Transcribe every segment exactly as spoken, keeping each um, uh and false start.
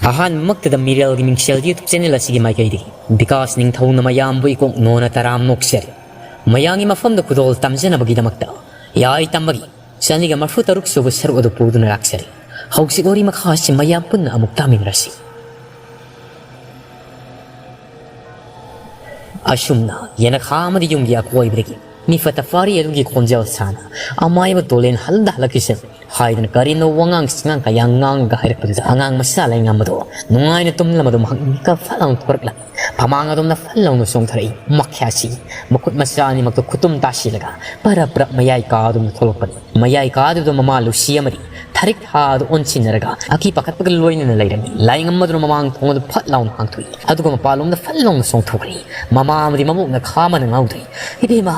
ꯑꯍꯥꯟꯕꯃꯛꯇꯗ ꯃꯤꯔꯦꯜꯒꯤ ꯃꯤꯡꯁꯦꯜ YouTube channel ꯑꯁꯤꯒꯤ ꯃꯥꯏꯀꯩꯗꯒꯤ ꯕꯤꯀꯥꯁ ꯅꯤꯡꯊꯧꯅ ꯃꯌꯥꯝꯕꯨ ꯏꯀꯣꯛ ꯅꯣꯟꯅ ꯇꯔꯥꯝ ꯅꯣꯛꯆꯔꯤ꯫ ꯃꯌꯥꯝꯒꯤ ꯃꯐꯝꯗ ꯈꯨꯗꯣꯜ ꯇꯝꯖꯅꯕꯒꯤꯗꯃꯛꯇ ꯌꯥꯏ ꯇꯝꯕꯒꯤ ꯆꯅꯤꯒ ꯃꯔꯐꯨ ꯇꯔꯨꯛ ꯁꯨꯕ ꯁꯔꯨꯛ ꯑꯗꯨ ꯄꯨꯗꯨꯅ ꯂꯥꯛꯆꯔꯤ꯫ ꯍꯧꯖꯤꯛ ꯋꯥꯔꯤ ꯃꯈꯥ ꯑꯁꯤ ꯃꯌꯥꯝ ꯄꯨꯟꯅ ꯑꯃꯨꯛ ꯇꯥꯃꯤꯟꯅꯔꯁꯤ꯫ ꯑꯁꯨꯝꯅ ꯌꯦꯅꯈꯥ ꯑꯃꯗꯤ ꯌꯨꯝꯒꯤ ꯑꯀꯣꯏꯕꯗꯒꯤ ꯃꯤ ꯐꯠꯇ ꯄꯥꯔꯤ ꯑꯗꯨꯒꯤ ꯈꯣꯟꯖꯦꯜ ꯁꯥꯅ ꯑꯃꯥꯏꯕ ꯇꯣꯂꯦꯟ ꯍꯜꯗ ꯍꯜꯂꯛꯈꯤꯁꯅꯨ ꯍꯥꯏꯗꯅ ꯀꯔꯤꯅꯣ ꯋꯥꯉꯥꯡ ꯁꯉꯥꯡ ꯀꯌꯥ ꯉꯥꯡꯂꯒ ꯍꯥꯏꯔꯛꯄꯗꯨꯗ ꯑꯉꯥꯡ ꯃꯆꯥ ꯂꯥꯏꯉꯝꯕꯗꯣ ꯅꯨꯡꯉꯥꯏꯅ ꯇꯨꯝꯂꯝꯕꯗꯣ ꯃꯍꯥꯛ ꯃꯤꯀꯞ ꯐꯠ ꯂꯥꯎꯅ ꯊꯣꯔꯛꯂꯝꯃꯤ꯫ ꯐꯃꯥꯡ ꯑꯗꯣꯝꯗ ꯐꯠ ꯂꯥꯎꯅ ꯆꯣꯡꯊꯔꯛꯏ꯫ ꯃꯈ꯭ꯌꯥꯁꯤ ꯃꯈꯨꯠ ꯃꯆꯥ ꯑꯅꯤꯃꯛꯇꯣ ꯈꯨꯇꯨꯝ ꯇꯥꯁꯤꯜꯂꯒ ꯄꯔꯞ ꯄꯔꯞ ꯃꯌꯥꯏ ꯀꯥ ꯑꯗꯣꯝꯗ ꯊꯣꯛꯂꯛꯄꯅꯤ꯫ ꯃꯌꯥꯏ ꯀꯥꯗꯨꯗ ꯃꯃꯥ ꯂꯨꯁꯤ ꯑꯃꯗꯤ ꯊꯥꯔꯤꯛ ꯊꯥ ꯑꯗꯨ ꯑꯣꯟꯁꯤꯟꯅꯔꯒ ꯑꯀꯤ ꯄꯥꯈꯠꯄꯒ ꯂꯣꯏꯅꯅ ꯂꯩꯔꯝꯃꯤ꯫ ꯂꯥꯏꯉꯝꯕꯗꯨꯅ ꯃꯃꯥꯡ ꯊꯣꯡ ꯑꯗꯨ ꯐꯠ ꯂꯥꯎꯅ ꯍꯥꯡꯗꯣꯛꯏ, ꯑꯗꯨꯒ ꯃꯄꯥꯟꯂꯣꯝꯗ ꯐꯠ ꯂꯥꯎꯅ ꯆꯣꯡꯊꯣꯛꯈ꯭ꯔꯦ꯫ ꯃꯃꯥ ꯑꯃꯗꯤ ꯃꯕꯣꯛꯅ ꯈꯥ ꯑꯃꯅ ꯉꯥꯎꯗ꯭ꯔꯤ꯫ "ꯏꯕꯦꯝꯃ,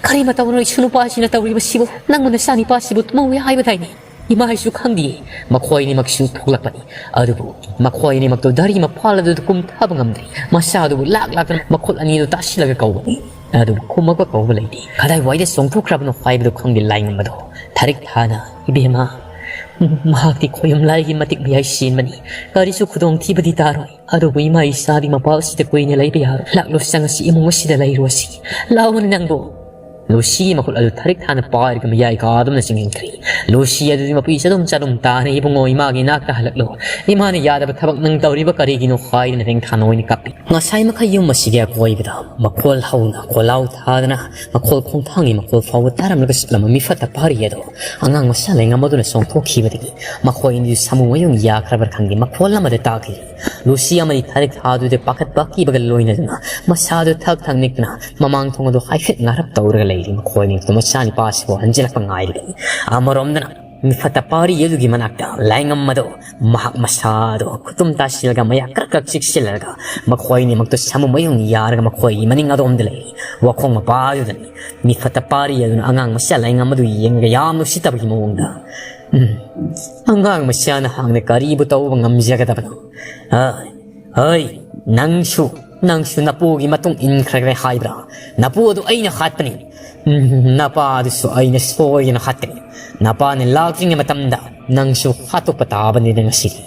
ꯀꯔꯤ ꯃꯇꯧꯅꯣ ꯏꯁꯨ ꯅꯨꯄꯥꯁꯤꯅ ꯇꯧꯔꯤꯕꯁꯤꯕꯨ? ꯅꯪꯕꯨ ꯅꯆꯥꯅꯤꯄꯥꯁꯤꯕꯨ ꯇꯨꯝꯍꯧꯏ ꯍꯥꯏꯕꯗꯥꯏꯅꯦ?" ꯏꯃꯥ ꯑꯩꯁꯨ ꯈꯪꯗꯦ꯫ ꯃꯈꯣꯏ ꯑꯅꯤꯃꯛꯁꯨ ꯊꯣꯛꯂꯛꯄꯅꯤ꯫ ꯑꯗꯨꯕꯨ ꯃꯈꯣꯏ ꯑꯅꯤꯃꯛꯇꯨ ꯗꯥꯔꯤ ꯃꯄꯥꯜ ꯑꯗꯨꯗ ꯀꯨꯝꯊꯕ ꯉꯝꯗ꯭ꯔꯤ꯫ ꯃꯁꯥꯗꯨꯕꯨ ꯂꯥꯛ ꯂꯥꯛꯇꯅ ꯃꯈꯨꯠ ꯑꯅꯤꯗꯨ ꯇꯥꯁꯤꯜꯂꯒ ꯀꯧꯕꯅꯤ꯫ ꯑꯗꯨꯕꯨ ꯈꯨꯝꯃꯛꯄ ꯀꯧꯕ ꯂꯩꯇꯦ꯫ ꯀꯗꯥꯏꯋꯥꯏꯗ ꯆꯣꯡꯊꯣꯛꯈ꯭ꯔꯕꯅꯣ ꯍꯥꯏꯕꯗꯨ ꯈꯪꯗꯦ ꯂꯥꯏꯉꯝꯕꯗꯣ꯫ ꯊꯥꯔꯤꯛ ꯊꯥꯅ, "ꯏꯕꯦꯝꯃ, ꯃꯍꯥꯛꯇꯤ ꯈꯣꯌꯨꯝ ꯂꯥꯏꯒꯤ ꯃꯇꯤꯛ ꯃꯌꯥꯏ ꯆꯦꯟꯕꯅꯤ꯫ ꯀꯔꯤꯁꯨ ꯈꯨꯗꯣꯡꯊꯤꯕꯗꯤ ꯇꯥꯔꯣꯏ꯫ ꯑꯗꯨꯕꯨ ꯏꯃꯥ ꯏꯆꯥꯗꯤ ꯃꯄꯥꯜꯁꯤꯗ ꯀꯨꯏꯅ ꯂꯩꯕ ꯌꯥꯔꯣꯏ꯫ ꯂꯥꯛꯂꯨ ꯆꯪꯉꯁꯤ, ꯏꯃꯨꯡ ꯑꯁꯤꯗ ꯂꯩꯔꯨꯁꯤ꯫ ꯂꯥꯛꯑꯣꯅꯦ ꯅꯪꯕꯨ꯫" ꯂꯨꯁꯤꯒꯤ ꯃꯈꯨꯠ ꯑꯗꯨ ꯊꯥꯔꯤꯛ ꯊꯥꯅ ꯄꯥꯏꯔꯒ ꯃꯌꯥꯏ ꯀꯥ ꯑꯗꯨꯝꯅ ꯆꯤꯡꯁꯤꯟꯈ꯭ꯔꯦ꯫ ꯂꯨꯁꯤ ꯑꯗꯨꯗꯤ ꯃꯄꯤ ꯆꯗꯨꯝ ꯆꯗꯨꯝ ꯇꯥꯅ, "ꯏꯕꯨꯡꯉꯣ, ꯏꯃꯥꯒꯤ ꯏꯅꯥꯛꯇ ꯍꯜꯂꯛꯂꯣ꯫ ꯏꯃꯥꯅ ꯌꯥꯗꯕ ꯊꯕꯛ ꯅꯪ ꯇꯧꯔꯤꯕ ꯀꯔꯤꯒꯤꯅꯣ?" ꯍꯥꯏꯗꯨꯅ ꯔꯦꯡꯊꯥꯅ ꯑꯣꯏꯅ ꯀꯞꯄꯤ꯫ ꯉꯁꯥꯏ ꯃꯈꯩ ꯌꯨꯝ ꯑꯁꯤꯒꯤ ꯑꯀꯣꯏꯕꯗ ꯃꯈꯣꯜ ꯍꯧꯅ ꯈꯣꯜꯂꯥꯎ ꯊꯥꯗꯅ ꯃꯈꯣꯜ ꯈꯣꯡꯊꯥꯡꯒꯤ ꯃꯈꯣꯜ ꯐꯥꯎꯕ ꯇꯥꯔꯝꯂꯒ ꯆꯠꯂꯝꯕ ꯃꯤꯐꯠꯇ ꯄꯥꯔꯤ ꯑꯗꯣ ꯑꯉꯥꯡ ꯃꯆꯥ ꯂꯩꯉꯝ ꯑꯗꯨꯅ ꯆꯣꯡꯊꯣꯛꯈꯤꯕꯗꯒꯤ ꯃꯈꯣꯏ ꯑꯅꯤꯗꯨ ꯁꯥꯃꯨ ꯃꯌꯨꯡ ꯌꯥꯈ꯭ꯔꯕ꯭ꯔꯥ ꯈꯪꯗꯦ, ꯃꯈꯣꯜ ꯑꯃꯗ ꯇꯥꯈꯤ꯫ ꯂꯨꯁꯤ ꯑꯃꯗꯤ ꯊꯥꯔꯤꯛ ꯊꯥꯗꯨꯗ ꯄꯥꯈꯠꯄ ꯑꯀꯤꯕꯒ ꯂꯣꯏꯅꯗꯨꯅ ꯃꯁꯥꯗꯨ ꯊꯛ ꯊꯛ ꯅꯤꯛꯇꯨꯅ ꯃꯃꯥꯡ ꯊꯣꯡ ꯑꯗꯨ ꯍꯥꯏꯐꯦꯠ ꯉꯥꯔꯞ ꯇꯧꯔꯒ ꯂꯩꯔꯤ꯫ ꯃꯈꯣꯏ ꯑꯅꯤꯗꯨ ꯃꯆꯥꯅꯤꯄꯥꯁꯤꯕꯨ ꯍꯟꯖꯤꯜꯂꯛꯄ ꯉꯥꯏꯔꯤꯕꯅꯤ꯫ ꯑꯃꯔꯣꯝꯗꯅ ꯃꯤꯐꯠꯇ ꯄꯥꯔꯤ ꯑꯗꯨꯒꯤ ꯃꯅꯥꯛꯇ ꯂꯥꯏꯉꯝ ꯑꯗꯣ ꯃꯍꯥꯛ ꯃꯁꯥꯗꯣ ꯈꯨꯇꯨꯝ ꯇꯥꯁꯤꯜꯂꯒ ꯃꯌꯥ ꯀ꯭ꯔꯛ ꯀ꯭ꯔꯛ ꯆꯤꯛꯁꯤꯜꯂꯒ ꯃꯈꯣꯏ ꯑꯅꯤꯃꯛꯇꯣ ꯁꯥꯃꯨ ꯃꯌꯨꯡ ꯌꯥꯔꯒ ꯃꯈꯣꯏꯒꯤ ꯃꯅꯤꯡ ꯑꯗꯣꯝꯗ ꯂꯩꯔꯤ꯫ ꯋꯥꯈꯣꯡ ꯃꯄꯥꯗꯨꯗꯅꯤ ꯃꯤꯐꯠꯇ ꯄꯥꯔꯤ ꯑꯗꯨꯅ ꯑꯉꯥꯡ ꯃꯆꯥ ꯂꯥꯏꯉꯝ ꯑꯗꯨ ꯌꯦꯡꯂꯒ ꯌꯥꯝꯅ ꯎꯁꯤꯠꯇꯕꯒꯤ ꯃꯑꯣꯡꯗ, "ꯎꯝ, ꯑꯉꯥꯡ ꯃꯆꯥꯅ ꯍꯥꯡꯅ ꯀꯔꯤꯕꯨ ꯇꯧꯕ ꯉꯝꯖꯒꯗꯕꯅꯣ? ꯑ, ꯍꯩ, ꯅꯪꯁꯨ, ꯅꯪꯁꯨ ꯅꯄꯨꯒꯤ ꯃꯇꯨꯡ ꯏꯟꯈ꯭ꯔꯒꯦ ꯍꯥꯏꯕ꯭ꯔꯥ? ꯅꯄꯨ ꯑꯗꯨ ꯑꯩꯅ ꯍꯥꯠꯄꯅꯤ꯫ ꯎꯝ, ꯅꯄꯥ ꯑꯗꯨꯁꯨ ꯑꯩꯅ ꯁꯣꯏꯗꯅ ꯍꯥꯠꯀꯅꯤ꯫ ꯅꯄꯥꯅ ꯂꯥꯛꯇ꯭ꯔꯤꯉꯩ ꯃꯇꯝꯗ ꯅꯪꯁꯨ ꯍꯥꯠꯇꯣꯛꯄ ꯇꯥꯕꯅꯤꯅ ꯉꯁꯤꯗꯤ꯫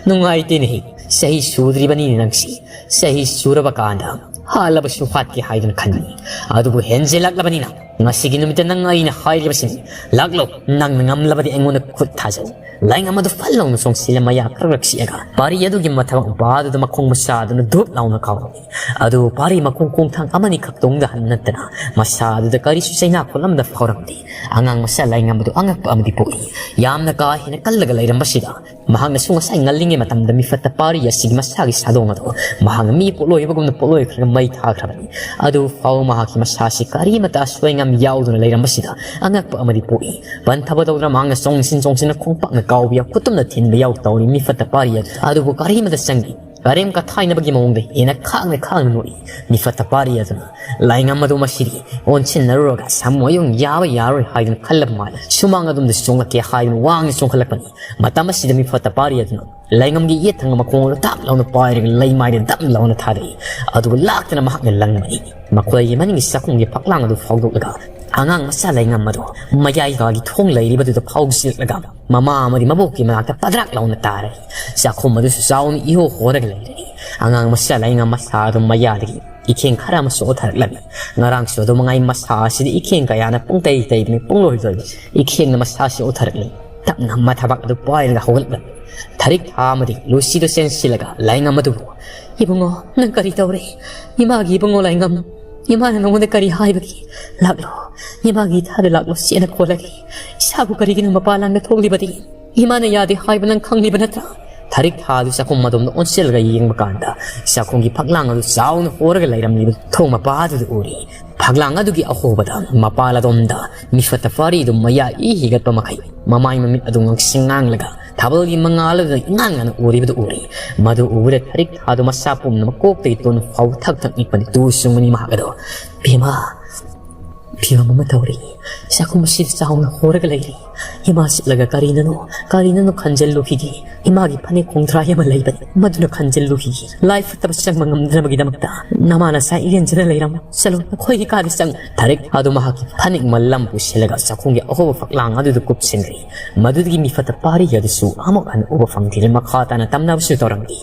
"ꯅꯨꯡꯉꯥꯏꯇꯦꯅꯦꯍꯦ, ꯆꯍꯤ ꯁꯨꯗ꯭ꯔꯤꯕꯅꯤꯅꯦ ꯅꯪꯁꯤ꯫ ꯆꯍꯤ ꯁꯨꯔꯕ ꯀꯥꯟꯗ ꯍꯥꯠꯂꯕꯁꯨ ꯍꯥꯠꯀꯦ ꯍꯥꯏꯗꯨꯅ ꯈꯟꯕꯅꯤ, ꯑꯗꯨꯕꯨ ꯍꯦꯟꯖꯤꯜꯂꯛꯂꯕꯅꯤꯅ ꯉꯁꯤꯒꯤ ꯅꯨꯃꯤꯠꯇ ꯅꯪ ꯑꯩꯅ ꯍꯥꯏꯔꯤꯕꯁꯤꯅꯤ꯫ ꯂꯥꯛꯂꯣ, ꯅꯪꯅ ꯉꯝꯂꯕꯗꯤ ꯑꯩꯉꯣꯟꯗ ꯈꯨꯠ ꯊꯥꯖꯧ꯫" ꯂꯥꯏꯉꯝ ꯑꯗꯨ ꯐꯠ ꯂꯥꯎꯅ ꯆꯣꯡꯁꯤꯜꯂ ꯃꯌꯥ ꯈꯔ ꯁꯤꯛꯑꯒ ꯄꯥꯔꯤ ꯑꯗꯨꯒꯤ ꯃꯊꯕꯥꯛ ꯃꯄꯥꯗꯨꯗ ꯃꯈꯣꯡ ꯃꯁꯥꯗꯨꯅ ꯙꯨꯞ ꯂꯥꯎꯅ ꯀꯥꯎꯔꯝꯃꯤ꯫ ꯑꯗꯨ ꯄꯥꯔꯤ ꯃꯈꯣꯡ ꯈꯣꯡꯊꯥꯡ ꯑꯃꯅꯤ ꯈꯛꯇꯣꯡꯗ ꯍꯟ ꯅꯠꯇꯅ ꯃꯁꯥ ꯑꯗꯨꯗ ꯀꯔꯤꯁꯨ ꯆꯩꯅꯥ ꯈꯣꯠꯂꯝꯗ ꯐꯥꯎꯔꯝꯗꯦ꯫ ꯑꯉꯥꯡ ꯃꯆꯥ ꯂꯥꯏꯉꯝ ꯑꯗꯨ ꯑꯉꯛꯄ ꯑꯃꯗꯤ ꯄꯣꯛꯏ꯫ ꯌꯥꯝꯅ ꯀꯥ ꯍꯦꯟꯅ ꯀꯜꯂꯒ ꯂꯩꯔꯝꯕꯁꯤꯗ ꯃꯍꯥꯛꯅꯁꯨ ꯉꯁꯥꯏ ꯉꯜꯂꯤꯉꯩ ꯃꯇꯝꯗ ꯃꯤꯐꯠꯇ ꯄꯥꯔꯤ ꯑꯁꯤꯒꯤ ꯃꯁꯥꯒꯤ ꯁꯥꯗꯣꯡ ꯑꯗꯨ ꯃꯍꯥꯛꯅ ꯃꯤ ꯄꯣꯠꯂꯣꯏꯕꯒꯨꯝꯅ ꯄꯣꯠꯂꯣꯏꯈ꯭ꯔꯒ ꯃꯩ ꯊꯥꯈ꯭ꯔꯕꯅꯤ꯫ ꯑꯗꯨ ꯐꯥꯎꯕ ꯃꯍꯥꯛꯀꯤ ꯃꯁꯥꯁꯤ ꯀꯔꯤꯃꯇ ꯑꯁꯣꯏ ꯑꯉꯥꯝ ꯌꯥꯎꯗꯅ ꯂꯩꯔꯝꯕꯁꯤꯗ ꯑꯉꯛꯄ ꯑꯃꯗꯤ ꯄꯣꯛꯏ꯫ ꯄꯟꯊꯕ ꯇꯧꯗꯅ ꯃꯍꯥꯛꯅ ꯆꯣꯡꯁꯤꯟ ꯆꯣꯡꯁꯤꯟꯅ ꯈꯣꯡꯄꯥꯛꯅ ꯀꯥꯎꯕ ꯌꯥꯎ ꯈꯨꯠꯇꯨꯝꯅ ꯊꯤꯟꯕ ꯌꯥꯎ ꯇꯧꯔꯤ ꯃꯤꯐꯠꯇ ꯄꯥꯔꯤ ꯑꯗꯨ꯫ ꯑꯗꯨꯕꯨ ꯀꯔꯤꯃꯇ ꯆꯪꯗꯦ꯫ ꯀꯔꯦꯝ ꯀꯊꯥꯏꯅꯕꯒꯤ ꯃꯑꯣꯡꯗ ꯍꯦꯟꯅ ꯈꯥꯡꯅ ꯈꯥꯡꯅ ꯅꯣꯛꯏ꯫ ꯃꯤꯐꯠꯇ ꯄꯥꯔꯤ ꯑꯗꯨꯅ ꯂꯥꯏꯉꯝ ꯑꯗꯨ ꯃꯁꯤꯗꯤ ꯑꯣꯟꯁꯤꯟꯅꯔꯨꯔꯒ ꯁꯃꯣꯏ ꯑꯃꯨꯛ ꯌꯥꯕ ꯌꯥꯔꯣꯏ ꯍꯥꯏꯗꯨꯅ ꯈꯜꯂꯕ ꯃꯥꯜꯂꯦ꯫ ꯁꯨꯃꯥꯡ ꯑꯗꯣꯝꯗ ꯆꯣꯡꯂꯛꯀꯦ ꯍꯥꯏꯗꯨꯅ ꯋꯥꯡꯅ ꯆꯣꯡꯈꯠꯂꯛꯄꯅꯤ꯫ ꯃꯇꯝ ꯑꯁꯤꯗ ꯃꯤꯐꯠꯇ ꯄꯥꯔꯤ ꯑꯗꯨꯅ ꯂꯥꯏꯉꯝꯒꯤ ꯌꯦꯠ ꯊꯪꯕ ꯃꯈꯣꯡ ꯑꯗꯨ ꯇꯥꯞ ꯂꯥꯎꯅ ꯄꯥꯏꯔꯒ ꯂꯩꯃꯥꯏꯗ ꯗꯝ ꯂꯥꯎꯅ ꯊꯥꯗꯩ꯫ ꯑꯗꯨꯒ ꯂꯥꯛꯇꯅ ꯃꯍꯥꯛꯅ ꯂꯪꯕꯅꯤ꯫ ꯃꯈꯣꯏꯒꯤ ꯃꯅꯤꯡꯒꯤ ꯆꯥꯛꯈꯨꯝꯒꯤ ꯐꯛꯂꯥꯡ ꯑꯗꯨ ꯐꯥꯎꯗꯣꯛꯂꯒ ꯑꯉꯥꯡ ꯃꯆꯥ ꯂꯥꯏꯉꯝ ꯑꯗꯨ ꯃꯌꯥꯏꯒꯤ ꯊꯣꯡ ꯂꯩꯔꯤꯕꯗꯨꯗ ꯐꯥꯎꯖꯤꯜꯂꯒ ꯃꯃꯥ ꯑꯃꯗꯤ ꯃꯕꯣꯛꯀꯤ ꯃꯅꯥꯛꯇ ꯄꯗ꯭ꯔꯥꯛ ꯂꯥꯎꯅ ꯇꯥꯔꯦ꯫ ꯆꯥꯛꯈꯨꯝ ꯑꯗꯨꯁꯨ ꯆꯥꯎꯅ ꯏꯍꯣ ꯍꯣꯔꯒ ꯂꯩꯔꯦ꯫ ꯑꯉꯥꯡ ꯃꯆꯥ ꯂꯥꯏꯉꯝ ꯃꯁꯥ ꯑꯗꯨ ꯃꯌꯥꯗꯒꯤ ꯏꯈꯦꯡ ꯈꯔ ꯑꯃꯁꯨ ꯑꯣꯊꯔꯛꯂꯝꯃꯤ꯫ ꯉꯔꯥꯡꯁꯨ ꯑꯗꯨ ꯃꯉꯥꯏ ꯃꯁꯥ ꯑꯁꯤꯗ ꯏꯈꯦꯡ ꯀꯌꯥꯅ ꯄꯨꯡꯇꯩ ꯇꯩꯗꯨꯅ ꯄꯨꯡꯂꯣꯏ ꯂꯣꯏ ꯏꯈꯦꯡꯅ ꯃꯁꯥꯁꯤ ꯑꯣꯊꯔꯛꯂꯤ꯫ ꯇꯞꯅ ꯃꯊꯕꯥꯛ ꯑꯗꯨ ꯄꯥꯏꯔꯒ ꯍꯧꯒꯠꯂꯛꯂꯝꯃꯤ꯫ ꯊꯔꯤꯛ ꯊꯥ ꯑꯃꯗꯤ ꯂꯨꯁꯤꯗ ꯆꯦꯟꯁꯤꯜꯂꯒ ꯂꯥꯏꯉꯝ ꯑꯗꯨꯕꯨ, "ꯏꯕꯨꯡꯉꯣ, ꯅꯪ ꯀꯔꯤ ꯇꯧꯔꯦ? ꯏꯃꯥꯒꯤ ꯏꯕꯨꯡꯉꯣ ꯂꯥꯏꯉꯝ, ꯏꯃꯥꯅ ꯅꯉꯣꯟꯗ ꯀꯔꯤ ꯍꯥꯏꯕꯒꯦ? ꯂꯥꯛꯂꯣ, ꯏꯃꯥꯒꯤ ꯏꯊꯥꯗ ꯂꯥꯛꯂꯣ, ꯆꯦꯠꯅ ꯈꯣꯜꯂꯒꯦ꯫ ꯏꯁꯥꯕꯨ ꯀꯔꯤꯒꯤꯅꯣ ꯃꯄꯥꯟ ꯂꯝꯗ ꯊꯣꯛꯂꯤꯕꯗꯤ? ꯏꯃꯥꯅ ꯌꯥꯗꯦ ꯍꯥꯏꯕ ꯅꯪ ꯈꯪꯂꯤꯕ ꯅꯠꯇ꯭ꯔꯥ?" ꯊꯔꯤꯛ ꯊꯥ ꯑꯗꯨ ꯆꯥꯛꯈꯨꯝ ꯑꯗꯣꯝꯗ ꯑꯣꯟꯁꯤꯜꯂꯒ ꯌꯦꯡꯕ ꯀꯥꯟꯗ ꯆꯥꯛꯈꯨꯝꯒꯤ ꯐꯛꯂꯥꯡ ꯑꯗꯨ ꯆꯥꯎꯅ ꯍꯣꯔꯒ ꯂꯩꯔꯝꯂꯤꯕ ꯊꯣꯡ ꯃꯄꯥ ꯑꯗꯨꯗ ꯎꯔꯤ꯫ ꯐꯛꯂꯥꯡ ꯑꯗꯨꯒꯤ ꯑꯍꯣꯕꯗ ꯃꯄꯥꯟ ꯑꯗꯣꯝꯗ ꯃꯤꯐꯠꯇ ꯄꯥꯔꯤꯗꯨ ꯃꯌꯥ ꯏ ꯍꯤꯒꯠꯄ ꯃꯈꯩ ꯃꯃꯥꯏ ꯃꯃꯤꯠ ꯑꯗꯨ ꯉꯥꯡꯁꯪ ꯉꯥꯡꯂꯒ ꯊꯥꯕꯜꯒꯤ ꯃꯉꯥꯜ ꯑꯗꯨꯗ ꯏꯉꯥꯟ ꯉꯥꯟꯅ ꯎꯔꯤꯕꯗꯨ ꯎꯔꯤ꯫ ꯃꯗꯨ ꯎꯕꯗ ꯊꯔꯤꯛ ꯊꯥꯗꯨ ꯃꯁꯥ ꯄꯨꯝꯅꯃꯛ ꯀꯣꯛꯇꯒꯤ ꯇꯣꯟ ꯐꯥꯎꯕ ꯊꯛ ꯊꯛ ꯅꯤꯛꯄꯅꯤ꯫ ꯇꯨ ꯆꯨꯡꯕꯅꯤ ꯃꯍꯥꯛ ꯑꯗꯣ꯫ "ꯕꯦꯝꯃ, ꯐꯤꯕꯝ ꯑꯃ ꯇꯧꯔꯤ꯫ ꯆꯥꯛꯈꯨꯝ ꯑꯁꯤꯗ ꯆꯥꯎꯅ ꯍꯣꯔꯒ ꯂꯩꯔꯤ꯫ ꯏꯃꯥ ꯁꯤꯠꯂꯒ ꯀꯔꯤꯅꯅꯣ, ꯀꯔꯤꯅꯅꯣ ꯈꯟꯖꯤꯜꯂꯨꯈꯤꯒꯦ꯫ ꯏꯃꯥꯒꯤ ꯐꯅꯦꯛ ꯈꯣꯡꯊ꯭ꯔꯥꯏ ꯑꯃ ꯂꯩꯕꯅꯤ, ꯃꯗꯨꯅ ꯈꯟꯖꯤꯜꯂꯨꯈꯤꯒꯦ꯫ ꯂꯥꯏ ꯐꯠꯇꯕ ꯆꯪꯕ ꯉꯝꯗꯅꯕꯒꯤꯗꯃꯛꯇ ꯅꯃꯥ ꯅꯁꯥ ꯏꯔꯦꯟꯖꯅ ꯂꯩꯔꯝꯃꯨ꯫ ꯆꯠꯂꯣ, ꯅꯈꯣꯏꯒꯤ ꯀꯥꯗ ꯆꯪꯉꯨ꯫ ꯊꯥꯔꯤꯛ ꯑꯗꯨ ꯃꯍꯥꯛꯀꯤ ꯐꯅꯦꯛ ꯃꯜꯂꯝ ꯄꯨꯁꯤꯜꯂꯒ ꯆꯥꯛꯈꯨꯝꯒꯤ ꯑꯍꯣꯕ ꯐꯛꯂꯥꯡ ꯑꯗꯨꯗ ꯀꯨꯞꯁꯤꯟꯈ꯭ꯔꯦ꯫ ꯃꯗꯨꯗꯒꯤ ꯃꯤꯐꯠꯇ ꯄꯥꯔꯤ ꯑꯗꯨꯁꯨ ꯑꯃꯨꯛ ꯍꯟꯅ ꯎꯕ ꯐꯪꯈꯤꯗ꯭ꯔꯦ꯫ ꯃꯈꯥ ꯇꯥꯅ ꯇꯝꯅꯕꯁꯨ ꯇꯧꯔꯝꯈꯤ꯫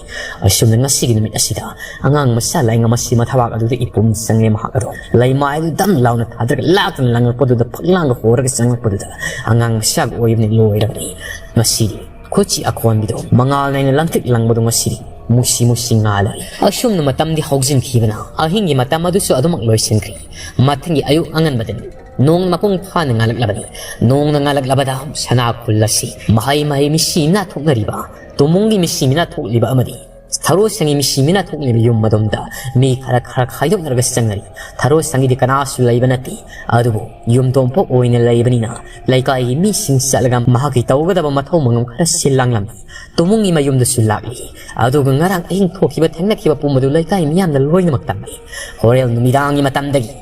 ꯑꯁꯨꯝꯅ ꯉꯁꯤꯒꯤ ꯅꯨꯃꯤꯠ ꯑꯁꯤꯗ ꯑꯉꯥꯡ ꯃꯆꯥ ꯂꯥꯏꯉꯝ ꯑꯁꯤ ꯃꯊꯕꯥꯛ ꯑꯗꯨꯗ ꯏꯄꯨꯝ ꯆꯪꯂꯦ꯫ ꯃꯍꯥꯛ ꯑꯗꯣ ꯂꯩꯃꯥꯏ ꯑꯗꯨ ꯗꯝ ꯂꯥꯎꯅ ꯊꯥꯗꯔꯒ ꯂꯥꯛꯇꯨꯅ ꯂꯪꯉꯛꯄꯗꯨꯗ, ꯐꯛꯂꯥꯡꯒ ꯍꯣꯔꯒ ꯆꯪꯂꯛꯄꯗꯨꯗ ꯑꯉꯥꯡ ꯃꯆꯥꯒ ꯑꯣꯏꯕꯅꯤ꯫ ꯂꯣꯏꯔꯕꯅꯤ꯫ ꯉꯁꯤꯗꯤ ꯈꯨꯠꯁꯤ ꯑꯀꯣꯟꯕꯤꯗꯣ ꯃꯉꯥꯜ ꯅꯥꯏꯅ ꯂꯪꯇ꯭ꯔꯤꯛ ꯂꯪꯕꯗꯣ ꯉꯁꯤꯗꯤ ꯃꯨꯁꯤ ꯃꯨꯁꯤ ꯉꯥꯜꯂꯦ꯫ ꯑꯁꯨꯝꯅ ꯃꯇꯝꯗꯤ ꯍꯧꯖꯤꯟꯈꯤꯕꯅ ꯑꯍꯤꯡꯒꯤ ꯃꯇꯝ ꯑꯗꯨꯁꯨ ꯑꯗꯨꯃꯛ ꯂꯣꯏꯁꯤꯟꯈ꯭ꯔꯦ꯫ ꯃꯊꯪꯒꯤ ꯑꯌꯨꯛ ꯑꯉꯟꯕꯗꯅꯤ꯫ ꯅꯣꯡ ꯃꯄꯨꯡ ꯐꯥꯅ ꯉꯥꯜꯂꯛꯂꯕꯅꯤ꯫ ꯅꯣꯡꯅ ꯉꯥꯜꯂꯛꯂꯕꯗ ꯁꯅꯥ ꯈꯨꯜ ꯑꯁꯤ ꯃꯍꯩ ꯃꯍꯩ ꯃꯤꯁꯤ ꯃꯤꯅꯥ ꯊꯣꯛꯅꯔꯤꯕ, ꯇꯨꯃꯨꯡꯒꯤ ꯃꯤꯁꯤ ꯃꯤꯅꯥ ꯊꯣꯛꯂꯤꯕ ꯑꯃꯗꯤ ꯊꯔꯣ ꯁꯪꯒꯤ ꯃꯤꯁꯤ ꯃꯤꯅꯥ ꯊꯣꯛꯂꯤꯕ ꯌꯨꯝ ꯑꯗꯣꯝꯗ ꯃꯤ ꯈꯔ ꯈꯔ ꯈꯥꯏꯗꯣꯛꯅꯔꯒ ꯆꯪꯅꯔꯤ꯫ ꯊꯔꯣ ꯁꯪꯒꯤꯗꯤ ꯀꯅꯥꯁꯨ ꯂꯩꯕ ꯅꯠꯇꯦ, ꯑꯗꯨꯕꯨ ꯌꯨꯝꯊꯣꯡ ꯄꯣꯛ ꯑꯣꯏꯅ ꯂꯩꯕꯅꯤꯅ ꯂꯩꯀꯥꯏꯒꯤ ꯃꯤꯁꯤꯡ ꯆꯠꯂꯒ ꯃꯍꯥꯛꯀꯤ ꯇꯧꯒꯗꯕ ꯃꯊꯧ ꯃꯉꯝ ꯈꯔ ꯁꯤꯜ ꯂꯥꯡꯂꯝꯃꯤ꯫ ꯇꯨꯃꯨꯡꯒꯤ ꯃꯌꯨꯝꯗꯁꯨ ꯂꯥꯛꯂꯤ꯫ ꯑꯗꯨꯒ ꯉꯔꯥꯡ ꯑꯍꯤꯡ ꯊꯣꯛꯈꯤꯕ ꯊꯦꯡꯅꯈꯤꯕ ꯄꯨꯝꯕꯗꯨ ꯂꯩꯀꯥꯏ ꯃꯤꯌꯥꯝꯅ ꯂꯣꯏꯅꯃꯛ ꯇꯝꯃꯤ꯫ ꯍꯣꯔꯦꯟ ꯅꯨꯃꯤꯗꯥꯡꯒꯤ ꯃꯇꯝꯗꯒꯤ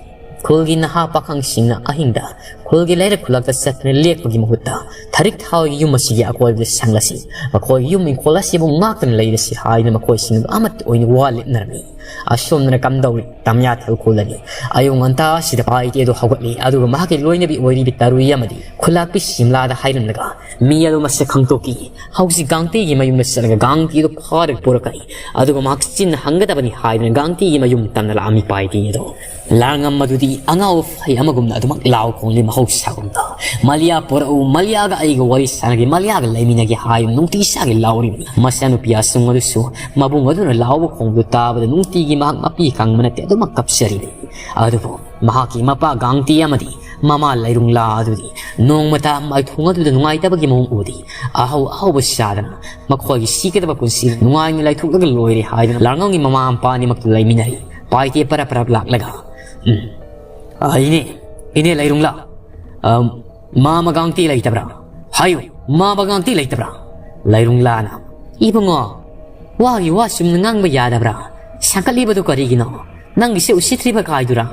ꯈꯨꯜꯒꯤ ꯅꯍꯥ ꯄꯥꯈꯪꯁꯤꯡꯅ ꯑꯍꯤꯡꯗ ꯈꯨꯜꯒꯤ ꯂꯩꯔꯛ ꯈꯨꯜꯂꯛꯇ ꯆꯠꯇꯨꯅ ꯂꯦꯛꯄꯒꯤ ꯃꯍꯨꯠꯇ ꯊꯥꯔꯤꯛ ꯊꯥꯎꯒꯤ ꯌꯨꯝ ꯑꯁꯤꯒꯤ ꯑꯀꯣꯏꯕꯗ ꯁꯪꯂꯁꯤ, ꯃꯈꯣꯏꯒꯤ ꯌꯨꯝ ꯏꯪꯈꯣꯜ ꯑꯁꯤꯕꯨ ꯉꯥꯛꯇꯨꯅ ꯂꯩꯔꯁꯤ ꯍꯥꯏꯗꯨꯅ ꯃꯈꯣꯏꯁꯤꯡ ꯑꯗꯨ ꯑꯃꯠꯇ ꯑꯣꯏꯅ ꯋꯥ ꯂꯦꯞꯅꯔꯝꯃꯤ꯫ ꯑꯁꯣꯝꯗꯅ ꯀꯝꯗꯧꯔꯤ? ꯇꯝꯌꯥꯊꯦꯜ ꯈꯨꯜꯗꯅꯤ꯫ ꯑꯌꯨꯛ ꯉꯟꯇꯥꯁꯤꯗ ꯄꯥꯏꯇꯦ ꯑꯗꯨ ꯍꯧꯒꯠꯂꯤ, ꯑꯗꯨꯒ ꯃꯍꯥꯛꯀꯤ ꯂꯣꯏꯅꯕꯤ ꯑꯣꯏꯔꯤꯕꯤ ꯇꯔꯨꯏ ꯑꯃꯗꯤ ꯈꯨꯂꯥꯛꯄꯤ ꯁꯤꯝꯂꯥꯗ ꯍꯥꯏꯔꯝꯂꯒ ꯃꯤ ꯑꯗꯨ ꯃꯁꯛ ꯈꯪꯗꯣꯛꯈꯤ꯫ ꯍꯧꯖꯤꯛ ꯒꯥꯡꯇꯤꯒꯤ ꯃꯌꯨꯝꯗ ꯆꯠꯂꯒ ꯒꯥꯡꯇꯤ ꯑꯗꯨ ꯐꯥꯔꯒ ꯄꯨꯔꯛꯀꯅꯤ, ꯑꯗꯨꯒ ꯃꯍꯥꯛ ꯆꯤꯟꯅ ꯍꯪꯒꯗꯕꯅꯤ ꯍꯥꯏꯗꯨꯅ ꯒꯥꯡꯇꯤꯒꯤ ꯃꯌꯨꯝ ꯇꯝꯅ ꯂꯥꯛꯑꯝꯃꯤ ꯄꯥꯏꯇꯦ ꯑꯗꯣ꯫ ꯂꯥꯡꯉꯝ ꯑꯗꯨꯗꯤ ꯑꯉꯥꯎꯕ ꯐꯩ ꯑꯃꯒꯨꯝꯅ ꯑꯗꯨꯃꯛ ꯂꯥꯎ ꯈꯣꯡꯂꯤ ꯃꯍꯧꯁꯥꯒꯨꯝꯅ꯫ "ꯃꯂꯤꯌꯥ ꯄꯨꯔꯛꯎ, ꯃꯂꯤꯌꯥꯒ ꯑꯩꯒ ꯋꯥꯔꯤ ꯁꯥꯟꯅꯒꯦ, ꯃꯂꯤꯌꯥꯒ ꯂꯩꯃꯤꯟꯅꯒꯦ" ꯍꯥꯏꯗꯨꯅ ꯅꯨꯡꯇꯤ ꯆꯥꯒꯤ ꯂꯥꯎꯔꯤꯕꯅꯤ꯫ ꯃꯆꯥꯅꯨꯄꯤ ꯑꯁꯨꯡ ꯑꯗꯨꯁꯨ ꯃꯕꯨꯡ ꯑꯗꯨꯅ ꯂꯥꯎꯕ ꯈꯣꯡꯕꯗꯨ ꯇꯥꯕꯗ ꯅꯨꯡꯇꯤꯒꯤ ꯃꯍꯥꯛ ꯃꯄꯤ ꯀꯪꯕ ꯅꯠꯇꯦ, ꯑꯗꯨꯃꯛ ꯀꯞꯆꯔꯤꯕꯅꯤ꯫ ꯑꯗꯨꯕꯨ ꯃꯍꯥꯛꯀꯤ ꯃꯄꯥ ꯒꯥꯡꯇꯤ ꯑꯃꯗꯤ ꯃꯃꯥ ꯂꯩꯔꯨꯡꯂꯥ ꯑꯗꯨꯗꯤ ꯅꯣꯡꯃꯇ ꯃꯥꯏꯊꯣꯡ ꯑꯗꯨꯗ ꯅꯨꯡꯉꯥꯏꯇꯕꯒꯤ ꯃꯑꯣꯡ ꯎꯗꯦ꯫ ꯑꯍꯥꯎ ꯑꯍꯥꯎꯕ ꯆꯥꯗꯅ ꯃꯈꯣꯏꯒꯤ ꯁꯤꯒꯗꯕ ꯄꯨꯟꯁꯤ ꯅꯨꯡꯉꯥꯏꯅ ꯂꯩꯊꯣꯛꯂꯒ ꯂꯣꯏꯔꯦ ꯍꯥꯏꯗꯨꯅ ꯂꯥꯡꯉꯝꯒꯤ ꯃꯃꯥ ꯃꯄꯥ ꯑꯅꯤꯃꯛꯇ ꯂꯩꯃꯤꯟꯅꯔꯤ꯫ ꯄꯥꯏꯇꯦ ꯄꯔꯞ ꯄꯔꯞ ꯂꯥꯛꯂꯒ, "ꯎꯝ, ꯑ, ꯏꯅꯦ, ꯏꯅꯦ ꯂꯩꯔꯨꯡꯂꯥ, ꯑ, ꯃꯥꯃ ꯒꯥꯡꯇꯤ ꯂꯩꯇꯕ꯭ꯔꯥ? ꯍꯥꯏꯌꯨ, ꯃꯥꯃ ꯒꯥꯡꯇꯤ ꯂꯩꯇꯕ꯭ꯔꯥ?" ꯂꯩꯔꯨꯡꯂꯥꯅ, "ꯏꯕꯨꯡꯉꯣ, ꯋꯥꯒꯤ ꯋꯥ ꯆꯨꯝꯅ ꯉꯥꯡꯕ ꯌꯥꯗꯕ꯭ꯔꯥ? ꯁꯥꯡꯒꯠꯂꯤꯕꯗꯨ ꯀꯔꯤꯒꯤꯅꯣ? ꯅꯪꯒꯤꯁꯦ ꯎꯁꯤꯠꯇ꯭ꯔꯤꯕ ꯀꯥꯏꯗꯨꯔꯥ?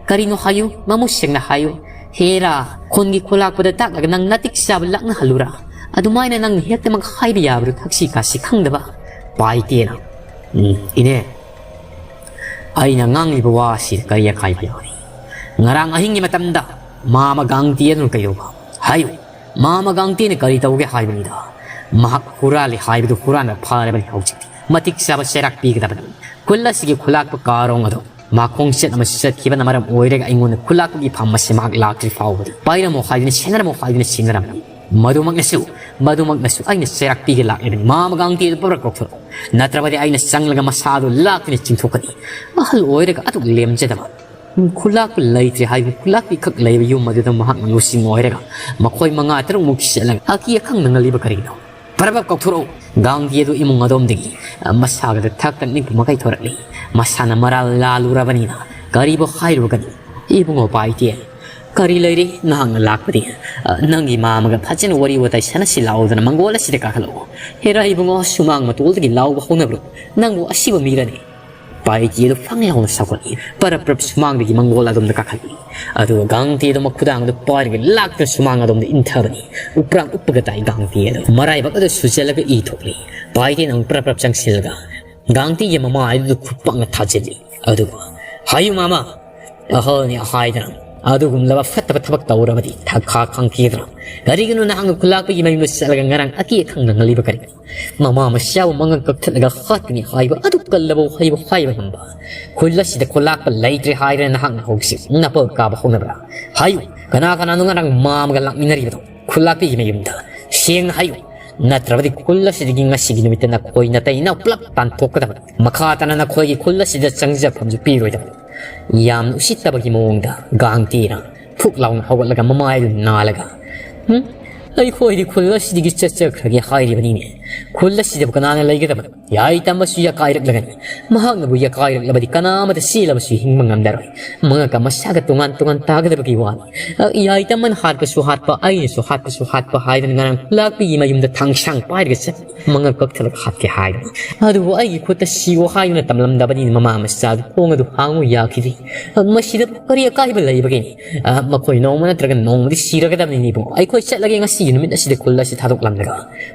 ꯀꯔꯤꯅꯣ ꯍꯥꯏꯌꯨ, ꯃꯃꯨꯠ ꯁꯦꯡꯅ ꯍꯥꯏꯌꯨ꯫ ꯍꯦꯔꯥ, ꯈꯨꯟꯒꯤ ꯈꯨꯂꯥꯛꯄꯗ ꯇꯥꯛꯂꯒ ꯅꯪ ꯅꯇꯤꯛ ꯆꯥꯕ ꯂꯥꯛꯅꯍꯜꯂꯨꯔꯥ? ꯑꯗꯨꯃꯥꯏꯅ ꯅꯪ ꯍꯦꯛꯇꯃꯛ ꯍꯥꯏꯕ ꯌꯥꯕ꯭ꯔꯣ, ꯊꯛꯁꯤ ꯈꯥꯁꯤ ꯈꯪꯗꯕ? ꯄꯥꯏꯇꯦꯅ, "ꯎꯝ, ꯏꯅꯦ, ꯑꯩꯅ ꯉꯥꯡꯂꯤꯕ ꯋꯥꯁꯤ ꯀꯔꯤ ꯑꯀꯥꯏꯕ ꯌꯥꯎꯔꯤ? ꯉꯔꯥꯡ ꯑꯍꯤꯡꯒꯤ ꯃꯇꯝꯗ ꯃꯥꯃ ꯒꯥꯡꯇꯤ ꯑꯗꯨꯅ ꯀꯩꯗꯧꯕ? ꯍꯥꯏꯌꯨ, ꯃꯥꯃ ꯒꯥꯡꯇꯤꯅ ꯀꯔꯤ ꯇꯧꯒꯦ ꯍꯥꯏꯕꯅꯤꯗ? ꯃꯍꯥꯛ ꯍꯨꯔꯥꯜꯂꯤ ꯍꯥꯏꯕꯗꯨ ꯍꯨꯔꯥꯟꯕ ꯐꯥꯔꯕꯅꯤ ꯍꯧꯖꯤꯛꯇꯤ꯫ ꯃꯇꯤꯛ ꯆꯥꯕ ꯆꯩꯔꯥꯛ ꯄꯤꯒꯗꯕꯅꯤ꯫ ꯈꯨꯜ ꯑꯁꯤꯒꯤ ꯈꯨꯂꯥꯛꯄ ꯀꯥꯔꯣꯡ ꯑꯗꯣ ꯃꯈꯣꯡ ꯆꯠ ꯑꯃ ꯆꯠꯈꯤꯕꯅ ꯃꯔꯝ ꯑꯣꯏꯔꯒ ꯑꯩꯉꯣꯟꯗ ꯈꯨꯂꯥꯛꯄꯒꯤ ꯐꯝ ꯑꯁꯤ ꯃꯍꯥꯛ ꯂꯥꯛꯇ꯭ꯔꯤ ꯐꯥꯎꯕꯗꯤ ꯄꯥꯏꯔꯝꯃꯣ ꯍꯥꯏꯗꯨꯅ ꯁꯦꯟꯅꯔꯝꯃꯣ ꯍꯥꯏꯗꯨꯅ ꯁꯤꯟꯅꯔꯝꯃꯤ꯫ ꯃꯗꯨꯃꯛꯅꯁꯨ, ꯃꯗꯨꯃꯛꯅꯁꯨ ꯑꯩꯅ ꯆꯩꯔꯥꯛ ꯄꯤꯒꯦ ꯂꯥꯛꯂꯤꯕꯅꯤ꯫ ꯃꯥꯃ ꯒꯥꯡꯇꯤ ꯑꯗꯨ ꯄꯕ꯭ꯔꯛ ꯀꯧꯊꯣꯔꯛꯎ꯫ ꯅꯠꯇ꯭ꯔꯕꯗꯤ ꯑꯩꯅ ꯆꯪꯂꯒ ꯃꯁꯥꯗꯨ ꯂꯥꯛꯇꯨꯅ ꯆꯤꯡꯊꯣꯛꯀꯅꯤ꯫ ꯑꯍꯜ ꯑꯣꯏꯔꯒ ꯑꯗꯨꯛ ꯂꯦꯝꯖꯗꯕ꯫ ꯈꯨꯂꯥꯛꯄ ꯂꯩꯇ꯭ꯔꯦ ꯍꯥꯏꯕ ꯈꯨꯂꯥꯛꯄꯤ ꯈꯛ ꯂꯩꯕ ꯌꯨꯝ ꯑꯗꯨꯗ ꯃꯍꯥꯛꯅ ꯂꯨꯁꯤꯡ ꯑꯣꯏꯔꯒ ꯃꯈꯣꯏ ꯃꯉꯥ ꯇꯔꯨꯛꯃꯨꯛ ꯆꯠꯂꯒ ꯑꯀꯤ ꯑꯈꯪ ꯅꯪꯍꯜꯂꯤꯕ ꯀꯔꯤꯒꯤꯅꯣ? ꯄꯔꯕ ꯀꯧꯊꯣꯔꯛꯎ꯫ ꯒꯥꯡꯗꯤ ꯑꯗꯨ ꯏꯃꯨꯡ ꯑꯗꯣꯝꯗꯒꯤ ꯃꯁꯥꯒꯗ ꯊꯛ ꯊꯛ ꯅꯤꯛꯄ ꯃꯈꯩ ꯊꯣꯔꯛꯂꯤ꯫ ꯃꯁꯥꯅ ꯃꯔꯥꯜ ꯂꯥꯜꯂꯨꯔꯕꯅꯤꯅ ꯀꯔꯤꯕꯨ ꯍꯥꯏꯔꯨꯒꯅꯤ? ꯏꯕꯨꯡꯉꯣ ꯄꯥꯏꯇꯦ, ꯀꯔꯤ ꯂꯩꯔꯦ ꯅꯍꯥꯛꯅ ꯂꯥꯛꯄꯗꯤ? ꯅꯪꯒꯤ ꯃꯥꯃꯒ ꯐꯖꯅ ꯋꯥꯔꯤ ꯋꯥꯇꯥꯏ ꯁꯥꯟꯅꯁꯤ ꯂꯥꯛꯑꯣꯗꯅ ꯃꯪꯒꯣꯜ ꯑꯁꯤꯗ ꯀꯥꯈꯠꯂꯛꯑꯣ꯫ ꯍꯦꯔꯥ ꯏꯕꯨꯡꯉꯣ, ꯁꯨꯃꯥꯡ ꯃꯇꯣꯜꯗꯒꯤ ꯂꯥꯎꯕ ꯍꯧꯅꯕ꯭ꯔꯣ? ꯅꯪꯕꯨ ꯑꯁꯤꯕ ꯃꯤꯔꯅꯦ? ꯄꯥꯏꯇꯤ ꯑꯗꯨ ꯐꯪ ꯂꯥꯎꯅ ꯁꯥꯎꯒꯠꯂꯤ꯫ ꯄꯔꯞ ꯄꯔꯞ ꯁꯨꯃꯥꯡꯗꯒꯤ ꯃꯪꯒꯣꯜ ꯑꯗꯣꯝꯗ ꯀꯥꯈꯠꯂꯤ꯫ ꯑꯗꯨꯒ ꯒꯥꯡꯇꯤ ꯑꯗꯨ ꯃꯈꯨꯗꯥꯡꯗ ꯄꯥꯏꯔꯒ ꯂꯥꯛꯇꯨꯅ ꯁꯨꯃꯥꯡ ꯑꯗꯣꯝꯗ ꯏꯟꯊꯕꯅꯤ꯫ ꯎꯄ꯭ꯔꯥꯡ ꯎꯞꯄꯒ ꯇꯥꯏ ꯒꯥꯡꯇꯤ ꯑꯗꯨ꯫ ꯃꯔꯥꯏꯕꯛ ꯑꯗꯨ ꯁꯨꯖꯜꯂꯒ ꯏ ꯊꯣꯛꯂꯤ꯫ ꯄꯥꯏꯇꯤꯅ ꯑꯃꯨꯛ ꯄꯔꯞ ꯄꯔꯞ ꯆꯪꯁꯤꯜꯂꯒ ꯒꯥꯡꯇꯤꯒꯤ ꯃꯃꯥꯏ ꯑꯗꯨꯗ ꯈꯨꯠ ꯄꯥꯛꯅ ꯊꯥꯖꯤꯜꯂꯤ꯫ ꯑꯗꯨꯒ, "ꯍꯥꯏꯌꯨ ꯃꯥꯃ, ꯑꯍꯜꯅꯤ ꯍꯥꯏꯗꯅ ꯑꯗꯨꯒꯨꯝꯂꯕ ꯐꯠꯇꯕ ꯊꯕꯛ ꯇꯧꯔꯕꯗꯤ ꯊꯛꯈꯥ ꯈꯪꯈꯤꯗ꯭ꯔꯥ? ꯀꯔꯤꯒꯤꯅꯣ ꯅꯍꯥꯛꯅ ꯈꯨꯂꯥꯛꯄꯒꯤ ꯃꯌꯨꯝꯗ ꯆꯠꯂꯒ ꯉꯔꯥꯡ ꯑꯀꯤ ꯑꯈꯪ ꯅꯪꯍꯜꯂꯤꯕ ꯀꯔꯤꯒꯤꯅꯣ? ꯃꯃꯥ ꯃꯆꯥꯕꯨ ꯃꯉꯛ ꯀꯛꯊꯠꯂꯒ ꯍꯥꯠꯀꯅꯤ ꯍꯥꯏꯕ ꯑꯗꯨ ꯀꯜꯂꯕ ꯋꯥꯍꯩꯕꯨ ꯍꯥꯏꯕ ꯉꯝꯕ? ꯈꯨꯜ ꯑꯁꯤꯗ ꯈꯨꯂꯥꯛꯄ ꯂꯩꯇ꯭ꯔꯦ ꯍꯥꯏꯗꯅ ꯅꯍꯥꯛꯅ ꯍꯧꯖꯤꯛ ꯅꯄꯜ ꯀꯥꯕ ꯍꯧꯅꯕ꯭ꯔꯥ? ꯍꯥꯏꯌꯨ, ꯀꯅꯥ ꯀꯅꯥꯅꯣ ꯉꯔꯥꯡ ꯃꯥꯃꯒ ꯂꯥꯛꯃꯤꯟꯅꯔꯤꯕꯗꯣ? ꯈꯨꯂꯥꯛꯄꯤꯒꯤ ꯃꯌꯨꯝꯗ ꯁꯦꯡꯅ ꯍꯥꯏꯌꯨ, ꯅꯠꯇ꯭ꯔꯕꯗꯤ ꯈꯨꯜ ꯑꯁꯤꯗꯒꯤ ꯉꯁꯤꯒꯤ ꯅꯨꯃꯤꯠꯇ ꯅꯈꯣꯏ ꯅꯇꯩ ꯅꯅꯥꯎ ꯄꯨꯂꯞ ꯇꯥꯟꯊꯣꯛꯀꯗꯕꯅꯤ꯫ ꯃꯈꯥ ꯇꯥꯅ ꯅꯈꯣꯏꯒꯤ ꯈꯨꯜ ꯑꯁꯤꯗ ꯆꯪꯖꯐꯝꯁꯨ ꯄꯤꯔꯣꯏꯗꯕꯅꯤ꯫" ꯌꯥꯝꯅ ꯎꯁꯤꯠꯇꯕꯒꯤ ꯃꯑꯣꯡꯗ ꯒꯥꯡꯇꯤꯅ ꯐꯨꯛ ꯂꯥꯎꯅ ꯍꯧꯒꯠꯂꯒ ꯃꯃꯥꯏꯗꯨ ꯅꯥꯜꯂꯒ, "ꯍꯨꯝ? ꯑꯩꯈꯣꯏꯗꯤ ꯈꯨꯜ ꯑꯁꯤꯗꯒꯤ ꯆꯠꯆꯈ꯭ꯔꯒꯦ ꯍꯥꯏꯔꯤꯕꯅꯤꯅꯦ꯫ ꯈꯨꯜ ꯑꯁꯤꯗꯕꯨ ꯀꯅꯥꯅ ꯂꯩꯒꯗꯕꯅꯣ? ꯌꯥꯏꯇꯃꯁꯨ ꯌꯥꯀꯥꯏꯔꯛꯂꯒꯅꯤ꯫ ꯃꯍꯥꯛꯅꯕꯨ ꯌꯥꯀꯥꯏꯔꯛꯂꯕꯗꯤ ꯀꯅꯥ ꯑꯃꯠꯇ ꯆꯦꯜꯂꯕꯁꯨ ꯍꯤꯡꯕ ꯉꯝꯂꯔꯣꯏ꯫ ꯃꯉꯛꯀ ꯃꯁꯥꯒ ꯇꯣꯉꯥꯟ ꯇꯣꯉꯥꯟ ꯇꯥꯒꯗꯕꯒꯤ ꯋꯥꯅꯤ꯫ ꯑ, ꯌꯥꯏꯇꯃꯅ ꯍꯥꯠꯄꯁꯨ ꯍꯥꯠꯄ, ꯑꯩꯅꯁꯨ ꯍꯥꯠꯄꯁꯨ ꯍꯥꯠꯄ ꯍꯥꯏꯗꯅ ꯉꯔꯥꯡ ꯈꯨꯂꯥꯛꯄꯤꯒꯤ ꯃꯌꯨꯝꯗ ꯊꯥꯡꯁꯥꯡ ꯄꯥꯏꯔꯒ ꯆꯠ ꯃꯉꯛ ꯀꯛꯊꯠꯂꯒ ꯍꯥꯠꯀꯦ ꯍꯥꯏꯗꯅ꯫ ꯑꯗꯨꯕꯨ ꯑꯩꯒꯤ ꯈꯨꯠꯇ ꯁꯤꯌꯣ ꯍꯥꯏꯗꯨꯅ ꯇꯝꯂꯝꯗꯕꯅꯤꯅ ꯃꯃꯥ ꯃꯆꯥꯗꯨ ꯊꯣꯡ ꯑꯗꯨ ꯍꯥꯡꯉꯨ ꯌꯥꯈꯤꯗꯦ꯫ ꯃꯁꯤꯗ ꯀꯔꯤ ꯑꯀꯥꯏꯕ ꯂꯩꯕꯒꯦ? ꯑ, ꯃꯈꯣꯏ ꯅꯣꯡꯃ ꯅꯠꯇ꯭ꯔꯒ ꯅꯣꯡꯃꯗꯤ ꯁꯤꯔꯒꯗꯕꯅꯤ ꯏꯕꯨꯡꯉꯣ꯫ ꯑꯩꯈꯣꯏ ꯆꯠꯂꯒꯦ ꯉꯁꯤꯒꯤ ꯅꯨꯃꯤꯠ ꯑꯁꯤꯗ ꯈꯨꯜ ꯑꯁꯤ ꯊꯥꯗꯣꯛꯂꯝꯂꯒ꯫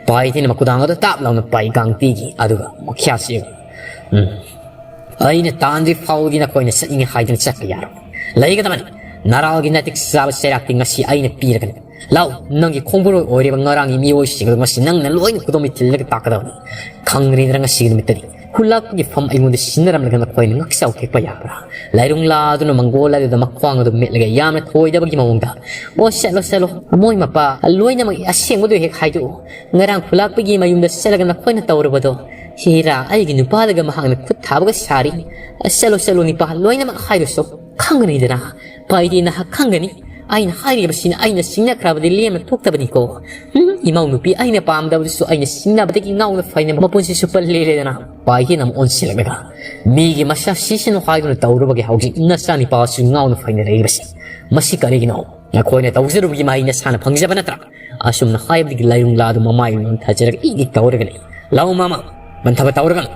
ꯄꯥꯏꯊꯤꯅ ꯃꯈꯨꯗꯥꯡ ꯑꯗꯨ ꯇꯥꯞ ꯂꯥꯎꯅ ꯄꯥꯏꯒꯥꯡ ꯄꯤꯈꯤ꯫ ꯑꯗꯨꯒ ꯃꯈ꯭ꯌꯥꯁꯤ, ꯎꯝ, ꯑꯩꯅ ꯇꯥꯟꯗ꯭ꯔꯤ ꯐꯥꯎꯗꯤ ꯅꯈꯣꯏꯅ ꯆꯠꯅꯤꯡꯉꯦ ꯍꯥꯏꯗꯨꯅ ꯆꯠꯄ ꯌꯥꯔꯣꯏ꯫ ꯂꯩꯒꯗꯕꯅꯤ꯫ ꯅꯔꯥꯜꯒꯤ ꯅꯥꯇꯤꯛ ꯆꯥꯕ ꯆꯩꯔꯥꯛꯇꯤ ꯉꯁꯤ ꯑꯩꯅ ꯄꯤꯔꯒꯅꯤ꯫ ꯂꯥꯎ, ꯅꯪꯒꯤ ꯈꯣꯡꯕꯨꯔꯣꯏ ꯑꯣꯏꯔꯤꯕ ꯉꯔꯥꯡꯒꯤ ꯃꯤꯑꯣꯏꯁꯤꯡ ꯑꯗꯨ ꯉꯁꯤ ꯅꯪꯅ ꯂꯣꯏꯅ ꯈꯨꯗꯣꯝꯕꯤ ꯊꯤꯜꯂꯒ ꯇꯥꯛꯀꯗꯕꯅꯤ꯫ ꯈꯪꯒꯅꯤꯗꯅ ꯉꯁꯤꯒꯤ ꯅꯨꯃꯤꯠꯇꯗꯤ ꯈꯨꯂꯥꯛꯄꯒꯤ ꯐꯝ ꯑꯩꯉꯣꯟꯗ ꯁꯤꯟꯅꯔꯝꯂꯒ ꯅꯈꯣꯏꯅ ꯉꯛꯆꯥꯎ ꯊꯦꯛꯄ ꯌꯥꯕ꯭ꯔꯥ? ꯂꯥꯏꯔꯨꯡꯂꯥ ꯑꯗꯨꯅ ꯃꯪꯒꯣꯜ ꯑꯗꯨꯗ ꯃꯈ꯭ꯋꯥꯡ ꯑꯗꯨ ꯃꯦꯠꯂꯒ ꯌꯥꯝꯅ ꯊꯣꯏꯗꯕꯒꯤ ꯃꯑꯣꯡꯗ, "ꯑꯣ, ꯆꯠꯂꯣ, ꯆꯠꯂꯣ, ꯃꯣꯏ ꯃꯄꯥ, ꯂꯣꯏꯅꯃꯛ ꯑꯁꯦꯡꯕꯗꯨ ꯍꯦꯛ ꯍꯥꯏꯗꯣꯛꯎ꯫ ꯉꯔꯥꯡ ꯈꯨꯂꯥꯛꯄꯒꯤ ꯃꯌꯨꯝꯗ ꯆꯠꯂꯒ ꯅꯈꯣꯏꯅ ꯇꯧꯔꯕꯗꯣ, ꯍꯦꯔꯥ, ꯑꯩꯒꯤ ꯅꯨꯄꯥꯗꯒ ꯃꯍꯥꯛꯅ ꯈꯨꯠ ꯊꯥꯕꯒ ꯁꯥꯔꯤ꯫ ꯆꯠꯂꯣ, ꯆꯠꯂꯣ, ꯅꯤꯄꯥ, ꯂꯣꯏꯅꯃꯛ ꯍꯥꯏꯔꯨꯁꯣ꯫ ꯈꯪꯒꯅꯤꯗꯅ, ꯄꯥꯏꯗꯤ ꯅꯍꯥꯛ ꯈꯪꯒꯅꯤ꯫ ꯑꯩꯅ ꯍꯥꯏꯔꯤꯕꯁꯤꯅ ꯑꯩꯅ ꯁꯤꯡꯅꯈ꯭ꯔꯕꯗꯤ ꯂꯦꯝꯅ ꯊꯣꯛꯇꯕꯅꯤꯀꯣ꯫ ꯎꯝ, ꯏꯃꯧ ꯅꯨꯄꯤ ꯑꯩꯅ ꯄꯥꯝꯗꯕꯗꯨꯁꯨ ꯑꯩꯅ ꯁꯤꯡꯅꯕꯗꯒꯤ ꯉꯥꯎꯅ ꯐꯩꯅ ꯃꯄꯨꯟꯁꯤ ꯆꯨꯞꯄ ꯂꯦꯜꯂꯦꯗꯅ꯫ ꯄꯥꯏꯗꯤꯅ ꯑꯃꯨꯛ ꯑꯣꯟꯁꯤꯜꯂꯛꯂꯒ, "ꯃꯤꯒꯤ ꯃꯆꯥ ꯁꯤꯁꯅꯨ ꯍꯥꯏꯗꯨꯅ ꯇꯧꯔꯨꯕꯒꯤ ꯍꯧꯖꯤꯛ ꯅꯆꯥꯅꯤꯄꯥꯁꯨ ꯉꯥꯎꯅ ꯐꯩꯅ ꯂꯩꯔꯤꯕꯁꯤ꯫ ꯃꯁꯤ ꯀꯔꯤꯒꯤꯅꯣ? ꯅꯈꯣꯏꯅ ꯇꯧꯖꯔꯨꯕꯒꯤ ꯃꯍꯩ ꯅꯁꯥꯅ ꯐꯪꯖꯕ ꯅꯠꯇ꯭ꯔꯥ?" ꯑꯁꯨꯝꯅ ꯍꯥꯏꯕꯗꯒꯤ ꯂꯥꯏꯔꯨꯡꯂꯥ ꯑꯗꯨ ꯃꯃꯥꯏ ꯅꯣꯟꯊꯖꯔꯒ ꯏꯛ ꯏꯛ ꯇꯧꯔꯒ ꯂꯩ꯫ "ꯂꯥꯎ ꯃꯃꯥ, ꯃꯟꯊꯕ ꯇꯧꯔꯒꯅꯨ꯫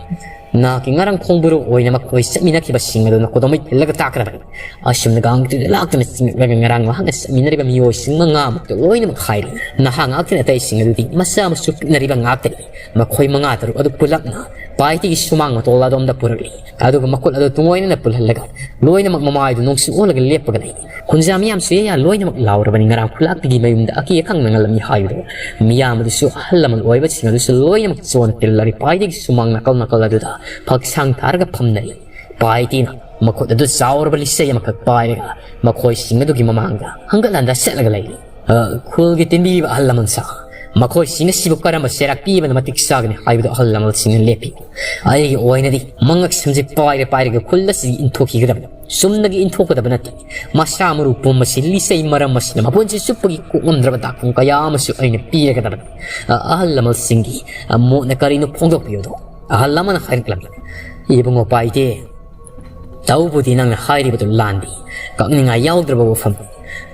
ꯅꯍꯥꯛꯀꯤ ꯉꯔꯥꯡ ꯈꯣꯡꯕꯨꯔꯨ ꯑꯣꯏꯅ ꯃꯈꯣꯏ ꯆꯠꯃꯤꯟꯅꯈꯤꯕꯁꯤꯡ ꯑꯗꯨ ꯅꯈꯨꯗꯣꯝꯕꯤ ꯊꯤꯜꯂꯒ ꯇꯥꯛꯀꯗꯕꯅꯤ꯫" ꯑꯁꯨꯝꯅ ꯒꯥꯡꯇꯨꯗ ꯂꯥꯛꯇꯨꯅ ꯆꯤꯡꯂꯛꯂꯒ ꯉꯔꯥꯡ ꯃꯍꯥꯛꯅ ꯆꯠꯃꯤꯟꯅꯔꯤꯕ ꯃꯤꯑꯣꯏꯁꯤꯡ ꯃꯉꯥꯃꯨꯛꯇ ꯂꯣꯏꯅꯃꯛ ꯍꯥꯏꯔꯤ꯫ ꯅꯍꯥ ꯉꯥꯛꯇꯅ ꯑꯇꯩꯁꯤꯡ ꯑꯗꯨꯗꯤ ꯃꯆꯥ ꯃꯁꯨ ꯄꯤꯛꯅꯔꯤꯕ ꯉꯥꯛꯇꯅꯤ꯫ ꯃꯈꯣꯏ ꯃꯉꯥ ꯇꯔꯨꯛ ꯑꯗꯨ ꯄꯨꯂꯞꯅ ꯄꯥꯏꯇꯤꯒꯤ ꯁꯨꯃꯥꯡ ꯃꯇꯣꯜ ꯑꯗꯣꯝꯗ ꯄꯨꯔꯛꯂꯤ꯫ ꯑꯗꯨꯒ ꯃꯈꯨꯠ ꯑꯗꯨ ꯇꯨꯡꯑꯣꯏꯅꯅ ꯄꯨꯜꯍꯜꯂꯒ ꯂꯣꯏꯅꯃꯛ ꯃꯃꯥꯏꯗꯨ ꯅꯣꯡꯆꯨ ꯑꯣꯜꯂꯒ ꯂꯦꯞꯄꯒ ꯂꯩ꯫ ꯈꯨꯟꯖꯥ ꯃꯤꯌꯥꯝꯁꯨ ꯌꯥ ꯂꯣꯏꯅꯃꯛ ꯂꯥꯎꯔꯕꯅꯤ꯫ ꯉꯔꯥꯡ ꯈꯨꯂꯥꯛꯄꯤꯒꯤ ꯃꯌꯨꯝꯗ ꯑꯀꯤ ꯑꯈꯪ ꯅꯪꯍꯜꯂꯝꯃꯤ ꯍꯥꯏꯕꯗꯨ꯫ ꯃꯤꯌꯥꯝ ꯑꯗꯨꯁꯨ ꯑꯍꯜ ꯂꯃꯟ ꯑꯣꯏꯕꯁꯤꯡ ꯑꯗꯨꯁꯨ ꯂꯣꯏꯅꯃꯛ ꯆꯣꯟ ꯇꯤꯜꯂꯔꯤ꯫ ꯄꯥꯏꯗꯒꯤ ꯁꯨꯃꯥꯡ ꯅꯥꯀꯜ ꯅꯥꯀꯜ ꯑꯗꯨꯗ ꯐꯛꯁꯥꯡ ꯊꯥꯔꯒ ꯐꯝꯅꯔꯤ꯫ ꯄꯥꯏꯇꯤꯅ ꯃꯈꯨꯠ ꯑꯗꯨ ꯆꯥꯎꯔꯕ ꯂꯤꯆꯩ ꯑꯃꯈꯛ ꯄꯥꯏꯔꯒ ꯃꯈꯣꯏꯁꯤꯡ ꯑꯗꯨꯒꯤ ꯃꯃꯥꯡꯗ ꯍꯪꯒꯠ ꯍꯟꯗ ꯆꯠꯂꯒ ꯂꯩꯔꯤ꯫ "ꯑ, ꯈꯨꯜꯒꯤ ꯇꯤꯟꯕꯤꯔꯤꯕ ꯑꯍꯜ ꯂꯃꯟ ꯁꯥ, ꯃꯈꯣꯏꯁꯤꯡ ꯑꯁꯤꯕꯨ ꯀꯔꯝꯕ ꯆꯩꯔꯥꯛ ꯄꯤꯕꯅ ꯃꯇꯤꯛ ꯆꯥꯒꯅꯤ ꯍꯥꯏꯕꯗꯨ ꯑꯍꯜ ꯂꯃꯟꯁꯤꯡꯅ ꯂꯦꯞꯄꯤ꯫ ꯑꯩꯒꯤ ꯑꯣꯏꯅꯗꯤ ꯃꯉꯛ ꯁꯝꯖꯤ ꯄꯥꯏꯔ ꯄꯥꯏꯔꯒ ꯈꯨꯜ ꯑꯁꯤꯗꯒꯤ ꯏꯟꯊꯣꯛꯈꯤꯒꯗꯕꯅꯤ꯫ ꯆꯨꯝꯅꯒꯤ ꯏꯟꯊꯣꯛꯀꯗꯕ ꯅꯠꯇꯦ꯫ ꯃꯁꯥ ꯃꯔꯨ ꯄꯨꯝꯕꯁꯤ ꯂꯤꯆꯩ ꯃꯔꯝ ꯑꯁꯤꯅ ꯃꯄꯨꯟꯁꯤ ꯆꯨꯞꯄꯒꯤ ꯀꯣꯛꯉꯝꯗ꯭ꯔꯕ ꯇꯥꯛꯐꯝ ꯀꯌꯥ ꯑꯃꯁꯨ ꯑꯩꯅ ꯄꯤꯔꯒꯗꯕꯅꯤ꯫ ꯑ-, ꯑꯍꯜ ꯂꯃꯟꯁꯤꯡꯒꯤ, ꯑ, ꯃꯣꯠꯅ ꯀꯔꯤꯅꯣ ꯐꯣꯡꯗꯣꯛꯄꯤꯌꯨꯗꯣ꯫ ꯑꯍꯜ ꯑꯃꯅ ꯍꯥꯏꯔꯛꯂꯝꯃꯤ, "ꯏꯕꯨꯡꯉꯣ ꯄꯥꯏꯗꯦ, ꯇꯧꯕꯨꯗꯤ ꯅꯪꯅ ꯍꯥꯏꯔꯤꯕꯗꯨ ꯂꯥꯟꯗꯦ, ꯀꯛꯅꯤꯡꯉꯥꯏ ꯌꯥꯎꯗ꯭ꯔꯕ ꯋꯥꯐꯝꯅꯤ꯫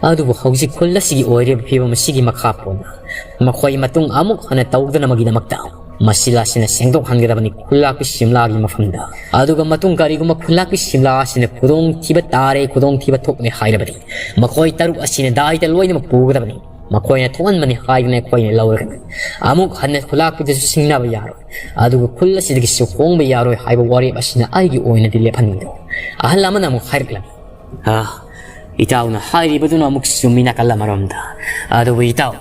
ꯑꯗꯨꯕꯨ ꯍꯧꯖꯤꯛ ꯈꯨꯜ ꯑꯁꯤꯒꯤ ꯑꯣꯏꯔꯤꯕ ꯐꯤꯕꯝ ꯑꯁꯤꯒꯤ ꯃꯈꯥ ꯄꯣꯟꯅ ꯃꯈꯣꯏ ꯃꯇꯨꯡ ꯑꯃꯨꯛ ꯍꯟꯅ ꯇꯧꯗꯅꯕꯒꯤꯗꯃꯛꯇ ꯃꯁꯤꯂꯥꯁꯤꯅ ꯁꯦꯡꯗꯣꯛꯍꯟꯒꯗꯕꯅꯤ ꯈꯨꯜꯂꯥꯛꯄꯤ ꯁꯤꯝꯂꯥꯒꯤ ꯃꯐꯝꯗ꯫ ꯑꯗꯨꯒ ꯃꯇꯨꯡ ꯀꯔꯤꯒꯨꯝꯕ ꯈꯨꯜꯂꯥꯛꯄꯤ ꯁꯤꯝꯂꯥ ꯑꯁꯤꯅ ꯈꯨꯗꯣꯡꯊꯤꯕ ꯇꯥꯔꯦ, ꯈꯨꯗꯣꯡꯊꯤꯕ ꯊꯣꯛꯂꯦ ꯍꯥꯏꯔꯕꯗꯤ ꯃꯈꯣꯏ ꯇꯔꯨꯛ ꯑꯁꯤꯅ ꯗꯥꯏꯗ ꯂꯣꯏꯅꯃꯛ ꯄꯨꯒꯗꯕꯅꯤ꯫ ꯃꯈꯣꯏꯅ ꯊꯣꯛꯍꯟꯕꯅꯤ ꯍꯥꯏꯗꯅ ꯑꯩꯈꯣꯏꯅ ꯂꯧꯔꯒꯅꯤ꯫ ꯑꯃꯨꯛ ꯍꯟꯅ ꯈꯨꯜꯂꯥꯛꯄꯤꯗꯁꯨ ꯁꯤꯡꯅꯕ ꯌꯥꯔꯣꯏ꯫ ꯑꯗꯨꯒ ꯈꯨꯜ ꯑꯁꯤꯗꯒꯤꯁꯨ ꯍꯣꯡꯕ ꯌꯥꯔꯣꯏ ꯍꯥꯏꯕ ꯋꯥꯔꯦꯞ ꯑꯁꯤꯅ ꯑꯩꯒꯤ ꯑꯣꯏꯅꯗꯤ ꯂꯦꯞꯍꯟꯅꯤꯡꯗꯦ"꯫ ꯑꯍꯜ ꯑꯃꯅ ꯑꯃꯨꯛ ꯍꯥꯏꯔꯛꯂꯝꯃꯤ, "ꯑ, ꯏꯇꯥꯎꯅ ꯍꯥꯏꯔꯤꯕꯗꯨꯅ ꯑꯃꯨꯛ ꯆꯨꯝꯃꯤ ꯅꯥꯀꯜ ꯑꯃꯔꯣꯝꯗ꯫ ꯑꯗꯨꯕꯨ ꯏꯇꯥꯎ,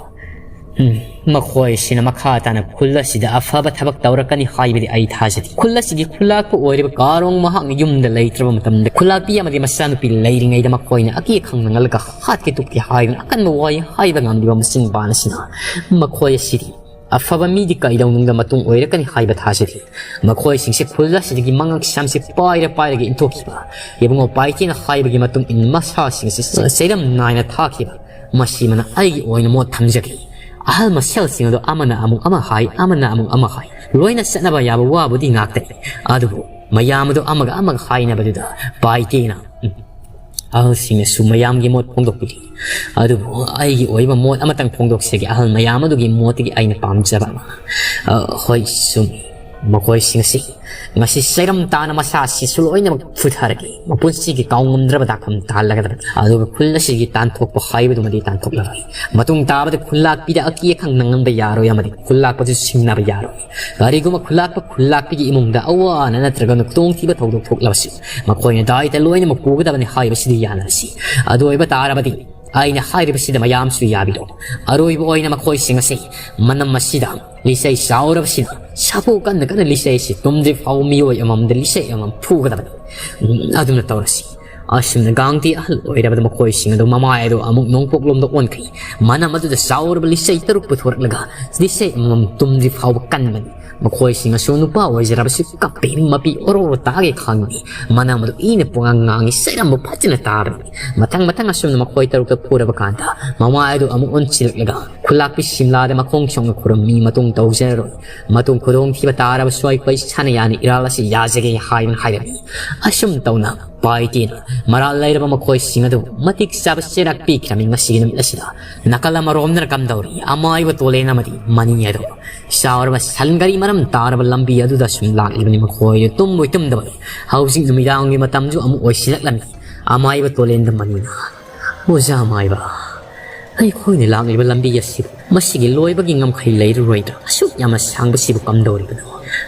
ꯎꯝ, ꯃꯈꯣꯏꯁꯤꯅ ꯃꯈꯥ ꯇꯥꯅ ꯈꯨꯜ ꯑꯁꯤꯗ ꯑꯐꯕ ꯊꯕꯛ ꯇꯧꯔꯛꯀꯅꯤ ꯍꯥꯏꯕꯗꯤ ꯑꯩ ꯊꯥꯖꯗꯦ꯫ ꯈꯨꯜ ꯑꯁꯤꯒꯤ ꯈꯨꯜꯂꯥꯛꯄ ꯑꯣꯏꯔꯤꯕ ꯀꯥꯔꯣꯡ ꯃꯍꯥꯛꯅ ꯌꯨꯝꯗ ꯂꯩꯇ꯭ꯔꯕ ꯃꯇꯝꯗ ꯈꯨꯜꯂꯥꯛꯄꯤ ꯑꯃꯗꯤ ꯃꯆꯥꯅꯨꯄꯤ ꯂꯩꯔꯤꯉꯩꯗ ꯃꯈꯣꯏꯅ ꯑꯀꯤ ꯑꯈꯪ ꯅꯪꯍꯜꯂꯒ ꯍꯥꯠꯀꯦ ꯇꯨꯞꯀꯦ ꯍꯥꯏꯗꯨꯅ ꯑꯀꯟꯕ ꯋꯥꯍꯩ ꯍꯥꯏꯕ ꯉꯝꯂꯤꯕ ꯃꯁꯤꯡ ꯄꯥꯅ ꯑꯁꯤꯅ ꯃꯈꯣꯏ ꯑꯁꯤꯗꯤ ꯑꯐꯕ ꯃꯤꯗꯤ ꯀꯩꯗꯧꯅꯨꯡꯗ ꯃꯇꯨꯡ ꯑꯣꯏꯔꯛꯀꯅꯤ ꯍꯥꯏꯕ ꯊꯥꯖꯗꯦ꯫ ꯃꯈꯣꯏꯁꯤꯡꯁꯦ ꯈꯨꯜ ꯑꯁꯤꯗꯒꯤ ꯃꯉꯛ ꯁꯝꯁꯦ ꯄꯥꯏꯔ ꯄꯥꯏꯔꯒ ꯏꯟꯊꯣꯛꯈꯤꯕ, ꯏꯕꯨꯡꯉꯣ ꯄꯥꯏꯇꯦꯅ ꯍꯥꯏꯕꯒꯤ ꯃꯇꯨꯡ ꯏꯟꯅ ꯃꯁꯥꯁꯤꯡ ꯑꯁꯤ ꯆꯩꯔꯝ ꯅꯥꯏꯅ ꯊꯥꯈꯤꯕ, ꯃꯁꯤꯃꯅ ꯑꯩꯒꯤ ꯑꯣꯏꯅ ꯃꯣꯠ ꯊꯝꯖꯒꯦ"꯫ ꯑꯍꯜ ꯃꯁꯦꯜꯁꯤꯡ ꯑꯗꯨ ꯑꯃꯅ ꯑꯃꯨꯛ ꯑꯃ ꯍꯥꯏ, ꯑꯃꯅ ꯑꯃꯨꯛ ꯑꯃ ꯍꯥꯏ꯫ ꯂꯣꯏꯅ ꯆꯠꯅꯕ ꯌꯥꯕ ꯋꯥꯕꯨꯗꯤ ꯉꯥꯛꯇꯅꯤ, ꯑꯗꯨꯕꯨ ꯃꯌꯥꯝ ꯑꯗꯨ ꯑꯃꯒ ꯑꯃꯒ ꯍꯥꯏꯅꯕꯗꯨꯗ ꯄꯥꯏꯇꯦꯅ, ꯎꯝ, ꯑꯍꯜꯁꯤꯡꯅꯁꯨ ꯃꯌꯥꯝꯒꯤ ꯃꯣꯠ ꯐꯣꯡꯗꯣꯛꯄꯤꯔꯤ꯫ ꯑꯗꯨꯕꯨ ꯑꯩꯒꯤ ꯑꯣꯏꯕ ꯃꯣꯠ ꯑꯃꯇꯪ ꯐꯣꯡꯗꯣꯛꯆꯒꯦ꯫ ꯑꯍꯜ ꯃꯌꯥꯝ ꯑꯗꯨꯒꯤ ꯃꯣꯠꯇꯒꯤ ꯑꯩꯅ ꯄꯥꯝꯖꯕ ꯑꯃ꯫ ꯑ, ꯍꯣꯏ, ꯆꯨꯝꯃꯤ꯫ ꯃꯈꯣꯏꯁꯤꯡ ꯑꯁꯤ ꯉꯁꯤ ꯆꯩꯔꯝ ꯇꯥꯅ ꯃꯁꯥ ꯑꯁꯤꯁꯨ ꯂꯣꯏꯅꯃꯛ ꯐꯨꯊꯔꯒꯦ꯫ ꯃꯄꯨꯟꯁꯤꯒꯤ ꯀꯥꯎꯉꯝꯗ꯭ꯔꯕ ꯗꯥꯛꯐꯝ ꯇꯥꯍꯜꯂꯒꯗꯕꯅꯤ꯫ ꯑꯗꯨꯒ ꯈꯨꯜ ꯑꯁꯤꯒꯤ ꯇꯥꯟꯊꯣꯛꯄ ꯍꯥꯏꯕꯗꯨꯃꯗꯤ ꯇꯥꯟꯊꯣꯛꯂꯔꯣꯏ꯫ ꯃꯇꯨꯡ ꯇꯥꯕꯗ ꯈꯨꯜꯂꯥꯛꯄꯤꯗ ꯑꯀꯤ ꯑꯈꯪ ꯅꯪꯍꯟꯕ ꯌꯥꯔꯣꯏ ꯑꯃꯗꯤ ꯈꯨꯜꯂꯥꯛꯄꯁꯨ ꯁꯤꯡꯅꯕ ꯌꯥꯔꯣꯏ꯫ ꯀꯔꯤꯒꯨꯝꯕ ꯈꯨꯜꯂꯥꯛꯄ ꯈꯨꯜꯂꯥꯛꯄꯤꯒꯤ ꯏꯃꯨꯡꯗ ꯑꯋꯥ ꯑꯅꯥ ꯅꯠꯇ꯭ꯔꯒꯅ ꯈꯨꯗꯣꯡꯊꯤꯕ ꯊꯧꯗꯣꯛ ꯊꯣꯛꯂꯕꯁꯨ ꯃꯈꯣꯏꯅ ꯗꯥꯏꯇ ꯂꯣꯏꯅꯃꯛ ꯄꯨꯒꯗꯕꯅꯤ ꯍꯥꯏꯕꯁꯤꯗꯤ ꯌꯥꯅꯔꯁꯤ꯫ ꯑꯗꯨ ꯑꯣꯏꯕ ꯇꯥꯔꯕꯗꯤ ꯑꯩꯅ ꯍꯥꯏꯔꯤꯕꯁꯤꯗ ꯃꯌꯥꯝꯁꯨ ꯌꯥꯕꯤꯔꯣ꯫ ꯑꯔꯣꯏꯕ ꯑꯣꯏꯅ ꯃꯈꯣꯏꯁꯤꯡ ꯑꯁꯤ ꯃꯅꯝ ꯑꯁꯤꯗ ꯂꯤꯆꯩ ꯆꯥꯎꯔꯕꯁꯤꯅ ꯁꯥꯐꯨ ꯀꯟꯅ ꯀꯟꯅ ꯂꯤꯆꯩ ꯑꯁꯤ ꯇꯨꯝꯗ꯭ꯔꯤ ꯐꯥꯎ ꯃꯤꯑꯣꯏ ꯑꯃꯃꯝꯗ ꯂꯤꯆꯩ ꯑꯃꯃꯝ ꯐꯨꯒꯗꯕꯅꯤ꯫ ꯎꯝ, ꯑꯗꯨꯝꯅ ꯇꯧꯔꯁꯤ꯫ ꯑꯁꯨꯝꯅ ꯒꯥꯡꯇꯤ ꯑꯍꯜ ꯑꯣꯏꯔꯕꯗ ꯃꯈꯣꯏꯁꯤꯡ ꯑꯗꯨ ꯃꯃꯥꯏ ꯑꯗꯨ ꯑꯃꯨꯛ ꯅꯣꯡꯄꯣꯛꯂꯣꯝꯗ ꯑꯣꯟꯈꯤ꯫ ꯃꯅꯝ ꯑꯗꯨꯗ ꯆꯥꯎꯔꯕ ꯂꯤꯆꯩ ꯇꯔꯨꯛ ꯄꯨꯊꯣꯔꯛꯂꯒ ꯂꯤꯆꯩ ꯑꯃꯃꯝ ꯇꯨꯝꯗ꯭ꯔꯤ ꯐꯥꯎꯕ ꯀꯟꯕꯅꯤ꯫ ꯃꯈꯣꯏꯁꯤꯡ ꯑꯁꯨ ꯅꯨꯄꯥ ꯑꯣꯏꯖꯔꯕꯁꯨ ꯀꯞꯄꯤ, ꯃꯄꯤ ꯑꯣꯔꯣ ꯑꯣꯔꯣ ꯇꯥꯒꯦ ꯈꯪꯗꯦ꯫ ꯃꯅꯥ ꯃꯗꯨ ꯏꯅ ꯄꯨꯡꯉꯥꯡ ꯉꯥꯡꯉꯤ, ꯆꯩꯔꯝꯕ ꯐꯖꯅ ꯇꯥꯔꯕꯅꯤ꯫ ꯃꯊꯪ ꯃꯊꯪ ꯑꯁꯨꯝꯅ ꯃꯈꯣꯏ ꯇꯔꯨꯛꯇ ꯐꯨꯔꯕ ꯀꯥꯟꯗ ꯃꯃꯥꯏ ꯑꯗꯨ ꯑꯃꯨꯛ ꯑꯣꯟꯁꯤꯜꯂꯛꯂꯒ ꯈꯨꯂꯥꯛꯄꯤ ꯁꯤꯝꯂꯥꯗ ꯃꯈꯣꯡ ꯁꯣꯛꯅ ꯈꯨꯔꯨꯝꯃꯤ꯫ ꯃꯇꯨꯡ ꯇꯧꯖꯔꯔꯣꯏ꯫ ꯃꯇꯨꯡ ꯈꯨꯗꯣꯡꯊꯤꯕ ꯇꯥꯔꯕꯁꯨ ꯑꯩꯈꯣꯏ ꯁꯥꯟꯅ ꯌꯥꯅ ꯏꯔꯥꯜ ꯑꯁꯤ ꯌꯥꯖꯒꯦ ꯍꯥꯏꯗꯨꯅ ꯍꯥꯏꯔꯝꯃꯤ꯫ ꯑꯁꯨꯝ ꯇꯧꯅ ꯄꯥꯏꯇꯦꯅ ꯃꯔꯥꯜ ꯂꯩꯔꯕ ꯃꯈꯣꯏꯁꯤꯡ ꯑꯗꯨ ꯃꯇꯤꯛ ꯆꯥꯕ ꯆꯩꯔꯥꯛ ꯄꯤꯈ꯭ꯔꯝꯃꯤ꯫ ꯉꯁꯤꯒꯤ ꯅꯨꯃꯤꯠ ꯑꯁꯤꯗ ꯅꯥꯀꯜ ꯑꯃꯔꯣꯝꯗꯅ ꯀꯝꯗꯧꯔꯤ? ꯑꯃꯥꯏꯕ ꯇꯣꯂꯦꯟ ꯑꯃꯗꯤ ꯃꯅꯤ ꯑꯗꯣ ꯆꯥꯎꯔꯕ ꯁꯟ ꯒꯥꯔꯤ ꯃꯔꯝ ꯇꯥꯔꯕ ꯂꯝꯕꯤ ꯑꯗꯨꯗ ꯁꯨꯝ ꯂꯥꯛꯂꯤꯕꯅꯤ꯫ ꯃꯈꯣꯏꯗꯨ ꯇꯨꯝꯕꯣꯏ ꯇꯨꯝꯗꯕꯣꯏ꯫ ꯍꯧꯖꯤꯛ ꯅꯨꯃꯤꯗꯥꯡꯒꯤ ꯃꯇꯝꯁꯨ ꯑꯃꯨꯛ ꯑꯣꯏꯁꯤꯜꯂꯛꯂꯝꯃꯤ꯫ ꯑꯃꯥꯏꯕ ꯇꯣꯂꯦꯟꯗ ꯃꯅꯤꯅ, "ꯑꯣꯖꯥ ꯑꯃꯥꯏꯕ, ꯑꯩꯈꯣꯏꯅ ꯂꯥꯛꯂꯤꯕ ꯂꯝꯕꯤ ꯑꯁꯤꯕꯨ ꯃꯁꯤꯒꯤ ꯂꯣꯏꯕꯒꯤ ꯉꯝꯈꯩ ꯂꯩꯔꯔꯣꯏꯗ꯭ꯔꯥ? ꯑꯁꯨꯛ ꯌꯥꯝꯅ ꯁꯥꯡꯕꯁꯤꯕꯨ ꯀꯝꯗꯧꯔꯤꯕꯅꯣ?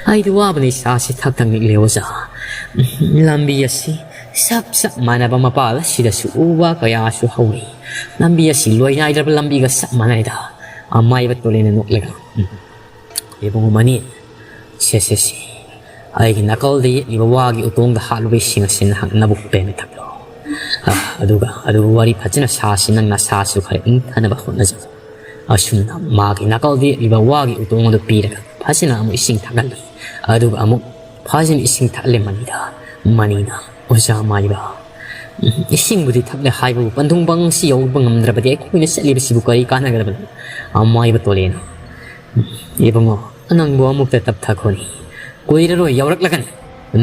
ꯑꯩꯗꯤ ꯋꯥꯕꯅ ꯏꯁꯥꯁꯤ ꯊꯛ ꯊꯛ ꯅꯤꯛꯂꯦ ꯑꯣꯖꯥ꯫ ꯂꯝꯕꯤ ꯑꯁꯤ ꯆꯞ ꯆꯞ ꯃꯥꯟꯅꯕ ꯃꯄꯥꯜ ꯑꯁꯤꯗꯁꯨ ꯎ ꯋꯥ ꯀꯌꯥꯁꯨ ꯍꯧꯔꯤ꯫ ꯂꯝꯕꯤ ꯑꯁꯤ ꯂꯣꯏꯅꯥꯏꯗ꯭ꯔꯕ ꯂꯝꯕꯤꯒ ꯆꯞ ꯃꯥꯟꯅꯩꯗ꯫" ꯑꯃꯥꯏꯕ ꯇꯣꯂꯦꯟꯅ ꯅꯣꯛꯂꯒ, "ꯎꯝ, ꯏꯕꯨꯡꯉꯣ ꯃꯅꯤ, ꯁꯦ, ꯁꯦ, ꯁꯦ, ꯑꯩꯒꯤ ꯅꯥꯀꯜꯗ ꯌꯦꯛꯂꯤꯕ ꯋꯥꯒꯤ ꯎꯇꯣꯡꯗ ꯍꯥꯠꯂꯨꯕ ꯏꯁꯤꯡ ꯑꯁꯤ ꯅꯍꯥꯛ ꯅꯕꯨꯛ ꯄꯦꯟꯅ ꯊꯛꯂꯣ꯫ ꯑ, ꯑꯗꯨꯒ, ꯑꯗꯨꯒ ꯋꯥꯔꯤ ꯐꯖꯅ ꯁꯥꯁꯤ, ꯅꯪ ꯅꯁꯥꯁꯨ ꯈꯔ ꯏꯪꯊꯅꯕ ꯍꯣꯠꯅꯖꯧ꯫" ꯑꯁꯨꯝꯅ ꯃꯥꯒꯤ ꯅꯥꯀꯜꯗ ꯌꯦꯛꯂꯤꯕ ꯋꯥꯒꯤ ꯎꯇꯣꯡ ꯑꯗꯨ ꯄꯤꯔꯒ ꯐꯖꯅ ꯑꯃꯨꯛ ꯏꯁꯤꯡ ꯊꯛꯍꯜꯂꯤ꯫ ꯑꯗꯨꯒ ꯑꯃꯨꯛ ꯐꯖꯅ ꯏꯁꯤꯡ ꯊꯛꯍꯜꯂꯦ ꯃꯅꯤꯗ꯫ ꯃꯅꯤꯅ, "ꯑꯣꯖꯥ ꯃꯥꯏꯕ, ꯏꯁꯤꯡꯕꯨꯗꯤ ꯊꯛꯂꯦ ꯍꯥꯏꯕꯕꯨ ꯄꯟꯊꯨꯡꯐꯝꯁꯤ ꯌꯧꯕ ꯉꯝꯗ꯭ꯔꯕꯗꯤ ꯑꯩꯈꯣꯏꯅ ꯆꯠꯂꯤꯕꯁꯤꯕꯨ ꯀꯔꯤ ꯀꯥꯟꯅꯒꯗꯕꯅꯣ?" ꯑꯃꯥꯏꯕ ꯇꯣꯂꯦꯟ, "ꯏꯕꯨꯡꯉꯣ, ꯅꯪꯕꯨ ꯑꯃꯨꯛꯇ ꯇꯞꯊꯈꯣꯅꯤ꯫ ꯀꯨꯏꯔꯔꯣꯏ ꯌꯧꯔꯛꯂꯒꯅꯤ꯫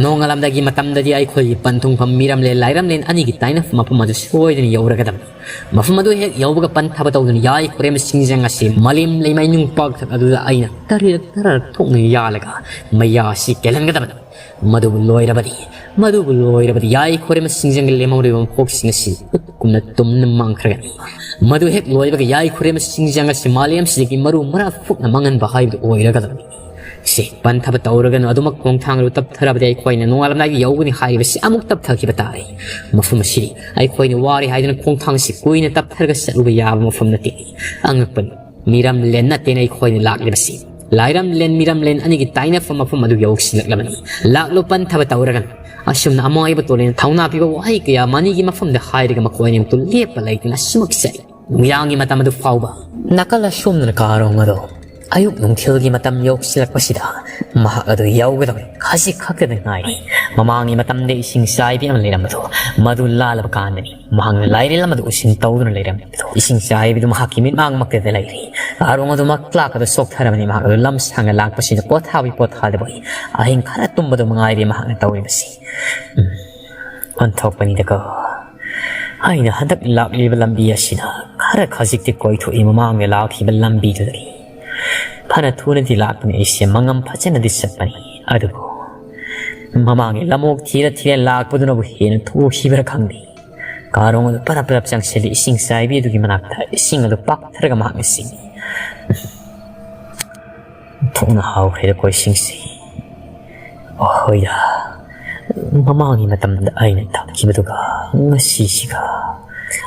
ꯅꯣꯡꯉꯥꯜꯂꯝꯗꯥꯏꯒꯤ ꯃꯇꯝꯗꯗꯤ ꯑꯩꯈꯣꯏꯒꯤ ꯄꯟꯊꯨꯡꯐꯝ ꯃꯤꯔꯝꯂꯦꯟ ꯂꯥꯏꯔꯝꯂꯦꯟ ꯑꯅꯤꯒꯤ ꯇꯥꯏꯅꯐꯝ ꯃꯐꯝ ꯑꯗꯨ ꯁꯣꯏꯗꯅ ꯌꯧꯔꯒꯗꯕꯅꯤ꯫ ꯃꯐꯝ ꯑꯗꯨ ꯍꯦꯛ ꯌꯧꯕꯒ ꯄꯟꯊꯕ ꯇꯧꯗꯨꯅ ꯌꯥꯏ ꯈꯨꯔꯦꯝ ꯁꯤꯡꯖꯪ ꯑꯁꯤ ꯃꯥꯂꯦꯝ ꯂꯩꯃꯥꯏ ꯅꯨꯡꯄꯥꯛꯊꯛ ꯑꯗꯨꯗ ꯑꯩꯅ ꯇꯔꯦꯠ ꯇꯔꯥꯔꯛ ꯊꯣꯛꯅ ꯌꯥꯜꯂꯒ ꯃꯩꯌꯥꯁꯤ ꯀꯦꯜꯍꯟꯒꯗꯕꯅꯤ꯫ ꯃꯗꯨꯕꯨ ꯂꯣꯏꯔꯕꯗꯤ, ꯃꯗꯨꯕꯨ ꯂꯣꯏꯔꯕꯗꯤ ꯌꯥꯏ ꯈꯨꯔꯦꯝ ꯁꯤꯡꯖꯪꯒꯤ ꯂꯦꯝꯍꯧꯔꯤꯕ ꯃꯄꯣꯛꯁꯤꯡ ꯑꯁꯤ ꯎꯠꯀꯨꯝꯅ ꯇꯨꯝꯅ ꯃꯥꯡꯈ꯭ꯔꯒꯅꯤ꯫ ꯃꯗꯨ ꯍꯦꯛ ꯂꯣꯏꯕꯒ ꯌꯥꯏ ꯈꯨꯔꯦꯝ ꯁꯤꯡꯖꯪ ꯑꯁꯤ ꯃꯥꯂꯦꯝꯁꯤꯗꯒꯤ ꯃꯔꯨ ꯃꯔꯥ ꯐꯨꯛꯅ ꯃꯥꯡꯍꯟꯕ ꯍꯥꯏꯕꯗꯨ ꯑꯣꯏꯔꯒꯗꯕꯅꯤ꯫ ꯁꯤ ꯄꯟꯊꯕ ꯇꯧꯔꯒꯅꯨ, ꯑꯗꯨꯃꯛ ꯈꯣꯡꯊꯥꯡ ꯑꯗꯨ ꯇꯞꯊꯔꯕꯗꯤ ꯑꯩꯈꯣꯏꯅ ꯅꯣꯡꯉꯥꯜꯂꯝꯗꯥꯏꯗ ꯌꯧꯒꯅꯤ ꯍꯥꯏꯔꯤꯕꯁꯤ ꯑꯃꯨꯛ ꯇꯞꯊꯈꯤꯕ ꯇꯥꯔꯦ꯫ ꯃꯐꯝ ꯑꯁꯤꯗꯤ ꯑꯩꯈꯣꯏꯅ ꯋꯥꯔꯦ ꯍꯥꯏꯗꯨꯅ ꯈꯣꯡꯊꯥꯡꯁꯤ ꯀꯨꯏꯅ ꯇꯞꯊꯔꯒ ꯆꯠꯂꯨꯕ ꯌꯥꯕ ꯃꯐꯝ ꯅꯠꯇꯦ꯫ ꯑꯉꯛꯄꯅꯤ, ꯃꯤꯔꯝꯂꯦꯟ ꯅꯠꯇꯦꯅ ꯑꯩꯈꯣꯏꯅ ꯂꯥꯛꯂꯤꯕꯁꯤ꯫ ꯂꯥꯏꯔꯝꯂꯦꯟ ꯃꯤꯔꯝꯂꯦꯟ ꯑꯅꯤꯒꯤ ꯇꯥꯏꯅꯐꯝ ꯃꯐꯝ ꯑꯗꯨ ꯌꯧꯁꯤꯜꯂꯛꯂꯕꯅꯤ꯫ ꯂꯥꯛꯂꯣ, ꯄꯟꯊꯕ ꯇꯧꯔꯒꯅꯨ꯫ ꯑꯁꯨꯝꯅ ꯑꯃꯥꯏꯕ ꯇꯣꯂꯦꯟ ꯊꯧꯅꯥ ꯄꯤꯕ ꯋꯥꯍꯩ ꯀꯌꯥ ꯃꯅꯤꯒꯤ ꯃꯐꯝꯗ ꯍꯥꯏꯔꯒ ꯃꯈꯣꯏ ꯑꯅꯤꯃꯛꯇꯨ ꯂꯦꯞꯄ ꯂꯩꯇꯅ ꯑꯁꯨꯃꯛ ꯆꯠꯂꯤ꯫ ꯅꯨꯃꯤꯗꯥꯡꯒꯤ ꯃꯇꯝ ꯑꯗꯨ ꯐꯥꯎꯕ ꯅꯥꯀꯜ ꯑꯁꯣꯝꯗꯅ ꯀꯥꯔꯣꯡ ꯑꯗꯣ ꯑꯌꯨꯛ ꯅꯨꯡꯊꯤꯜꯒꯤ ꯃꯇꯝ ꯌꯧꯁꯤꯜꯂꯛꯄꯁꯤꯗ ꯃꯍꯥꯛ ꯑꯗꯨ ꯌꯧꯒꯗꯧꯔꯦ꯫ ꯈꯖꯤꯛ ꯈꯛꯇꯗ ꯉꯥꯏꯔꯦ꯫ ꯃꯃꯥꯡꯒꯤ ꯃꯇꯝꯗ ꯏꯁꯤꯡ ꯆꯥꯏꯕꯤ ꯑꯃ ꯂꯩꯔꯝꯕꯗꯣ, ꯃꯗꯨ ꯂꯥꯜꯂꯕ ꯀꯥꯟꯗꯅꯤ ꯃꯍꯥꯛꯅ ꯂꯥꯏꯔꯦꯜ ꯑꯃꯗ ꯎꯁꯤꯟ ꯇꯧꯗꯨꯅ ꯂꯩꯔꯝꯃꯤꯗꯣ꯫ ꯏꯁꯤꯡ ꯆꯥꯏꯕꯤꯗꯨ ꯃꯍꯥꯛꯀꯤ ꯃꯤꯠꯃꯥꯡꯃꯛꯇꯗ ꯂꯩꯔꯤ꯫ ꯀꯥꯔꯣꯡ ꯑꯗꯨ ꯃꯛꯂꯥꯛ ꯑꯗꯨ ꯆꯣꯛꯊꯔꯕꯅꯤ꯫ ꯃꯍꯥꯛ ꯑꯗꯨ ꯂꯝ ꯁꯥꯡꯅ ꯂꯥꯛꯄꯁꯤꯗ ꯄꯣꯊꯥꯕꯤ ꯄꯣꯊꯥꯗꯕꯣꯏ ꯑꯍꯤꯡ ꯈꯔ ꯇꯨꯝꯕꯗꯨ ꯃꯉꯥꯏꯔꯦ ꯃꯍꯥꯛꯅ ꯇꯧꯔꯤꯕꯁꯤ꯫ ꯎꯝ, ꯑꯣꯟꯊꯣꯛꯄꯅꯤꯗꯀꯣ꯫ ꯑꯩꯅ ꯍꯟꯗꯛ ꯂꯥꯛꯂꯤꯕ ꯂꯝꯕꯤ ꯑꯁꯤꯅ ꯈꯔ ꯈꯖꯤꯛꯇꯤ ꯀꯣꯏꯊꯣꯛꯏ ꯃꯃꯥꯡꯗ ꯂꯥꯛꯈꯤꯕ ꯂꯝꯕꯤꯗꯨꯗꯒꯤ꯫ ꯐꯅ ꯊꯨꯅꯗꯤ ꯂꯥꯛꯄꯅꯤ, ꯑꯩꯁꯦ ꯃꯉꯝ ꯐꯖꯅꯗꯤ ꯆꯠꯄꯅꯤ꯫ ꯑꯗꯨꯕꯨ ꯃꯃꯥꯡꯒꯤ ꯂꯝꯑꯣꯛ ꯊꯤꯔ ꯊꯤꯔ ꯂꯥꯛꯄꯗꯨꯅꯕꯨ ꯍꯦꯟꯅ ꯊꯨꯈꯤꯕ꯭ꯔꯥ ꯈꯪꯗꯦ꯫ ꯀꯥꯔꯣꯡ ꯑꯗꯨ ꯄꯔꯞ ꯄꯔꯞ ꯆꯪꯁꯤꯜꯂꯤ ꯏꯁꯤꯡ ꯆꯥꯏꯕꯤ ꯑꯗꯨꯒꯤ ꯃꯅꯥꯛꯇ꯫ ꯏꯁꯤꯡ ꯑꯗꯨ ꯄꯥꯛꯊꯔꯒ ꯃꯍꯥꯛꯅ ꯆꯤꯡꯏ꯫ ꯊꯣꯛꯅ ꯍꯥꯎꯈ꯭ꯔꯦꯗ ꯀꯣꯏꯁꯤꯡꯁꯤ꯫ ꯑꯣ, ꯍꯣꯏꯗ꯫ ꯃꯃꯥꯡꯒꯤ ꯃꯇꯝꯗ ꯑꯩꯅ ꯇꯝꯈꯤꯕꯗꯨꯒ ꯉꯁꯤꯁꯤꯒ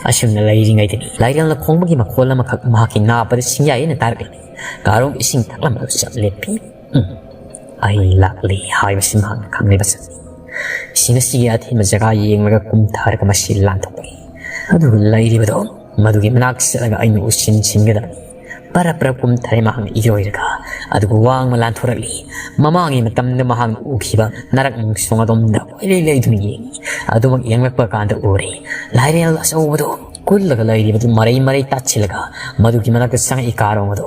ꯑꯁꯨꯝꯅ ꯂꯩꯔꯤꯉꯩꯗꯅꯤ ꯂꯥꯏꯔꯦꯜꯅ ꯈꯣꯡꯕꯒꯤ ꯃꯈꯣꯜ ꯑꯃꯈꯛ ꯃꯍꯥꯛꯀꯤ ꯅꯥꯄꯗ ꯁꯤꯡꯌꯥꯏ ꯑꯩꯅ ꯇꯥꯔꯛꯂꯝꯃꯤ꯫ ꯀꯥꯔꯣꯡ ꯏꯁꯤꯡ ꯊꯛꯂꯝꯕꯗꯨ ꯆꯞ ꯂꯦꯞꯄꯤ꯫ ꯎꯝ, ꯑꯩ ꯂꯥꯛꯂꯤ ꯍꯥꯏꯕꯁꯤ ꯃꯍꯥꯛꯅ ꯈꯪꯂꯤꯕ ꯆꯠꯅꯤ꯫ ꯏꯁꯤꯡ ꯑꯁꯤꯒꯤ ꯑꯊꯦꯟꯕ ꯖꯒꯥ ꯌꯦꯡꯂꯒ ꯀꯨꯝꯊꯔꯒ ꯃꯁꯤ ꯂꯥꯟꯊꯣꯛꯂꯤ꯫ ꯑꯗꯨ ꯂꯩꯔꯤꯕꯗꯣ ꯃꯗꯨꯒꯤ ꯃꯅꯥꯛ ꯆꯠꯂꯒ ꯑꯩꯅ ꯎꯁꯤꯟ ꯁꯤꯟꯒꯗꯕꯅꯤ꯫ ꯄꯔꯞ ꯄꯔꯞ ꯀꯨꯝꯊꯔꯦ ꯃꯍꯥꯛꯅ ꯏꯔꯣꯏꯔꯒ꯫ ꯑꯗꯨꯒ ꯋꯥꯡꯃ ꯂꯥꯟꯊꯣꯔꯛꯂꯤ꯫ ꯃꯃꯥꯡꯒꯤ ꯃꯇꯝꯗ ꯃꯍꯥꯛꯅ ꯎꯈꯤꯕ ꯅꯔꯛ ꯃꯨꯛꯁꯣꯡ ꯑꯗꯣꯝꯗ ꯀꯣꯏꯂꯩ ꯂꯩꯗꯨꯅ ꯌꯦꯡꯏ꯫ ꯑꯗꯨꯃꯛ ꯌꯦꯡꯂꯛꯄ ꯀꯥꯟꯗ ꯎꯔꯦ ꯂꯥꯏꯔꯦꯜ ꯑꯆꯧꯕꯗꯨ ꯀꯨꯜꯂꯒ ꯂꯩꯔꯤꯕꯗꯨ ꯃꯔꯩ ꯃꯔꯩ ꯇꯥꯁꯤꯜꯂꯒ ꯃꯗꯨꯒꯤ ꯃꯅꯥꯛꯇ ꯆꯪꯉꯛꯏ ꯀꯥꯔꯣꯡ ꯑꯗꯨ꯫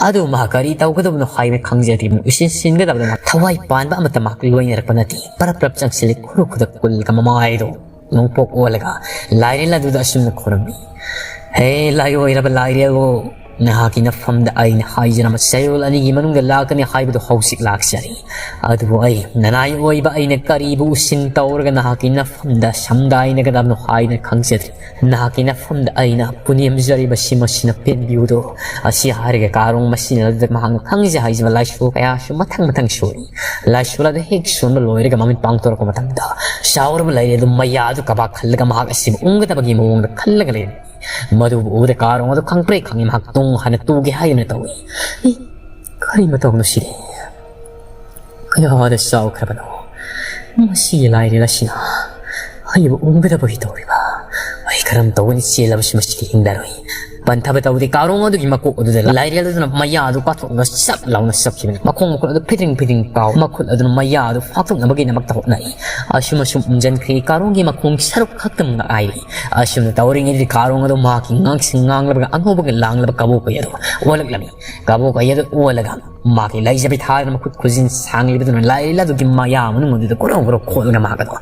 ꯑꯗꯨ ꯃꯍꯥꯛ ꯀꯔꯤ ꯇꯧꯒꯗꯕꯅꯣ ꯍꯥꯏꯕ ꯈꯪꯖꯗ꯭ꯔꯤꯕꯅꯤ꯫ ꯎꯁꯤꯟ ꯁꯤꯟꯒꯗꯕꯗ ꯃꯍꯥꯛ ꯊꯋꯥꯏ ꯄꯥꯟꯕ ꯑꯃꯠꯇ ꯃꯍꯥꯛ ꯂꯣꯏꯅꯔꯛꯄ ꯅꯠꯇꯦ꯫ ꯄꯔꯞ ꯄꯔꯞ ꯆꯪꯁꯤꯜꯂꯤ꯫ ꯈꯨꯔꯨ ꯈꯨꯗꯛ ꯀꯨꯜꯂꯒ ꯃꯃꯥꯏꯗꯨ ꯅꯣꯡꯄꯣꯛ ꯑꯣꯜꯂꯒ ꯂꯥꯏꯔꯦꯜ ꯑꯗꯨꯗ ꯑꯁꯨꯝꯅ ꯈꯨꯔꯨꯝꯃꯤ꯫ "ꯍꯦ ꯂꯥꯏꯑꯣꯏꯔꯕ ꯂꯥꯏꯔꯦꯜꯕꯨ, ꯅꯍꯥꯛꯀꯤ ꯅꯐꯝꯗ ꯑꯩꯅ ꯍꯥꯏꯖꯔꯝꯕ ꯆꯌꯣꯜ ꯑꯅꯤꯒꯤ ꯃꯅꯨꯡꯗ ꯂꯥꯛꯀꯅꯤ ꯍꯥꯏꯕꯗꯨ ꯍꯧꯖꯤꯛ ꯂꯥꯛꯆꯔꯤ꯫ ꯑꯗꯨꯕꯨ ꯑꯩ ꯅꯅꯥꯏ ꯑꯣꯏꯕ ꯑꯩꯅ ꯀꯔꯤꯕꯨ ꯎꯁꯤꯟ ꯇꯧꯔꯒ ꯅꯍꯥꯛꯀꯤ ꯅꯐꯝꯗ ꯁꯝꯒꯥꯏꯅꯒꯗꯕꯅꯣ ꯍꯥꯏꯅ ꯈꯪꯖꯗ꯭ꯔꯤ꯫ ꯅꯍꯥꯛꯀꯤ ꯅꯐꯝꯗ ꯑꯩꯅ ꯄꯨꯅꯦꯝꯖꯔꯤꯕꯁꯤ ꯃꯁꯤꯅ ꯄꯦꯟꯕꯤꯌꯨꯗꯣ꯫" ꯑꯁꯤ ꯍꯥꯏꯔꯒ ꯀꯥꯔꯣꯡ ꯃꯁꯤꯅ ꯑꯗꯨꯗ ꯃꯍꯥꯛꯅ ꯈꯪꯖ ꯍꯩꯖꯕ ꯂꯥꯏꯁꯣꯜ ꯀꯌꯥꯁꯨ ꯃꯊꯪ ꯃꯊꯪ ꯁꯣꯜꯂꯤ꯫ ꯂꯥꯏꯁꯣꯜ ꯑꯗꯨ ꯍꯦꯛ ꯁꯣꯟꯕ ꯂꯣꯏꯔꯒ ꯃꯃꯤꯠ ꯄꯥꯡꯊꯣꯔꯛꯄ ꯃꯇꯝꯗ ꯆꯥꯎꯔꯕ ꯂꯥꯏꯔꯦꯜ ꯑꯗꯨ ꯃꯌꯥ ꯑꯗꯨ ꯀꯕꯥꯛ ꯈꯜꯂꯒ ꯃꯍꯥꯛ ꯑꯁꯤꯕꯨ ꯎꯪꯒꯗꯕꯒꯤ ꯃꯑꯣꯡꯗ ꯈꯜꯂꯒ ꯂꯩꯔꯝꯃꯤ꯫ ꯃꯗꯨꯕꯨ ꯎꯕꯗ ꯀꯥꯔꯣꯡ ꯑꯗꯨ ꯈꯪꯄ꯭ꯔꯦꯛ ꯈꯪꯉꯤ꯫ ꯃꯍꯥꯛ ꯇꯨꯡ ꯍꯟꯅ ꯇꯨꯒꯦ ꯍꯥꯏꯗꯨꯅ ꯇꯧꯏ꯫ "ꯏ, ꯀꯔꯤ ꯃꯇꯧꯅꯣ ꯁꯤꯗꯤ? ꯀꯌꯥꯗ ꯆꯥꯎꯈ꯭ꯔꯕꯅꯣ? ꯃꯁꯤꯒꯤ ꯂꯥꯏꯔꯦꯜ ꯑꯁꯤꯅ ꯑꯩꯕꯨ ꯎꯪꯒꯗꯕꯒꯤ ꯇꯧꯔꯤꯕ? ꯑꯩ ꯀꯔꯝ ꯇꯧꯒꯅꯤ? ꯆꯦꯜꯂꯕꯁꯨ ꯃꯁꯤꯗꯤ ꯍꯤꯡꯂꯔꯣꯏ꯫ ꯄꯟꯊꯕ ꯇꯧꯗꯦ꯫ ꯀꯥꯔꯣꯡ ꯑꯗꯨꯒꯤ ꯃꯀꯣꯛ ꯑꯗꯨꯗ ꯂꯥꯏꯔꯦꯜ ꯑꯗꯨꯅ ꯃꯌꯥ ꯑꯗꯨ ꯀꯥꯊꯣꯛꯂꯒ ꯆꯞ ꯂꯥꯎꯅ ꯆꯞꯈꯤꯕꯅꯤ꯫ ꯃꯈꯣꯡ ꯃꯈꯨꯠ ꯑꯗꯨ ꯐꯤꯗ꯭ꯔꯤꯡ ꯐꯤꯗ꯭ꯔꯤꯡ ꯀꯥꯎ, ꯃꯈꯨꯠ ꯑꯗꯨꯅ ꯃꯌꯥ ꯑꯗꯨ ꯐꯥꯛꯇꯣꯛꯅꯕꯒꯤꯗꯃꯛꯇ ꯍꯣꯠꯅꯔꯤ꯫ ꯑꯁꯨꯝ ꯑꯁꯨꯝ ꯎꯝꯖꯟꯈ꯭ꯔꯦ꯫ ꯀꯥꯔꯣꯡꯒꯤ ꯃꯈꯣꯡ ꯁꯔꯨꯛ ꯈꯛꯇꯪ ꯉꯥꯏꯔꯤ꯫ ꯑꯁꯨꯝꯅ ꯇꯧꯔꯤꯉꯩꯗꯗꯤ ꯀꯥꯔꯣꯡ ꯑꯗꯨ ꯃꯍꯥꯛꯀꯤ ꯉꯥꯡꯁꯪ ꯉꯥꯡꯂꯕꯒ ꯑꯉꯧꯕꯒ ꯂꯥꯡꯂꯕ ꯀꯕꯣꯛꯀꯩ ꯑꯗꯨ ꯑꯣꯜꯂꯛꯂꯝꯃꯤ꯫ ꯀꯕꯣꯛꯀꯩ ꯑꯗꯨ ꯑꯣꯜꯂꯒ ꯃꯍꯥꯛꯀꯤ ꯂꯩꯖꯕꯤ ꯊꯥꯗꯨꯅ ꯃꯈꯨꯠ ꯈꯨꯖꯤꯟ ꯁꯥꯡꯂꯤꯕꯗꯨꯅ ꯂꯥꯏꯔꯦꯜ ꯑꯗꯨꯒꯤ ꯃꯌꯥ ꯃꯅꯨꯡ ꯑꯗꯨꯗ ꯒꯣꯔꯣ ꯒꯣꯔꯣ ꯈꯣꯠꯂꯒ ꯃꯍꯥꯛ ꯑꯗꯨ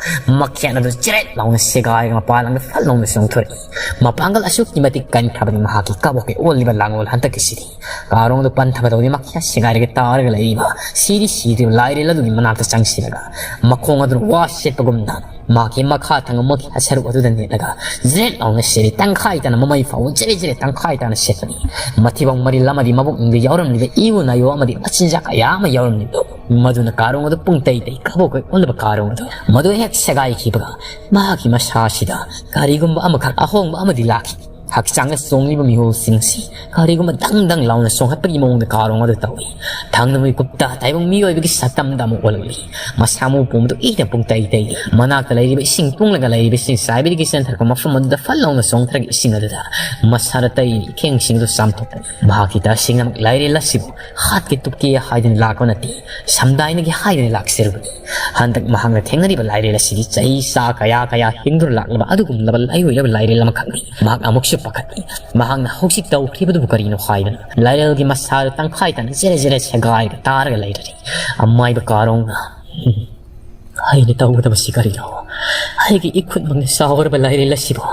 ꯃꯈꯦꯠ ꯑꯗꯨ ꯆꯦꯔꯦꯠ ꯂꯥꯎꯅ ꯁꯦꯒꯥꯏꯔꯒ ꯃꯄꯥꯟ ꯂꯝꯗ ꯐꯠ ꯂꯥꯎꯅ ꯆꯣꯡꯊꯣꯔꯛꯏ꯫ ꯃꯄꯥꯡꯒꯜ ꯑꯁꯨꯛꯀꯤ ꯃꯇꯤꯛ ꯀꯟꯈ꯭ꯔꯕꯅꯤ ꯃꯍꯥꯛꯀꯤ ꯀꯕꯣꯛꯀꯩ ꯑꯣꯜꯂꯤꯕ ꯂꯥꯡꯑꯣꯜ ꯍꯟꯗꯛꯀꯤꯁꯤꯗꯤ꯫ ꯀꯥꯔꯣꯡꯗꯨ ꯄꯟꯊꯕ ꯇꯧꯗꯦ꯫ ꯃꯈꯦꯠ ꯁꯦꯒꯥꯏꯔꯒ ꯇꯥꯔꯒ ꯂꯩꯔꯤꯕ ꯁꯤꯗꯤ ꯁꯤꯗ꯭ꯔꯤꯕ ꯂꯥꯏꯔꯦꯜ ꯑꯗꯨꯒꯤ ꯃꯅꯥꯛꯇ ꯆꯪꯁꯤꯜꯂꯒ ꯃꯈꯣꯡ ꯑꯗꯨꯅ ꯋꯥ ꯁꯦꯠꯄꯒꯨꯝꯅ ꯃꯍꯥꯛꯀꯤ ꯃꯈꯥ ꯊꯪꯕ ꯃꯈꯦꯠ ꯁꯔꯨꯛ ꯑꯗꯨꯗ ꯅꯦꯠꯂꯒ ꯖ꯭ꯔꯦꯠ ꯂꯥꯎꯅ ꯁꯦꯠꯂꯤ꯫ ꯇꯪꯈꯥꯏ ꯇꯥꯅ ꯃꯃꯩ ꯐꯥꯎꯕ ꯖꯔꯦ ꯖꯔꯦ ꯇꯪꯈꯥꯏ ꯇꯥꯅ ꯁꯦꯠꯄꯅꯤ꯫ ꯃꯊꯤꯕꯣꯡ ꯃꯔꯤꯜ ꯑꯃꯗꯤ ꯃꯕꯨꯛꯅꯤꯡꯗ ꯌꯥꯎꯔꯝꯂꯤꯕ ꯏꯎ ꯅꯥꯌꯣ ꯑꯃꯗꯤ ꯃꯆꯤꯟꯖꯥꯛ ꯀꯌꯥ ꯑꯃ ꯌꯥꯎꯔꯝꯂꯤꯕꯗꯣ ꯃꯗꯨꯅ ꯀꯥꯔꯣꯡ ꯑꯗꯨ ꯄꯨꯡ ꯇꯩ ꯇꯩ ꯀꯕꯣꯛꯀꯩ ꯑꯣꯜꯂꯕ ꯀꯥꯔꯣꯡ ꯑꯗꯨ ꯃꯗꯨ ꯍꯦꯛ ꯁꯦꯒꯥꯏꯈꯤꯕꯒ ꯃꯍꯥꯛꯀꯤ ꯃꯁꯥꯁꯤꯗ ꯀꯔꯤꯒꯨꯝꯕ ꯑꯃꯈꯛ ꯑꯍꯣꯡꯕ ꯑꯃꯗꯤ ꯂꯥꯛꯈꯤ꯫ ꯍꯛꯆꯥꯡꯗ ꯆꯣꯡꯂꯤꯕ ꯃꯤꯍꯨꯜꯁꯤꯡꯁꯤ ꯀꯔꯤꯒꯨꯝꯕ ꯗꯪ ꯗꯪ ꯂꯥꯎꯅ ꯆꯣꯡꯈꯠꯄꯒꯤ ꯃꯑꯣꯡꯗ ꯀꯥꯔꯣꯡ ꯑꯗꯨ ꯇꯧꯏ꯫ ꯊꯥꯡꯗ ꯃꯤꯀꯨꯞꯇ ꯇꯥꯏꯕꯪ ꯃꯤꯑꯣꯏꯕꯒꯤ ꯁꯛꯇꯝꯗ ꯑꯃꯨꯛ ꯑꯣꯜꯂꯛꯂꯤ꯫ ꯃꯁꯥ ꯃꯎ ꯄꯨꯝꯕꯗꯨ ꯏꯅ ꯄꯨꯡ ꯇꯩ ꯇꯩꯔꯤ꯫ ꯃꯅꯥꯛꯇ ꯂꯩꯔꯤꯕ ꯏꯁꯤꯡ ꯇꯨꯡꯂꯒ ꯂꯩꯔꯤꯕ ꯏꯁꯤꯡ ꯆꯥꯏꯕꯤꯗꯒꯤ ꯆꯦꯟꯊꯔꯛꯄ ꯃꯐꯝ ꯑꯗꯨꯗ ꯐꯠ ꯂꯥꯎꯅ ꯆꯣꯡꯊꯔꯒ ꯏꯁꯤꯡ ꯑꯗꯨꯗ ꯃꯁꯥꯗ ꯇꯩꯔꯤꯕ ꯏꯈꯦꯡꯁꯤꯡ ꯑꯗꯨ ꯆꯥꯝꯊꯣꯛꯄꯅꯤ꯫ ꯃꯍꯥꯛꯀꯤ ꯇꯁꯦꯡꯅꯃꯛ ꯂꯥꯏꯔꯦꯜ ꯑꯁꯤꯕꯨ ꯍꯥꯠꯀꯦ ꯇꯨꯞꯀꯦ ꯍꯥꯏꯗꯨꯅ ꯂꯥꯛꯄ ꯅꯠꯇꯦ, ꯁꯝꯗꯥꯏꯅꯒꯦ ꯍꯥꯏꯗꯨꯅ ꯂꯥꯛꯆꯔꯨꯕꯅꯤ꯫ ꯍꯟꯗꯛ ꯃꯍꯥꯛꯅ ꯊꯦꯡꯅꯔꯤꯕ ꯂꯥꯏꯔꯦꯜ ꯑꯁꯤꯗꯤ ꯆꯍꯤ ꯆꯥ ꯀꯌꯥ ꯀꯌꯥ ꯍꯤꯡꯗꯨꯅ ꯂꯥꯛꯂꯕ ꯑꯗꯨꯒꯨꯝꯂꯕ ꯂꯥꯏꯑꯣꯏꯔꯕ ꯂꯥꯏꯔꯦꯜ ꯑꯃꯈꯛꯅꯤ꯫ ꯃꯍꯥꯛ ꯑꯃꯨꯛꯁꯨ ꯄꯥꯈꯠꯂꯤ꯫ ꯃꯍꯥꯛꯅ ꯍꯧꯖꯤꯛ ꯇꯧꯈ꯭ꯔꯤꯕꯗꯨꯕꯨ ꯀꯔꯤꯅꯣ ꯍꯥꯏꯗꯅ ꯂꯥꯏꯔꯦꯜꯒꯤ ꯃꯁꯥꯗ ꯇꯪꯈꯥꯏ ꯇꯥꯅ ꯖꯦꯔꯦ ꯖꯦꯔꯦ ꯁꯦꯒꯥꯏꯔꯒ ꯇꯥꯔꯒ ꯂꯩꯔꯔꯤ꯫ ꯑꯃꯥꯏꯕ ꯀꯥꯔꯣꯡꯅ, "ꯑꯩꯅ ꯇꯧꯒꯗꯕꯁꯤ ꯀꯔꯤꯅꯣ? ꯑꯩꯒꯤ ꯏꯈꯨꯠꯃꯛꯅ ꯆꯥꯎꯔꯕ ꯂꯥꯏꯔꯦꯜ ꯑꯁꯤꯕꯨ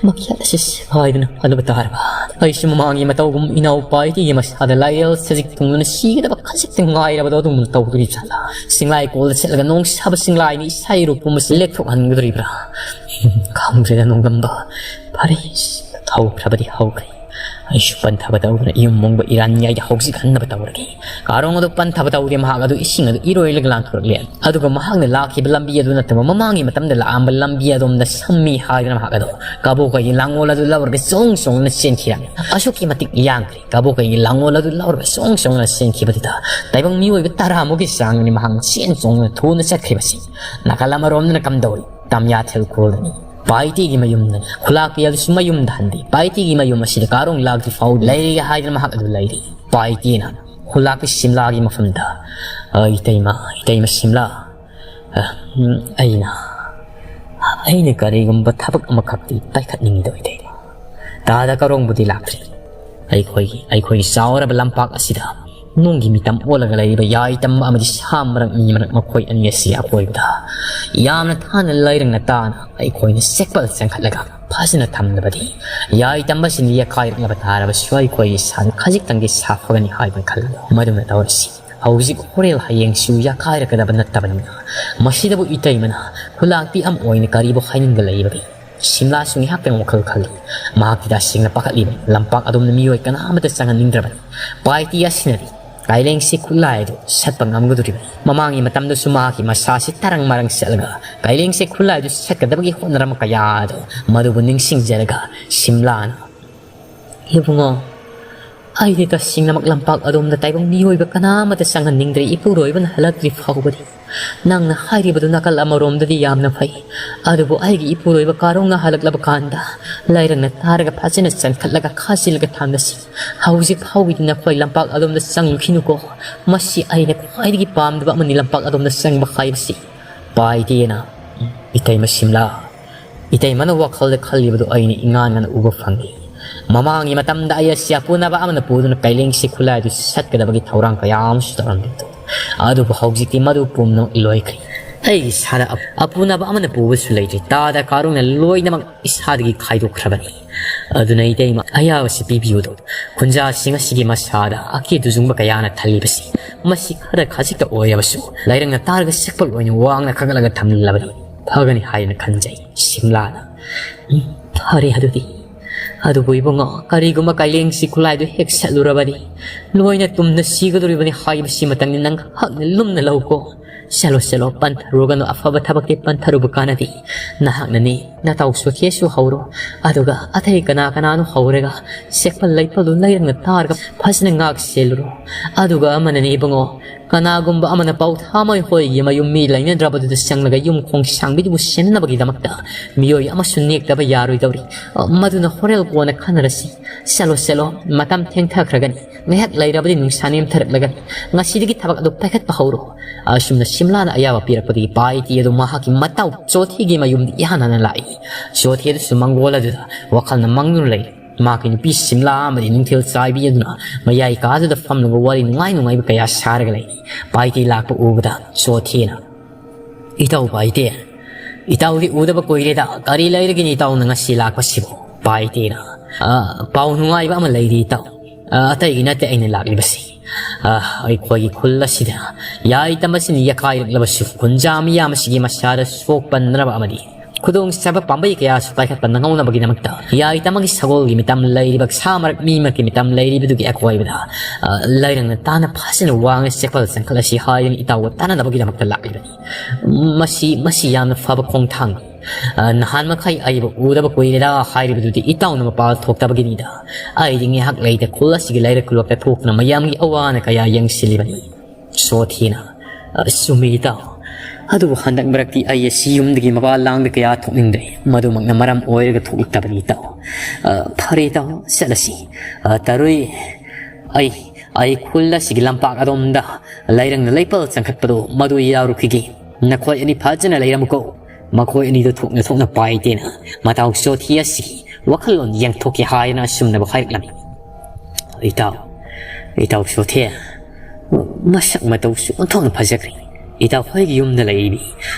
ꯃꯈꯦꯠ ꯑꯁꯤ ꯁꯦꯒꯥꯏꯗꯨꯅ ꯐꯅꯕ ꯇꯥꯔꯕ? ꯑꯩꯁꯨ ꯃꯃꯥꯡꯒꯤ ꯃꯇꯧꯒꯨꯝ ꯏꯅꯥꯎꯄꯥ ꯏꯇꯤꯒꯤ ꯃꯁꯥꯗ ꯂꯥꯏꯔꯦꯜ ꯁꯖꯤꯛ ꯊꯨꯡꯗꯨꯅ ꯁꯤꯒꯗꯕ ꯈꯖꯤꯛꯇ ꯉꯥꯏꯔꯕꯗꯣ ꯑꯗꯨꯒꯨꯝꯅ ꯇꯧꯗꯣꯔꯤ ꯖꯥꯠꯂꯥ? ꯆꯤꯡꯂꯥꯏ ꯀꯣꯜꯗ ꯆꯠꯂꯒ ꯅꯣꯡ ꯁꯥꯕ ꯆꯤꯡꯂꯥꯏꯅ ꯏꯁꯥ ꯏꯔꯨ ꯄꯨꯝꯕꯁꯤ ꯂꯦꯛꯊꯣꯛꯍꯟꯒꯗꯣꯔꯤꯕ꯭ꯔꯥ? ꯈꯪꯗ꯭ꯔꯦꯗ ꯅꯣꯡꯗꯝꯕ꯫ ꯐꯔꯦ, ꯍꯧꯈ꯭ꯔꯕꯗꯤ ꯍꯧꯈ꯭ꯔꯦ꯫ ꯑꯩꯁꯨ ꯄꯟꯊꯕ ꯇꯧꯗꯅ ꯏꯌꯨꯝ ꯃꯣꯡꯕ ꯏꯔꯥꯟꯌꯥꯏꯗ ꯍꯧꯖꯤꯛ ꯍꯟꯅꯕ ꯇꯧꯔꯒꯦ꯫" ꯀꯥꯔꯣꯡ ꯑꯗꯨ ꯄꯟꯊꯕ ꯇꯧꯗꯦ꯫ ꯃꯍꯥꯛ ꯑꯗꯨ ꯏꯁꯤꯡ ꯑꯗꯨ ꯏꯔꯣꯏꯔꯒ ꯂꯥꯟꯊꯣꯔꯛꯂꯦ꯫ ꯑꯗꯨꯒ ꯃꯍꯥꯛꯅ ꯂꯥꯛꯈꯤꯕ ꯂꯝꯕꯤ ꯑꯗꯨ ꯅꯠꯇꯕ ꯃꯃꯥꯡꯒꯤ ꯃꯇꯝꯗ ꯂꯥꯛꯑꯝꯕ ꯂꯝꯕꯤ ꯑꯗꯣꯝꯗ ꯁꯝꯃꯤ ꯍꯥꯏꯗꯅ ꯃꯍꯥꯛ ꯑꯗꯨ ꯀꯕꯣꯛꯀꯩꯒꯤ ꯂꯥꯡꯒꯣꯜ ꯑꯗꯨ ꯂꯧꯔꯒ ꯆꯣꯡ ꯆꯣꯡꯗꯨꯅ ꯆꯦꯟꯈꯤꯔꯝꯃꯤ꯫ ꯑꯁꯨꯛꯀꯤ ꯃꯇꯤꯛ ꯌꯥꯡꯈ꯭ꯔꯦ꯫ ꯀꯕꯣꯛꯀꯩꯒꯤ ꯂꯥꯡꯒꯣꯜ ꯑꯗꯨ ꯂꯧꯔꯒ ꯆꯣꯡ ꯆꯣꯡꯗꯨꯅ ꯆꯦꯟꯈꯤꯕꯗꯨꯗ ꯇꯥꯏꯕꯪ ꯃꯤꯑꯣꯏꯕ ꯇꯔꯥꯃꯨꯛꯀꯤ ꯆꯥꯡꯅꯤ ꯃꯍꯥꯛꯅ ꯆꯦꯟ ꯆꯣꯡꯗꯨꯅ ꯊꯨꯅ ꯆꯠꯈ꯭ꯔꯤꯕꯁꯤ꯫ ꯅꯥꯀꯜ ꯑꯃꯔꯣꯝꯗꯅ ꯀꯝꯗꯧꯔꯤ? ꯇꯝꯌꯥꯊꯦꯜ ꯈꯨꯜꯗꯅꯤ꯫ ꯄꯥꯏꯇꯤꯒꯤ ꯃꯌꯨꯝꯗꯅꯤ꯫ ꯈꯨꯂꯥꯛꯄꯤ ꯑꯗꯨꯁꯨ ꯃꯌꯨꯝꯗ ꯍꯟꯗꯦ꯫ ꯄꯥꯏꯇꯤꯒꯤ ꯃꯌꯨꯝ ꯑꯁꯤꯗ ꯀꯥꯔꯣꯡ ꯂꯥꯛꯇ꯭ꯔꯤ ꯐꯥꯎ ꯂꯩꯔꯒꯦ ꯍꯥꯏꯗꯅ ꯃꯍꯥꯛ ꯑꯗꯨ ꯂꯩꯔꯤ꯫ ꯄꯥꯏꯇꯤꯅ ꯈꯨꯂꯥꯛꯄꯤ ꯁꯤꯝꯂꯥꯒꯤ ꯃꯐꯝꯗ, "ꯑ, ꯏꯇꯩꯃ, ꯏꯇꯩꯃ ꯁꯤꯝꯂꯥ, ꯑ, ꯎꯝ, ꯑꯩꯅ, ꯑꯩꯅ ꯀꯔꯤꯒꯨꯝꯕ ꯊꯕꯛ ꯑꯃꯈꯛꯇꯤ ꯄꯥꯏꯈꯠꯅꯤꯡꯉꯤꯗꯣ ꯏꯇꯩꯃ꯫ ꯇꯥꯗ ꯀꯥꯔꯣꯡꯕꯨꯗꯤ ꯂꯥꯛꯇ꯭ꯔꯤ꯫ ꯑꯩꯈꯣꯏꯒꯤ, ꯑꯩꯈꯣꯏꯒꯤ ꯆꯥꯎꯔꯕ ꯂꯝꯄꯥꯛ ꯑꯁꯤꯗ ꯅꯨꯡꯒꯤ ꯃꯤꯇꯝ ꯑꯣꯜꯂꯒ ꯂꯩꯔꯤꯕ ꯌꯥꯏ ꯇꯝꯕ ꯑꯃꯗꯤ ꯁꯥ ꯃꯔꯛ, ꯃꯤ ꯃꯔꯛ ꯃꯈꯣꯏ ꯑꯅꯤ ꯑꯁꯤ ꯑꯀꯣꯏꯕꯗ ꯌꯥꯝꯅ ꯊꯥꯅ ꯂꯩꯔꯪꯅ ꯇꯥꯅ ꯑꯩꯈꯣꯏꯅ ꯆꯦꯛꯄꯜ ꯆꯪꯈꯠꯂꯒ ꯐꯖꯅ ꯊꯝꯂꯕꯗꯤ ꯌꯥꯏ ꯇꯝꯕꯁꯤꯡ ꯌꯦꯛꯈꯥꯏꯔꯛꯂꯕ ꯇꯥꯔꯕꯁꯨ ꯑꯩꯈꯣꯏꯒꯤ ꯏꯁꯥꯗ ꯈꯖꯤꯛꯇꯪꯗꯤ ꯁꯥꯐꯒꯅꯤ ꯍꯥꯏꯗꯨꯅ ꯈꯜꯂꯤ꯫ ꯃꯗꯨꯅ ꯇꯧꯔꯁꯤ꯫ ꯍꯧꯖꯤꯛ ꯍꯣꯔꯦꯟ ꯍꯌꯦꯡꯁꯨ ꯌꯥꯈꯥꯏꯔꯛꯀꯗꯕ ꯅꯠꯇꯕꯅꯤꯅ ꯃꯁꯤꯗꯕꯨ ꯏꯇꯩꯃꯅ ꯈꯨꯂꯥꯛꯄꯤ ꯑꯃ ꯑꯣꯏꯅ ꯀꯔꯤꯕꯨ ꯍꯥꯏꯅꯤꯡꯕ ꯂꯩꯕꯒꯦ?" ꯁꯤꯝꯂꯥꯁꯨ ꯉꯥꯏꯍꯥꯛꯇꯪ ꯋꯥꯈꯜ ꯈꯜꯂꯤ꯫ ꯃꯍꯥꯛꯇꯤ ꯇꯁꯦꯡꯅ ꯄꯥꯈꯠꯂꯤꯕꯅꯤ꯫ ꯂꯝꯄꯥꯛ ꯑꯗꯨꯝꯅ ꯃꯤꯑꯣꯏ ꯀꯅꯥ ꯑꯃꯠꯇ ꯆꯪꯍꯟꯅꯤꯡꯗ꯭ꯔꯕꯅꯤ꯫ ꯄꯥꯏꯇꯤ ꯑꯁꯤꯅꯗꯤ ꯀꯥꯏꯂꯦꯡꯁꯤ ꯈꯨꯠꯂꯥꯏ ꯑꯗꯨ ꯁꯠꯄ ꯉꯝꯒꯗꯧꯔꯤꯕꯅꯤ꯫ ꯃꯃꯥꯡꯒꯤ ꯃꯇꯝꯗꯁꯨ ꯃꯍꯥꯛꯀꯤ ꯃꯁꯥꯁꯤ ꯇꯔꯪ ꯃꯔꯪ ꯆꯠꯂꯒ ꯀꯥꯏꯂꯦꯡꯁꯤ ꯈꯨꯠꯂꯥꯏ ꯑꯗꯨ ꯁꯠꯀꯗꯕꯒꯤ ꯍꯣꯠꯅꯔꯝꯕ ꯀꯌꯥ ꯑꯗꯨ ꯃꯗꯨꯕꯨ ꯅꯤꯡꯁꯤꯡꯖꯔꯒ ꯁꯤꯝꯂꯥꯅ, "ꯏꯕꯨꯡꯉꯣ, ꯑꯩꯗꯤ ꯇꯁꯦꯡꯅꯃꯛ ꯂꯝꯄꯥꯛ ꯑꯗꯣꯝꯗ ꯇꯥꯏꯕꯪ ꯃꯤꯑꯣꯏꯕ ꯀꯅꯥ ꯑꯃꯠꯇ ꯆꯪꯍꯟꯅꯤꯡꯗ꯭ꯔꯦ, ꯏꯄꯨꯔꯣꯏꯕꯅ ꯍꯜꯂꯛꯇ꯭ꯔꯤ ꯐꯥꯎꯕꯗꯤ꯫ ꯅꯪꯅ ꯍꯥꯏꯔꯤꯕꯗꯨ ꯅꯥꯀꯜ ꯑꯃꯔꯣꯝꯗꯗꯤ ꯌꯥꯝꯅ ꯐꯩ, ꯑꯗꯨꯕꯨ ꯑꯩꯒꯤ ꯏꯄꯨꯔꯣꯏꯕ ꯀꯥꯔꯣꯡꯅ ꯍꯜꯂꯛꯂꯕ ꯀꯥꯟꯗ ꯂꯩꯔꯪꯅ ꯇꯥꯔꯒ ꯐꯖꯅ ꯆꯟꯈꯠꯂꯒ ꯈꯥꯖꯤꯜꯂꯒ ꯊꯝꯂꯁꯤ꯫ ꯍꯧꯖꯤꯛ ꯐꯥꯎꯒꯤꯗꯤ ꯅꯈꯣꯏ ꯂꯝꯄꯥꯛ ꯑꯗꯣꯝꯗ ꯆꯪꯂꯨꯈꯤꯅꯨꯀꯣ꯫ ꯃꯁꯤ ꯑꯩꯅ ꯈ꯭ꯋꯥꯏꯗꯒꯤ ꯄꯥꯝꯗꯕ ꯑꯃꯅꯤ, ꯂꯝꯄꯥꯛ ꯑꯗꯣꯝꯗ ꯆꯪꯕ ꯍꯥꯏꯕꯁꯤ꯫" ꯄꯥꯏꯇꯦꯅ, "ꯏꯇꯩꯃ ꯁꯤꯝꯂꯥ, ꯏꯇꯩꯃꯅ ꯋꯥꯈꯜꯗ ꯈꯜꯂꯤꯕꯗꯨ ꯑꯩꯅ ꯏꯉꯥꯟ ꯉꯥꯟꯅ ꯎꯕ ꯐꯪꯏ꯫ ꯃꯃꯥꯡꯒꯤ ꯃꯇꯝꯗ ꯑꯩ ꯑꯁꯤ ꯑꯄꯨꯅꯕ ꯑꯃꯅ ꯄꯨꯗꯨꯅ ꯀꯥꯏꯂꯦꯡꯁꯤ ꯈꯨꯠꯂꯥꯏꯗꯨ ꯁꯠꯀꯗꯕꯒꯤ ꯊꯧꯔꯥꯡ ꯀꯌꯥ ꯑꯃꯁꯨ ꯇꯧꯔꯝꯂꯤꯕꯗꯨ꯫ ꯑꯗꯨꯕꯨ ꯍꯧꯖꯤꯛꯇꯤ ꯃꯗꯨ ꯄꯨꯝꯅꯃꯛ ꯂꯣꯏꯈ꯭ꯔꯦ꯫ ꯑꯩꯒꯤ ꯏꯁꯥꯗ ꯑꯞ-, ꯑꯄꯨꯅꯕ ꯑꯃꯅ ꯄꯨꯕꯁꯨ ꯂꯩꯇ꯭ꯔꯦ꯫ ꯇꯥꯗ ꯀꯥꯔꯣꯡꯅ ꯂꯣꯏꯅꯃꯛ ꯏꯁꯥꯗꯒꯤ ꯈꯥꯏꯗꯣꯛꯈ꯭ꯔꯕꯅꯤ꯫ ꯑꯗꯨꯅ ꯏꯇꯩꯃ, ꯑꯌꯥꯕꯁꯤ ꯄꯤꯕꯤꯌꯨꯗꯣ꯫ ꯈꯨꯟꯖꯥꯁꯤꯡ ꯑꯁꯤꯒꯤ ꯃꯁꯥꯗ ꯑꯀꯤ ꯇꯨꯖꯨꯡꯕ ꯀꯌꯥꯅ ꯊꯜꯂꯤꯕꯁꯤ, ꯃꯁꯤ ꯈꯔ ꯈꯖꯤꯛꯇ ꯑꯣꯏꯔꯕꯁꯨ ꯂꯩꯔꯪꯅ ꯇꯥꯔꯒ ꯁꯦꯛꯄ ꯑꯣꯏꯅ ꯋꯥꯡꯅ ꯀꯥꯈꯠꯂꯒ ꯊꯝꯂꯕꯗꯤ ꯐꯒꯅꯤ ꯍꯥꯏꯅ ꯈꯟꯖꯩ꯫" ꯁꯤꯝꯂꯥꯅ, "ꯎꯝ, ꯐꯔꯦ ꯑꯗꯨꯗꯤ꯫ ꯑꯗꯨꯕꯨ ꯏꯕꯨꯡꯉꯣ, ꯀꯔꯤꯒꯨꯝꯕ ꯀꯥꯏꯂꯦꯡꯁꯤ ꯈꯨꯠꯂꯥꯏꯗꯨ ꯍꯦꯛ ꯁꯠꯂꯨꯔꯕꯗꯤ ꯂꯣꯏꯅ ꯇꯨꯝꯅ ꯁꯤꯒꯗꯧꯔꯤꯕꯅꯤ ꯍꯥꯏꯕꯁꯤꯃꯇꯪꯗꯤ ꯅꯪ ꯍꯛꯅ ꯂꯨꯝꯅ ꯂꯧꯀꯣ꯫ ꯆꯠꯂꯣ, ꯆꯠꯂꯣ, ꯄꯟꯊꯔꯨꯒꯅꯨ, ꯑꯐꯕ ꯊꯕꯛꯇꯤ ꯄꯟꯊꯔꯨꯕ ꯀꯥꯟꯅꯗꯦ꯫ ꯅꯍꯥꯛꯅꯅꯦ, ꯅꯇꯥꯎ ꯁꯣꯊꯤꯁꯨ ꯍꯧꯔꯣ, ꯑꯗꯨꯒ ꯑꯇꯩ ꯀꯅꯥ ꯀꯅꯥꯅꯣ ꯍꯧꯔꯒ ꯆꯦꯛꯄꯜ ꯂꯩꯄꯜꯗꯨ ꯂꯩꯔꯪꯅ ꯇꯥꯔꯒ ꯐꯖꯅ ꯉꯥꯛ ꯁꯦꯜꯂꯨꯔꯣ꯫ ꯑꯗꯨꯒ ꯑꯃꯅꯅꯦ ꯏꯕꯨꯡꯉꯣ, ꯀꯅꯥꯒꯨꯝꯕ ꯑꯃꯅ ꯄꯥꯎꯊꯥꯃꯩ ꯍꯣꯏꯒꯤ ꯃꯌꯨꯝ ꯃꯤ ꯂꯩꯅꯗ꯭ꯔꯕꯗꯨꯗ ꯆꯪꯂꯒ ꯌꯨꯝ ꯈꯣꯡ ꯁꯥꯡꯕꯤꯗꯨꯕꯨ ꯁꯦꯟꯅꯅꯕꯒꯤꯗꯃꯛꯇ ꯃꯤꯑꯣꯏ ꯑꯃꯁꯨ ꯅꯦꯛꯇꯕ ꯌꯥꯔꯣꯏꯗꯧꯔꯤ꯫ ꯑ, ꯃꯗꯨꯅ ꯍꯣꯔꯦꯜ ꯀꯣꯟꯅ ꯈꯟꯅꯔꯁꯤ꯫ ꯆꯠꯂꯣ, ꯆꯠꯂꯣ, ꯃꯇꯝ ꯊꯦꯡꯊꯈ꯭ꯔꯒꯅꯤ꯫ ꯉꯥꯏꯍꯥꯛ ꯂꯩꯔꯕꯗꯤ ꯅꯨꯡꯁꯥ ꯅꯦꯝꯊꯔꯛꯂꯒꯅꯤ꯫ ꯉꯁꯤꯗꯒꯤ ꯊꯕꯛ ꯑꯗꯨ ꯄꯥꯏꯈꯠꯄ ꯍꯧꯔꯣ꯫ ꯑꯁꯨꯝꯅ ꯁꯤꯝꯂꯥꯅ ꯑꯌꯥꯕ ꯄꯤꯔꯛꯄꯗꯒꯤ ꯄꯥꯏꯇꯤ ꯑꯗꯨ ꯃꯍꯥꯛꯀꯤ ꯃꯇꯥꯎ ꯆꯣꯊꯤꯒꯤ ꯃꯌꯨꯝꯗ ꯏꯍꯥꯟ ꯍꯥꯟꯅ ꯂꯥꯛꯏ꯫ ꯆꯣꯊꯤ ꯑꯗꯨꯁꯨ ꯃꯪꯒꯣꯜ ꯑꯗꯨꯗ ꯋꯥꯈꯜꯅ ꯃꯪꯗꯨꯅ ꯂꯩꯔꯤ꯫ ꯃꯍꯥꯛꯀꯤ ꯅꯨꯄꯤ ꯁꯤꯝꯂꯥ ꯑꯃꯗꯤ ꯅꯨꯡꯊꯤꯜ ꯆꯥꯏꯕꯤ ꯑꯗꯨꯅ ꯃꯌꯥꯏ ꯀꯥꯗꯨꯗ ꯐꯝꯂꯒ ꯋꯥꯔꯤ ꯅꯨꯡꯉꯥꯏ ꯅꯨꯡꯉꯥꯏꯕ ꯀꯌꯥ ꯁꯥꯔꯒ ꯂꯩꯔꯤ꯫ ꯄꯥꯏꯇꯤ ꯂꯥꯛꯄ ꯎꯕꯗ ꯆꯣꯊꯤꯅ, "ꯏꯇꯥꯎ ꯄꯥꯏꯇꯦ, ꯏꯇꯥꯎꯗꯤ ꯎꯗꯕ ꯀꯨꯏꯔꯦꯗ, ꯀꯔꯤ ꯂꯩꯔꯒꯦꯅꯦ ꯏꯇꯥꯎꯅ ꯉꯁꯤ ꯂꯥꯛꯄꯁꯤꯕꯨ?" ꯄꯥꯏꯇꯦꯅ, "ꯑ, ꯄꯥꯎ ꯅꯨꯡꯉꯥꯏꯕ ꯑꯃ ꯂꯩꯔꯤ ꯏꯇꯥꯎ꯫ ꯑ, ꯑꯇꯩꯒꯤ ꯅꯠꯇꯦ ꯑꯩꯅ ꯂꯥꯛꯂꯤꯕꯁꯤ꯫ ꯑ, ꯑꯩꯈꯣꯏꯒꯤ ꯈꯨꯜ ꯑꯁꯤꯗ ꯌꯥꯏꯇꯝ ꯑꯁꯤꯅ ꯌꯥꯀꯥꯏꯔꯛꯂꯕꯁꯨ ꯈꯨꯟꯖꯥ ꯃꯤꯌꯥꯝ ꯑꯁꯤꯒꯤ ꯃꯁꯥꯗ ꯁꯣꯛꯄꯟꯅꯕ ꯑꯃꯗꯤ ꯈꯨꯗꯣꯡꯆꯥꯕ ꯄꯥꯝꯕꯩ ꯀꯌꯥꯁꯨ ꯄꯥꯏꯈꯠꯄ ꯅꯪꯍꯧꯅꯕꯒꯤꯗꯃꯛꯇ ꯌꯥꯏꯇꯝꯒꯤ ꯁꯒꯣꯜꯒꯤ ꯃꯤꯇꯝ ꯂꯩꯔꯤꯕ ꯁꯥ ꯃꯔꯛ ꯃꯤ ꯃꯔꯛꯀꯤ ꯃꯤꯇꯝ ꯂꯩꯔꯤꯕꯗꯨꯒꯤ ꯑꯀꯣꯏꯕꯗ, ꯑ, ꯂꯩꯔꯪꯅ ꯇꯥꯅ ꯐꯖꯅ ꯋꯥꯡꯅ ꯆꯦꯛꯄꯜ ꯆꯪꯈꯠꯂꯁꯤ ꯍꯥꯏꯗꯨꯅ ꯏꯇꯥꯎꯒ ꯇꯥꯟꯅꯅꯕꯒꯤꯗꯃꯛꯇ ꯂꯥꯛꯂꯤꯕꯅꯤ꯫ ꯃꯁꯤ, ꯃꯁꯤ ꯌꯥꯝꯅ ꯐꯕ ꯈꯣꯡꯊꯥꯡꯅꯤ꯫ ꯑ, ꯅꯍꯥꯟ ꯃꯈꯩ ꯑꯩꯕꯨ ꯎꯗꯕ ꯀꯨꯏꯔꯦꯗ ꯍꯥꯏꯔꯤꯕꯗꯨꯗꯤ ꯏꯇꯥꯎꯅ ꯃꯄꯥꯜ ꯊꯣꯛꯇꯕꯒꯤꯅꯤꯗ꯫ ꯑꯩꯗꯤ ꯉꯥꯏꯍꯥꯛ ꯂꯩꯇ ꯈꯨꯜ ꯑꯁꯤꯒꯤ ꯂꯩꯔꯛ ꯈꯨꯜꯂꯛꯇ ꯊꯣꯛꯇꯨꯅ ꯃꯌꯥꯝꯒꯤ ꯑꯋꯥ ꯑꯅꯥ ꯀꯌꯥ ꯌꯦꯡꯁꯤꯜꯂꯤꯕꯅꯤ꯫" ꯁꯣꯊꯤꯅ, "ꯑ, ꯆꯨꯝꯃꯤ ꯏꯇꯥꯎ꯫ ꯑꯗꯨꯕꯨ ꯍꯟꯗꯛ ꯃꯔꯛꯇꯤ ꯑꯩ ꯑꯁꯤ ꯌꯨꯝꯗꯒꯤ ꯃꯄꯥꯜ ꯂꯥꯡꯗ ꯀꯌꯥ ꯊꯣꯛꯅꯤꯡꯗ꯭ꯔꯦ꯫ ꯃꯗꯨꯃꯛꯅ ꯃꯔꯝ ꯑꯣꯏꯔꯒ ꯊꯣꯛꯂꯛꯇꯕꯅꯤ ꯏꯇꯥꯎ꯫ ꯑ, ꯐꯔꯦ ꯏꯇꯥꯎ, ꯆꯠꯂꯁꯤ꯫ ꯑ, ꯇꯔꯨꯏ, ꯑꯩ, ꯑꯩ ꯈꯨꯜ ꯑꯁꯤꯒꯤ ꯂꯝꯄꯥꯛ ꯑꯗꯣꯝꯗ ꯂꯩꯔꯪꯅ ꯂꯩꯄꯜ ꯆꯪꯈꯠꯄꯗꯣ ꯃꯗꯨ ꯌꯥꯎꯔꯨꯈꯤꯒꯦ꯫ ꯅꯈꯣꯏ ꯑꯅꯤ ꯐꯖꯅ ꯂꯩꯔꯝꯃꯨꯀꯣ꯫" ꯃꯈꯣꯏ ꯑꯅꯤꯗꯨ ꯊꯣꯛꯅ ꯊꯣꯛꯅ ꯄꯥꯏꯇꯦꯅ ꯃꯇꯥꯎ ꯆꯣꯊꯤ ꯑꯁꯤꯒꯤ ꯋꯥꯈꯜꯂꯣꯟ ꯌꯦꯡꯊꯣꯛꯀꯦ ꯍꯥꯏꯅ ꯑꯁꯨꯝꯅꯕꯨ ꯍꯥꯏꯔꯛꯂꯝꯃꯤ꯫ "ꯏꯇꯥꯎ, ꯏꯇꯥꯎ ꯆꯣꯊꯤ, ꯃꯁꯛ ꯃꯇꯧꯁꯨ ꯑꯣꯟꯊꯣꯛꯅ ꯐꯖꯈ꯭ꯔꯦ꯫ ꯏꯇꯥꯎ ꯍꯣꯏꯒꯤ ꯌꯨꯝꯗ ꯂꯩꯔꯤꯕꯤ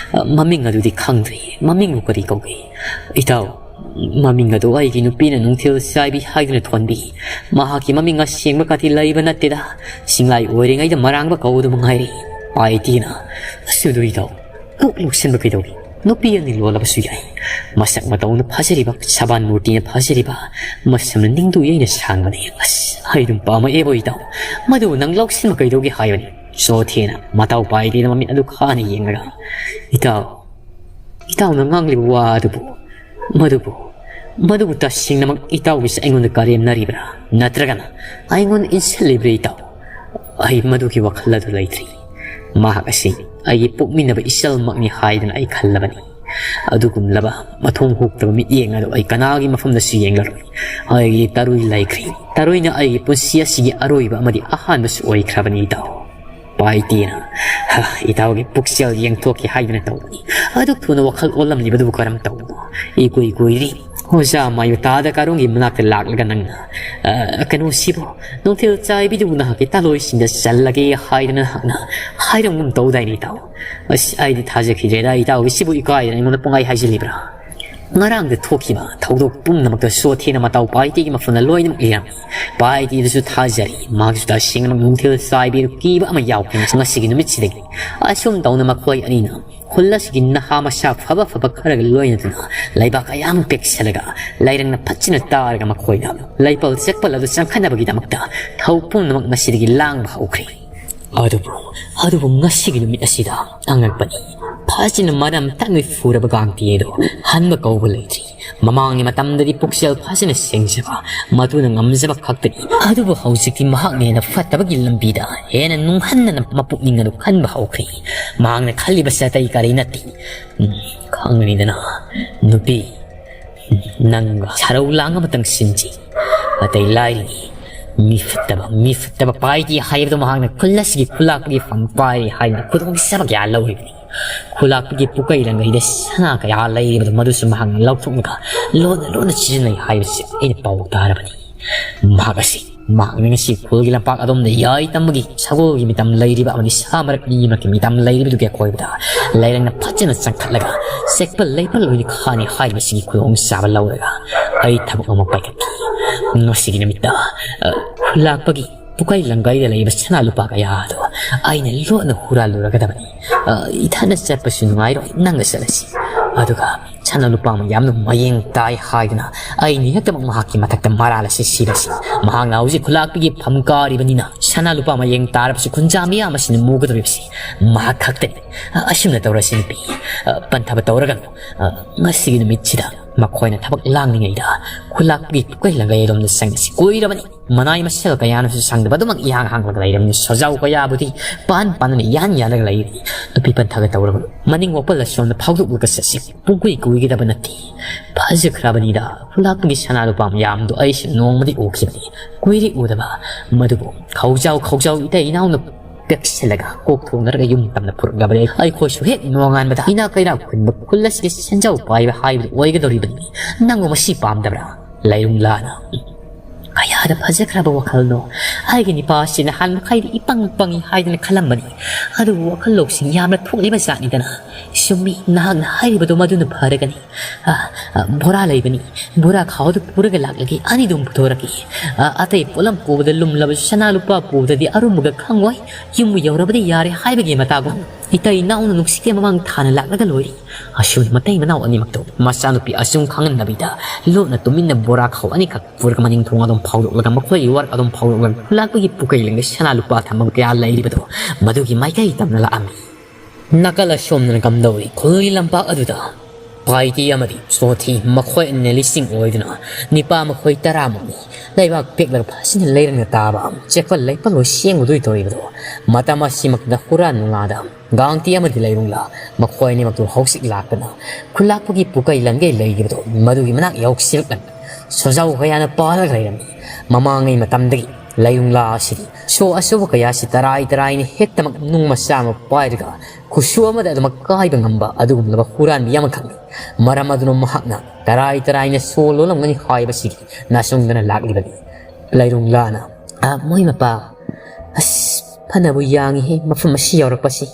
ꯃꯃꯤꯡ ꯑꯗꯨꯗꯤ ꯈꯪꯗ꯭ꯔꯤ꯫ ꯃꯃꯤꯡꯕꯨ ꯀꯔꯤ ꯀꯧꯒꯦ?" "ꯏꯇꯥꯎ, ꯃꯃꯤꯡ ꯑꯗꯨ ꯑꯩꯒꯤ ꯅꯨꯄꯤꯅ ꯅꯨꯡꯊꯤꯜ ꯆꯥꯏꯕꯤ ꯍꯥꯏꯗꯨꯅ ꯊꯣꯟꯕꯤ꯫ ꯃꯍꯥꯛꯀꯤ ꯃꯃꯤꯡ ꯑꯁꯦꯡꯕ ꯀꯥꯇꯤ ꯂꯩꯕ ꯅꯠꯇꯦꯗ꯫ ꯆꯤꯡꯂꯥꯏ ꯑꯣꯏꯔꯤꯉꯩꯗ ꯃꯔꯥꯡꯕ ꯀꯧꯗꯨ ꯃꯉꯥꯏꯔꯦ꯫" ꯄꯥꯏꯇꯦꯅ, "ꯑꯁ, ꯑꯗꯨ ꯏꯇꯥꯎ, ꯀꯣꯛ ꯂꯧꯁꯤꯟꯕ ꯀꯩꯗꯧꯏ? ꯅꯨꯄꯤ ꯑꯅꯤ ꯂꯣꯜꯂꯕꯁꯨ ꯌꯥꯏ꯫ ꯃꯁꯛ ꯃꯇꯧꯅ ꯐꯖꯔꯤꯕ, ꯁꯕꯥꯟ ꯃꯨꯔꯇꯤꯅ ꯐꯖꯔꯤꯕ, ꯃꯁꯝꯅ ꯅꯤꯡꯗꯨ ꯌꯩꯅ ꯁꯥꯡꯕꯅꯤ꯫ ꯑꯁ, ꯑꯩ ꯑꯗꯨꯝ ꯄꯥꯝꯃꯛꯑꯦꯕꯣ ꯏꯇꯥꯎ꯫ ꯃꯗꯨꯕꯨ ꯅꯪ ꯂꯧꯁꯤꯟꯕ ꯀꯩꯗꯧꯒꯦ ꯍꯥꯏꯕꯅꯤ?" ꯁꯣꯊꯤꯅ ꯃꯇꯥꯎ ꯄꯥꯏꯗꯦꯅ ꯃꯃꯤꯠ ꯑꯗꯨ ꯈꯥꯅ ꯌꯦꯡꯂꯒ, "ꯏꯇꯥꯎ, ꯏꯇꯥꯎꯅ ꯉꯥꯡꯂꯤꯕ ꯋꯥ ꯑꯗꯨꯕꯨ, ꯃꯗꯨꯕꯨ, ꯃꯗꯨꯕꯨ ꯇꯁꯦꯡꯅꯃꯛ ꯏꯇꯥꯎꯒꯤꯁꯦ ꯑꯩꯉꯣꯟꯗ ꯀꯔꯦꯝꯅꯔꯤꯕ꯭ꯔꯥ? ꯅꯠꯇ꯭ꯔꯒꯅ ꯑꯩꯉꯣꯟꯗ ꯏꯟꯁꯤꯜꯂꯤꯕ꯭ꯔꯥ ꯏꯇꯥꯎ? ꯑꯩ ꯃꯗꯨꯒꯤ ꯋꯥꯈꯜ ꯑꯗꯨ ꯂꯩꯇ꯭ꯔꯤ꯫ ꯃꯍꯥꯛ ꯑꯁꯤ ꯑꯩꯒꯤ ꯄꯣꯛꯃꯤꯟꯅꯕ ꯏꯆꯜꯃꯛꯅꯤ ꯍꯥꯏꯗꯅ ꯑꯩ ꯈꯜꯂꯕꯅꯤ꯫ ꯑꯗꯨꯒꯨꯝꯂꯕ ꯃꯊꯣꯡ ꯍꯨꯛꯇꯕ ꯃꯤꯠꯌꯦꯡ ꯑꯗꯨ ꯑꯩ ꯀꯅꯥꯒꯤ ꯃꯐꯝꯗꯁꯨ ꯌꯦꯡꯂꯔꯣꯏ꯫ ꯑꯩꯒꯤ ꯇꯔꯨꯏ ꯂꯩꯈ꯭ꯔꯤ꯫ ꯇꯔꯨꯏꯅ ꯑꯩꯒꯤ ꯄꯨꯟꯁꯤ ꯑꯁꯤꯒꯤ ꯑꯔꯣꯏꯕ ꯑꯃꯗꯤ ꯑꯍꯥꯟꯕꯁꯨ ꯑꯣꯏꯈ꯭ꯔꯕꯅꯤ ꯏꯇꯥꯎ꯫ ꯄꯥꯏꯇꯦꯅ, ꯍ, ꯏꯇꯥꯎꯒꯤ ꯄꯨꯛꯆꯦꯜ ꯌꯦꯡꯊꯣꯛꯀꯦ ꯍꯥꯏꯗꯅ ꯇꯧꯕꯅꯤ꯫ ꯑꯗꯨꯛ ꯊꯨꯅ ꯋꯥꯈꯜ ꯑꯣꯜꯂꯝꯂꯤꯕꯗꯨꯕꯨ ꯀꯔꯝ ꯇꯧꯕꯅꯣ? ꯏꯀꯨꯏ ꯀꯨꯏꯗ꯭ꯔꯤ ꯑꯣꯖꯥ ꯃꯥꯌꯨꯇꯥꯗ ꯀꯥꯔꯣꯡꯒꯤ ꯃꯅꯥꯛꯇ ꯂꯥꯛꯂꯒ ꯅꯪꯅ, "ꯑ, ꯀꯩꯅꯣꯁꯤꯕꯨ, ꯅꯨꯡꯊꯤꯜ ꯆꯥꯏꯕꯤꯗꯨꯕꯨ ꯅꯍꯥꯛꯀꯤ ꯇꯥꯂꯣꯏꯁꯤꯡꯗ ꯆꯜꯂꯒꯦ" ꯍꯥꯏꯗꯅ ꯅꯍꯥꯛꯅ ꯍꯥꯏꯔꯝꯒꯨꯝ ꯇꯧꯗꯥꯏꯅꯦ ꯏꯇꯥꯎ? ꯑꯁ, ꯑꯩꯗꯤ ꯊꯥꯖꯈꯤꯗ꯭ꯔꯦꯗ, ꯏꯇꯥꯎꯒꯤꯁꯤꯕꯨ ꯏꯀꯥꯏꯗꯅ ꯑꯩꯉꯣꯟꯗ ꯄꯪꯍꯥꯏ ꯍꯥꯏꯖꯤꯜꯂꯤꯕ꯭ꯔꯥ? ꯉꯔꯥꯡꯗ ꯊꯣꯛꯈꯤꯕ ꯊꯧꯗꯣꯛ ꯄꯨꯝꯅꯃꯛꯇ ꯁꯣꯊꯦꯅ ꯃꯇꯥꯎ ꯄꯥꯏꯇꯦꯒꯤ ꯃꯐꯝꯗ ꯂꯣꯏꯅꯃꯛ ꯏꯔꯝꯃꯤ꯫ ꯄꯥꯏꯇꯦꯗꯁꯨ ꯊꯥꯖꯔꯤ, ꯃꯍꯥꯛꯁꯨ ꯇꯁꯦꯡꯅꯃꯛ ꯅꯨꯡꯊꯤꯜ ꯆꯥꯏꯕꯤꯗꯨ ꯀꯤꯕ ꯑꯃ ꯌꯥꯎꯈ꯭ꯔꯦ꯫ ꯉꯁꯤꯒꯤ ꯅꯨꯃꯤꯠꯁꯤꯗꯒꯤ ꯑꯁꯨꯝ ꯇꯧꯅ ꯃꯈꯣꯏ ꯑꯅꯤꯅ ꯈꯨꯜ ꯑꯁꯤꯒꯤ ꯅꯍꯥ ꯃꯁꯥ ꯐꯕ ꯐꯕ ꯈꯔꯒ ꯂꯣꯏꯅꯗꯨꯅ ꯂꯩꯕꯥꯛ ꯀꯌꯥꯃ ꯄꯦꯛꯁꯜꯂꯒ ꯂꯩꯔꯪꯅ ꯐꯠꯆꯅ ꯇꯥꯔꯒ ꯃꯈꯣꯏꯗ ꯂꯩꯄꯜ ꯆꯦꯛꯄꯜ ꯑꯗꯨ ꯆꯪꯈꯠꯅꯕꯒꯤꯗꯃꯛꯇ ꯊꯧ ꯄꯨꯝꯅꯃꯛ ꯃꯁꯤꯗꯒꯤ ꯂꯥꯡꯕ ꯍꯧꯈ꯭ꯔꯦ꯫ ꯑꯗꯨꯕꯨ, ꯑꯗꯨꯕꯨ ꯉꯁꯤꯒꯤ ꯅꯨꯃꯤꯠ ꯑꯁꯤꯗ ꯑꯉꯛꯄꯅꯤ꯫ ꯐꯖꯅ ꯃꯔꯝ ꯇꯥꯛꯅ ꯐꯨꯔꯕ ꯒꯥꯡꯇꯤ ꯑꯗꯨ ꯍꯟꯕ ꯀꯧꯕ ꯂꯩꯇ꯭ꯔꯤ꯫ ꯃꯃꯥꯡꯒꯤ ꯃꯇꯝꯗꯗꯤ ꯄꯨꯛꯆꯦꯜ ꯐꯖꯅ ꯁꯦꯡꯖꯕ, ꯃꯗꯨꯅ ꯉꯝꯖꯕ ꯈꯛꯇꯅꯤ꯫ ꯑꯗꯨꯕꯨ ꯍꯧꯖꯤꯛꯇꯤ ꯃꯍꯥꯛꯅ ꯍꯦꯟꯅ ꯐꯠꯇꯕꯒꯤ ꯂꯝꯕꯤꯗ ꯍꯦꯟꯅ ꯅꯨꯡꯍꯟꯅꯅ ꯃꯄꯨꯛꯅꯤꯡ ꯑꯗꯨ ꯈꯟꯕ ꯍꯧꯈ꯭ꯔꯦ꯫ ꯃꯍꯥꯛꯅ ꯈꯜꯂꯤꯕꯁꯤ ꯑꯇꯩ ꯀꯔꯤ ꯅꯠꯇꯦ꯫ ꯎꯝ, ꯈꯪꯒꯅꯤꯗꯅ, ꯅꯨꯄꯤ, ꯅꯪꯒ ꯁꯔꯧ ꯂꯥꯡ ꯑꯃꯇꯪ ꯁꯤꯟꯁꯤ꯫ ꯑꯇꯩ ꯂꯥꯏꯔꯤ, ꯃꯤ ꯐꯠꯇꯕ, ꯃꯤ ꯐꯠꯇꯕ ꯄꯥꯏꯗꯦ ꯍꯥꯏꯕꯗꯣ ꯃꯍꯥꯛꯅ ꯈꯨꯜ ꯑꯁꯤꯒꯤ ꯈꯨꯂꯥꯛꯄꯒꯤ ꯐꯝ ꯄꯥꯏꯔꯦ ꯍꯥꯏꯗꯅ ꯈꯨꯗꯣꯡꯆꯥꯕ ꯀꯌꯥ ꯂꯧꯔꯤꯕꯅꯤ꯫ ꯈꯨꯂꯥꯛꯄꯒꯤ ꯄꯨꯀꯩ ꯂꯪꯒꯩꯗ ꯁꯅꯥ ꯀꯌꯥ ꯂꯩꯔꯤꯕꯗꯣ ꯃꯗꯨꯁꯨ ꯃꯍꯥꯛꯅ ꯂꯧꯊꯣꯛꯂꯒ ꯂꯣꯟꯅ ꯂꯣꯟꯅ ꯁꯤꯖꯤꯟꯅꯩ ꯍꯥꯏꯕꯁꯤ ꯑꯩꯅ ꯄꯥꯎ ꯇꯥꯔꯕꯅꯤ꯫ ꯃꯍꯥꯛ ꯑꯁꯤ, ꯃꯍꯥꯛꯅ ꯉꯁꯤ ꯈꯨꯜꯒꯤ ꯂꯝꯄꯥꯛ ꯑꯗꯣꯝꯗ ꯌꯥꯏ ꯇꯝꯕꯒꯤ ꯁꯒꯣꯜꯒꯤ ꯃꯤꯇꯝ ꯂꯩꯔꯤꯕ ꯑꯃꯗꯤ ꯁꯥ ꯃꯔꯛ ꯃꯤ ꯃꯔꯛꯀꯤ ꯃꯤꯇꯝ ꯂꯩꯔꯤꯕꯗꯨꯒꯤ ꯑꯀꯣꯏꯕꯗ ꯂꯩꯔꯪꯅ ꯐꯖꯅ ꯆꯪꯈꯠꯂꯒ ꯆꯦꯛꯄꯜ ꯂꯩꯄꯜ ꯑꯣꯏꯅ ꯈꯥꯅꯤ ꯍꯥꯏꯔꯤꯕꯁꯤꯒꯤ ꯈꯨꯗꯣꯡꯆꯥꯕ ꯂꯧꯔꯒ ꯑꯩ ꯊꯕꯛ ꯑꯃ ꯄꯥꯏꯈꯠꯈꯤ꯫ ꯉꯁꯤꯒꯤ ꯅꯨꯃꯤꯠꯇ, ꯑ, ꯈꯨꯂꯥꯛꯄꯒꯤ ꯄꯨꯀꯩ ꯂꯪꯒꯩꯗ ꯂꯩꯕ ꯁꯅꯥ ꯂꯨꯄꯥ ꯀꯌꯥ ꯑꯗꯣ ꯑꯩꯅ ꯂꯣꯟꯅ ꯍꯨꯔꯥꯜꯂꯨꯔꯒꯗꯕꯅꯤ꯫ ꯑ, ꯏꯊꯟꯗ ꯆꯠꯄꯁꯨ ꯅꯨꯡꯉꯥꯏꯔꯣꯏ, ꯅꯪꯒ ꯆꯠꯂꯁꯤ꯫ ꯑꯗꯨꯒ ꯁꯅꯥ ꯂꯨꯄꯥ ꯃꯌꯥꯝꯗꯨ ꯃꯌꯦꯡ ꯇꯥꯏ ꯍꯥꯏꯗꯨꯅ ꯑꯩꯅ ꯍꯦꯛꯇꯃꯛ ꯃꯍꯥꯛꯀꯤ ꯃꯊꯛꯇ ꯃꯔꯥꯜ ꯑꯁꯤ ꯁꯤꯔꯁꯤ꯫ ꯃꯍꯥꯛꯅ ꯍꯧꯖꯤꯛ ꯈꯨꯂꯥꯛꯄꯒꯤ ꯐꯝ ꯀꯥꯔꯤꯕꯅꯤꯅ ꯁꯅꯥ ꯂꯨꯄꯥ ꯃꯌꯦꯡ ꯇꯥꯔꯕꯁꯨ ꯈꯨꯟꯖꯥ ꯃꯤꯌꯥꯝ ꯑꯁꯤꯅ ꯃꯨꯒꯗꯧꯔꯤꯕꯁꯤ ꯃꯍꯥꯛ ꯈꯛꯇꯅꯤ꯫ ꯑꯁꯨꯝꯅ ꯇꯧꯔꯁꯤ ꯅꯨꯄꯤ, ꯄꯟꯊꯕ ꯇꯧꯔꯒꯅꯨ꯫ ꯉꯁꯤꯒꯤ ꯅꯨꯃꯤꯠꯁꯤꯗ ꯃꯈꯣꯏꯅ ꯊꯕꯛ ꯂꯥꯡꯂꯤꯉꯩꯗ ꯈꯨꯂꯥꯛꯄꯒꯤ ꯄꯨꯀꯩ ꯂꯪꯒꯩ ꯑꯗꯣꯝꯗ ꯆꯪꯉꯁꯤ꯫ ꯀꯨꯏꯔꯕꯅꯤ꯫ ꯃꯅꯥꯏ ꯃꯁꯦꯜ ꯀꯌꯥꯅꯁꯨ ꯁꯪꯗꯕ ꯑꯗꯨꯃꯛ ꯏꯍꯥꯡ ꯍꯥꯡꯂꯒ ꯂꯩꯔꯝꯃꯤ꯫ ꯁꯣꯖꯥꯎ ꯀꯌꯥꯕꯨꯗꯤ ꯄꯥꯟ ꯄꯥꯟꯗꯨꯅ ꯌꯥꯟ ꯌꯥꯜꯂꯒ ꯂꯩꯔꯤ꯫ ꯅꯨꯄꯤ ꯄꯟꯊꯒ ꯇꯧꯔꯕ ꯃꯅꯤꯡ ꯋꯥꯄꯜ ꯑꯁꯣꯝꯗ ꯐꯥꯎꯗꯣꯛꯂꯒ ꯆꯠꯁꯤ꯫ ꯄꯨꯡꯀꯨꯏ ꯀꯨꯏꯒꯗꯕ ꯅꯠꯇꯦ꯫ ꯐꯖꯈ꯭ꯔꯕꯅꯤꯗ꯫ ꯈꯨꯂꯥꯛꯄꯒꯤ ꯁꯅꯥ ꯂꯨꯄꯥ ꯃꯌꯥꯝꯗꯣ ꯑꯩꯁꯨ ꯅꯣꯡꯃꯗꯤ ꯎꯈꯤꯕꯅꯤ꯫ ꯀꯨꯏꯔꯦ ꯎꯗꯕ꯫ ꯃꯗꯨꯕꯨ ꯈꯧꯖꯥꯎ ꯈꯧꯖꯥꯎ ꯏꯇꯩ ꯏꯅꯥꯎꯅ ꯄꯦꯛꯁꯤꯜꯂꯒ ꯀꯣꯛ ꯊꯣꯡꯅꯔꯒ ꯌꯨꯝ ꯇꯝꯅ ꯄꯨꯔꯛꯂꯕꯅꯤ꯫ ꯑꯩꯈꯣꯏꯁꯨ ꯍꯦꯛ ꯅꯣꯡꯉꯥꯟꯕꯗ ꯏꯅꯥꯛ ꯀꯩꯔꯥꯛ ꯈꯨꯟꯕ ꯈꯨꯜ ꯑꯁꯤꯒꯤ ꯁꯦꯟꯖꯥꯎ ꯄꯥꯏꯕ ꯍꯥꯏꯕꯗꯨ ꯑꯣꯏꯒꯗꯧꯔꯤꯕꯅꯤ꯫ ꯅꯪꯕꯨ ꯃꯁꯤ ꯄꯥꯝꯗꯕ꯭ꯔꯥ? ꯂꯩꯔꯨꯡꯂꯥꯅ ꯀꯌꯥꯗ ꯐꯖꯈ꯭ꯔꯕ ꯋꯥꯈꯜꯅꯣ! ꯑꯩꯒꯤ ꯅꯤꯄꯥ ꯑꯁꯤ ꯅꯍꯥꯟ ꯃꯈꯩꯗꯤ ꯏꯄꯪ ꯄꯪꯉꯤ ꯍꯥꯏꯗꯅ ꯈꯜꯂꯝꯕꯅꯤ꯫ ꯑꯗꯨꯕꯨ ꯋꯥꯈꯜ ꯂꯧꯁꯤꯡ ꯌꯥꯝꯅ ꯊꯣꯛꯂꯤꯕ ꯖꯥꯠꯅꯤꯗꯅ꯫ ꯆꯨꯝꯃꯤ, ꯅꯍꯥꯛꯅ ꯍꯥꯏꯔꯤꯕꯗꯣ ꯃꯗꯨꯅ ꯐꯔꯒꯅꯤ꯫ ꯑ, ꯑ, ꯕꯣꯔꯥ ꯂꯩꯕꯅꯤ꯫ ꯕꯣꯔꯥ ꯈꯥꯎꯗꯨ ꯄꯨꯔꯒ ꯂꯥꯛꯂꯒꯦ꯫ ꯑꯅꯤꯗꯨꯝ ꯄꯨꯊꯣꯔꯛꯀꯦ꯫ ꯑ, ꯑꯇꯩ ꯄꯣꯠꯂꯝ ꯄꯨꯕꯗ ꯂꯨꯝꯂꯕꯁꯨ ꯁꯅꯥ ꯂꯨꯄꯥ ꯄꯨꯕꯗꯗꯤ ꯑꯔꯨꯝꯕꯒ ꯈꯪꯉꯣꯏ꯫ ꯌꯨꯝꯕꯨ ꯌꯧꯔꯕꯗꯤ ꯌꯥꯔꯦ ꯍꯥꯏꯕꯒꯤ ꯃꯇꯥꯒꯨꯝ꯫ ꯏꯇꯩ ꯏꯅꯥꯎꯅ ꯅꯨꯡꯁꯤꯇꯦ ꯃꯃꯥꯡ ꯊꯥꯅ ꯂꯥꯛꯂꯒ ꯂꯣꯏꯔꯦ꯫ ꯑꯁꯨꯝ ꯃꯇꯩ ꯃꯅꯥꯎ ꯑꯅꯤꯃꯛꯇꯣ ꯃꯆꯥꯅꯨꯄꯤ ꯑꯁꯨꯝ ꯈꯪꯍꯟꯗꯕꯤꯗ ꯂꯣꯠꯅ ꯇꯨꯃꯤꯟꯅ ꯕꯣꯔꯥ ꯈꯥꯎ ꯑꯅꯤꯈꯛ ꯄꯨꯔꯒ ꯃꯅꯤꯡ ꯊꯣꯡ ꯑꯗꯨꯝ ꯐꯥꯎꯗꯣꯛꯂꯒ ꯃꯈꯣꯏꯒꯤ ꯋꯥꯔꯛ ꯑꯗꯨꯝ ꯐꯥꯎꯗꯣꯛꯂꯒ ꯈꯨꯂꯥꯛꯄꯒꯤ ꯄꯨꯀꯩ ꯂꯪꯗ ꯁꯅꯥ ꯂꯨꯄꯥ ꯊꯝꯐꯝ ꯀꯌꯥ ꯂꯩꯔꯤꯕꯗꯣ ꯃꯗꯨꯒꯤ ꯃꯥꯏꯀꯩ ꯇꯝꯅ ꯂꯥꯛꯑꯝꯃꯤ꯫ ꯅꯥꯀꯜ ꯑꯁꯣꯝꯗꯅ ꯀꯝꯗꯧꯔꯤ? ꯈꯨꯜꯒꯤ ꯂꯝꯄꯥꯛ ꯑꯗꯨꯗ ꯄꯥꯏꯇꯤ ꯑꯃꯗꯤ ꯁꯣꯊꯤ ꯃꯈꯣꯏ ꯑꯅꯤꯅ ꯂꯤꯁꯤꯡ ꯑꯣꯏꯗꯨꯅ ꯅꯤꯄꯥ ꯃꯈꯣꯏ ꯇꯔꯥꯃꯨꯛꯅꯤ꯫ ꯂꯩꯕꯥꯛ ꯄꯦꯛꯂꯒ ꯐꯖꯅ ꯂꯩꯔꯪꯅ ꯇꯥꯕ ꯆꯦꯛꯄꯜ ꯂꯩꯄꯜ ꯂꯣꯏ ꯁꯦꯡꯉꯨꯗꯣꯏ ꯇꯧꯔꯤꯕꯗꯣ ꯃꯇꯝ ꯑꯁꯤꯃꯛꯇꯗ ꯍꯨꯔꯥꯟ ꯅꯨꯡꯂꯥꯗ ꯒꯥꯡꯇꯤ ꯑꯃꯗꯤ ꯂꯩꯔꯨꯡꯂꯥ ꯃꯈꯣꯏ ꯑꯅꯤꯃꯛꯇꯨ ꯍꯧꯖꯤꯛ ꯂꯥꯛꯇꯅ ꯈꯨꯂꯥꯛꯄꯒꯤ ꯄꯨꯀꯩ ꯂꯪꯒꯩ ꯂꯩꯔꯤꯕꯗꯣ ꯃꯗꯨꯒꯤ ꯃꯅꯥꯛ ꯌꯧꯁꯤꯜꯂꯛꯂꯝꯃꯤ꯫ ꯁꯣꯖꯥꯎ ꯀꯌꯥꯅ ꯄꯥꯜꯂꯒ ꯂꯩꯔꯝꯃꯤ꯫ ꯃꯃꯥꯡꯉꯩ ꯃꯇꯝꯗꯒꯤ ꯂꯩꯔꯨꯡꯂꯥ ꯑꯁꯤꯗꯤ ꯁꯣ ꯑꯆꯧꯕ ꯀꯌꯥꯁꯤ ꯇꯔꯥꯏ ꯇꯔꯥꯏꯅ ꯍꯦꯛꯇꯃꯛ ꯅꯨꯡ ꯃꯆꯥ ꯑꯃ ꯄꯥꯏꯔꯒ ꯈꯨꯠꯁꯨ ꯑꯃꯗ ꯑꯗꯨꯃꯛ ꯀꯥꯏꯕ ꯉꯝꯕ ꯑꯗꯨꯒꯨꯝꯂꯕ ꯍꯨꯔꯥꯟꯕꯤ ꯑꯃꯈꯛꯅꯤ꯫ ꯃꯔꯝ ꯑꯗꯨꯅ ꯃꯍꯥꯛꯅ ꯇꯔꯥꯏ ꯇꯔꯥꯏꯅ ꯁꯣ ꯂꯣꯜꯂꯝꯒꯅꯤ ꯍꯥꯏꯕꯁꯤꯒꯤ ꯅꯥꯆꯨꯡꯗꯅ ꯂꯥꯛꯂꯤꯕꯅꯤ꯫ ꯂꯩꯔꯨꯡꯂꯥꯅ, "ꯑ, ꯃꯣꯏ ꯃꯄꯥ, ꯑꯁ, ꯐꯅꯕꯨ ꯌꯥꯡꯉꯤꯍꯦ ꯃꯐꯝ ꯑꯁꯤ ꯌꯧꯔꯛꯄꯁꯤ꯫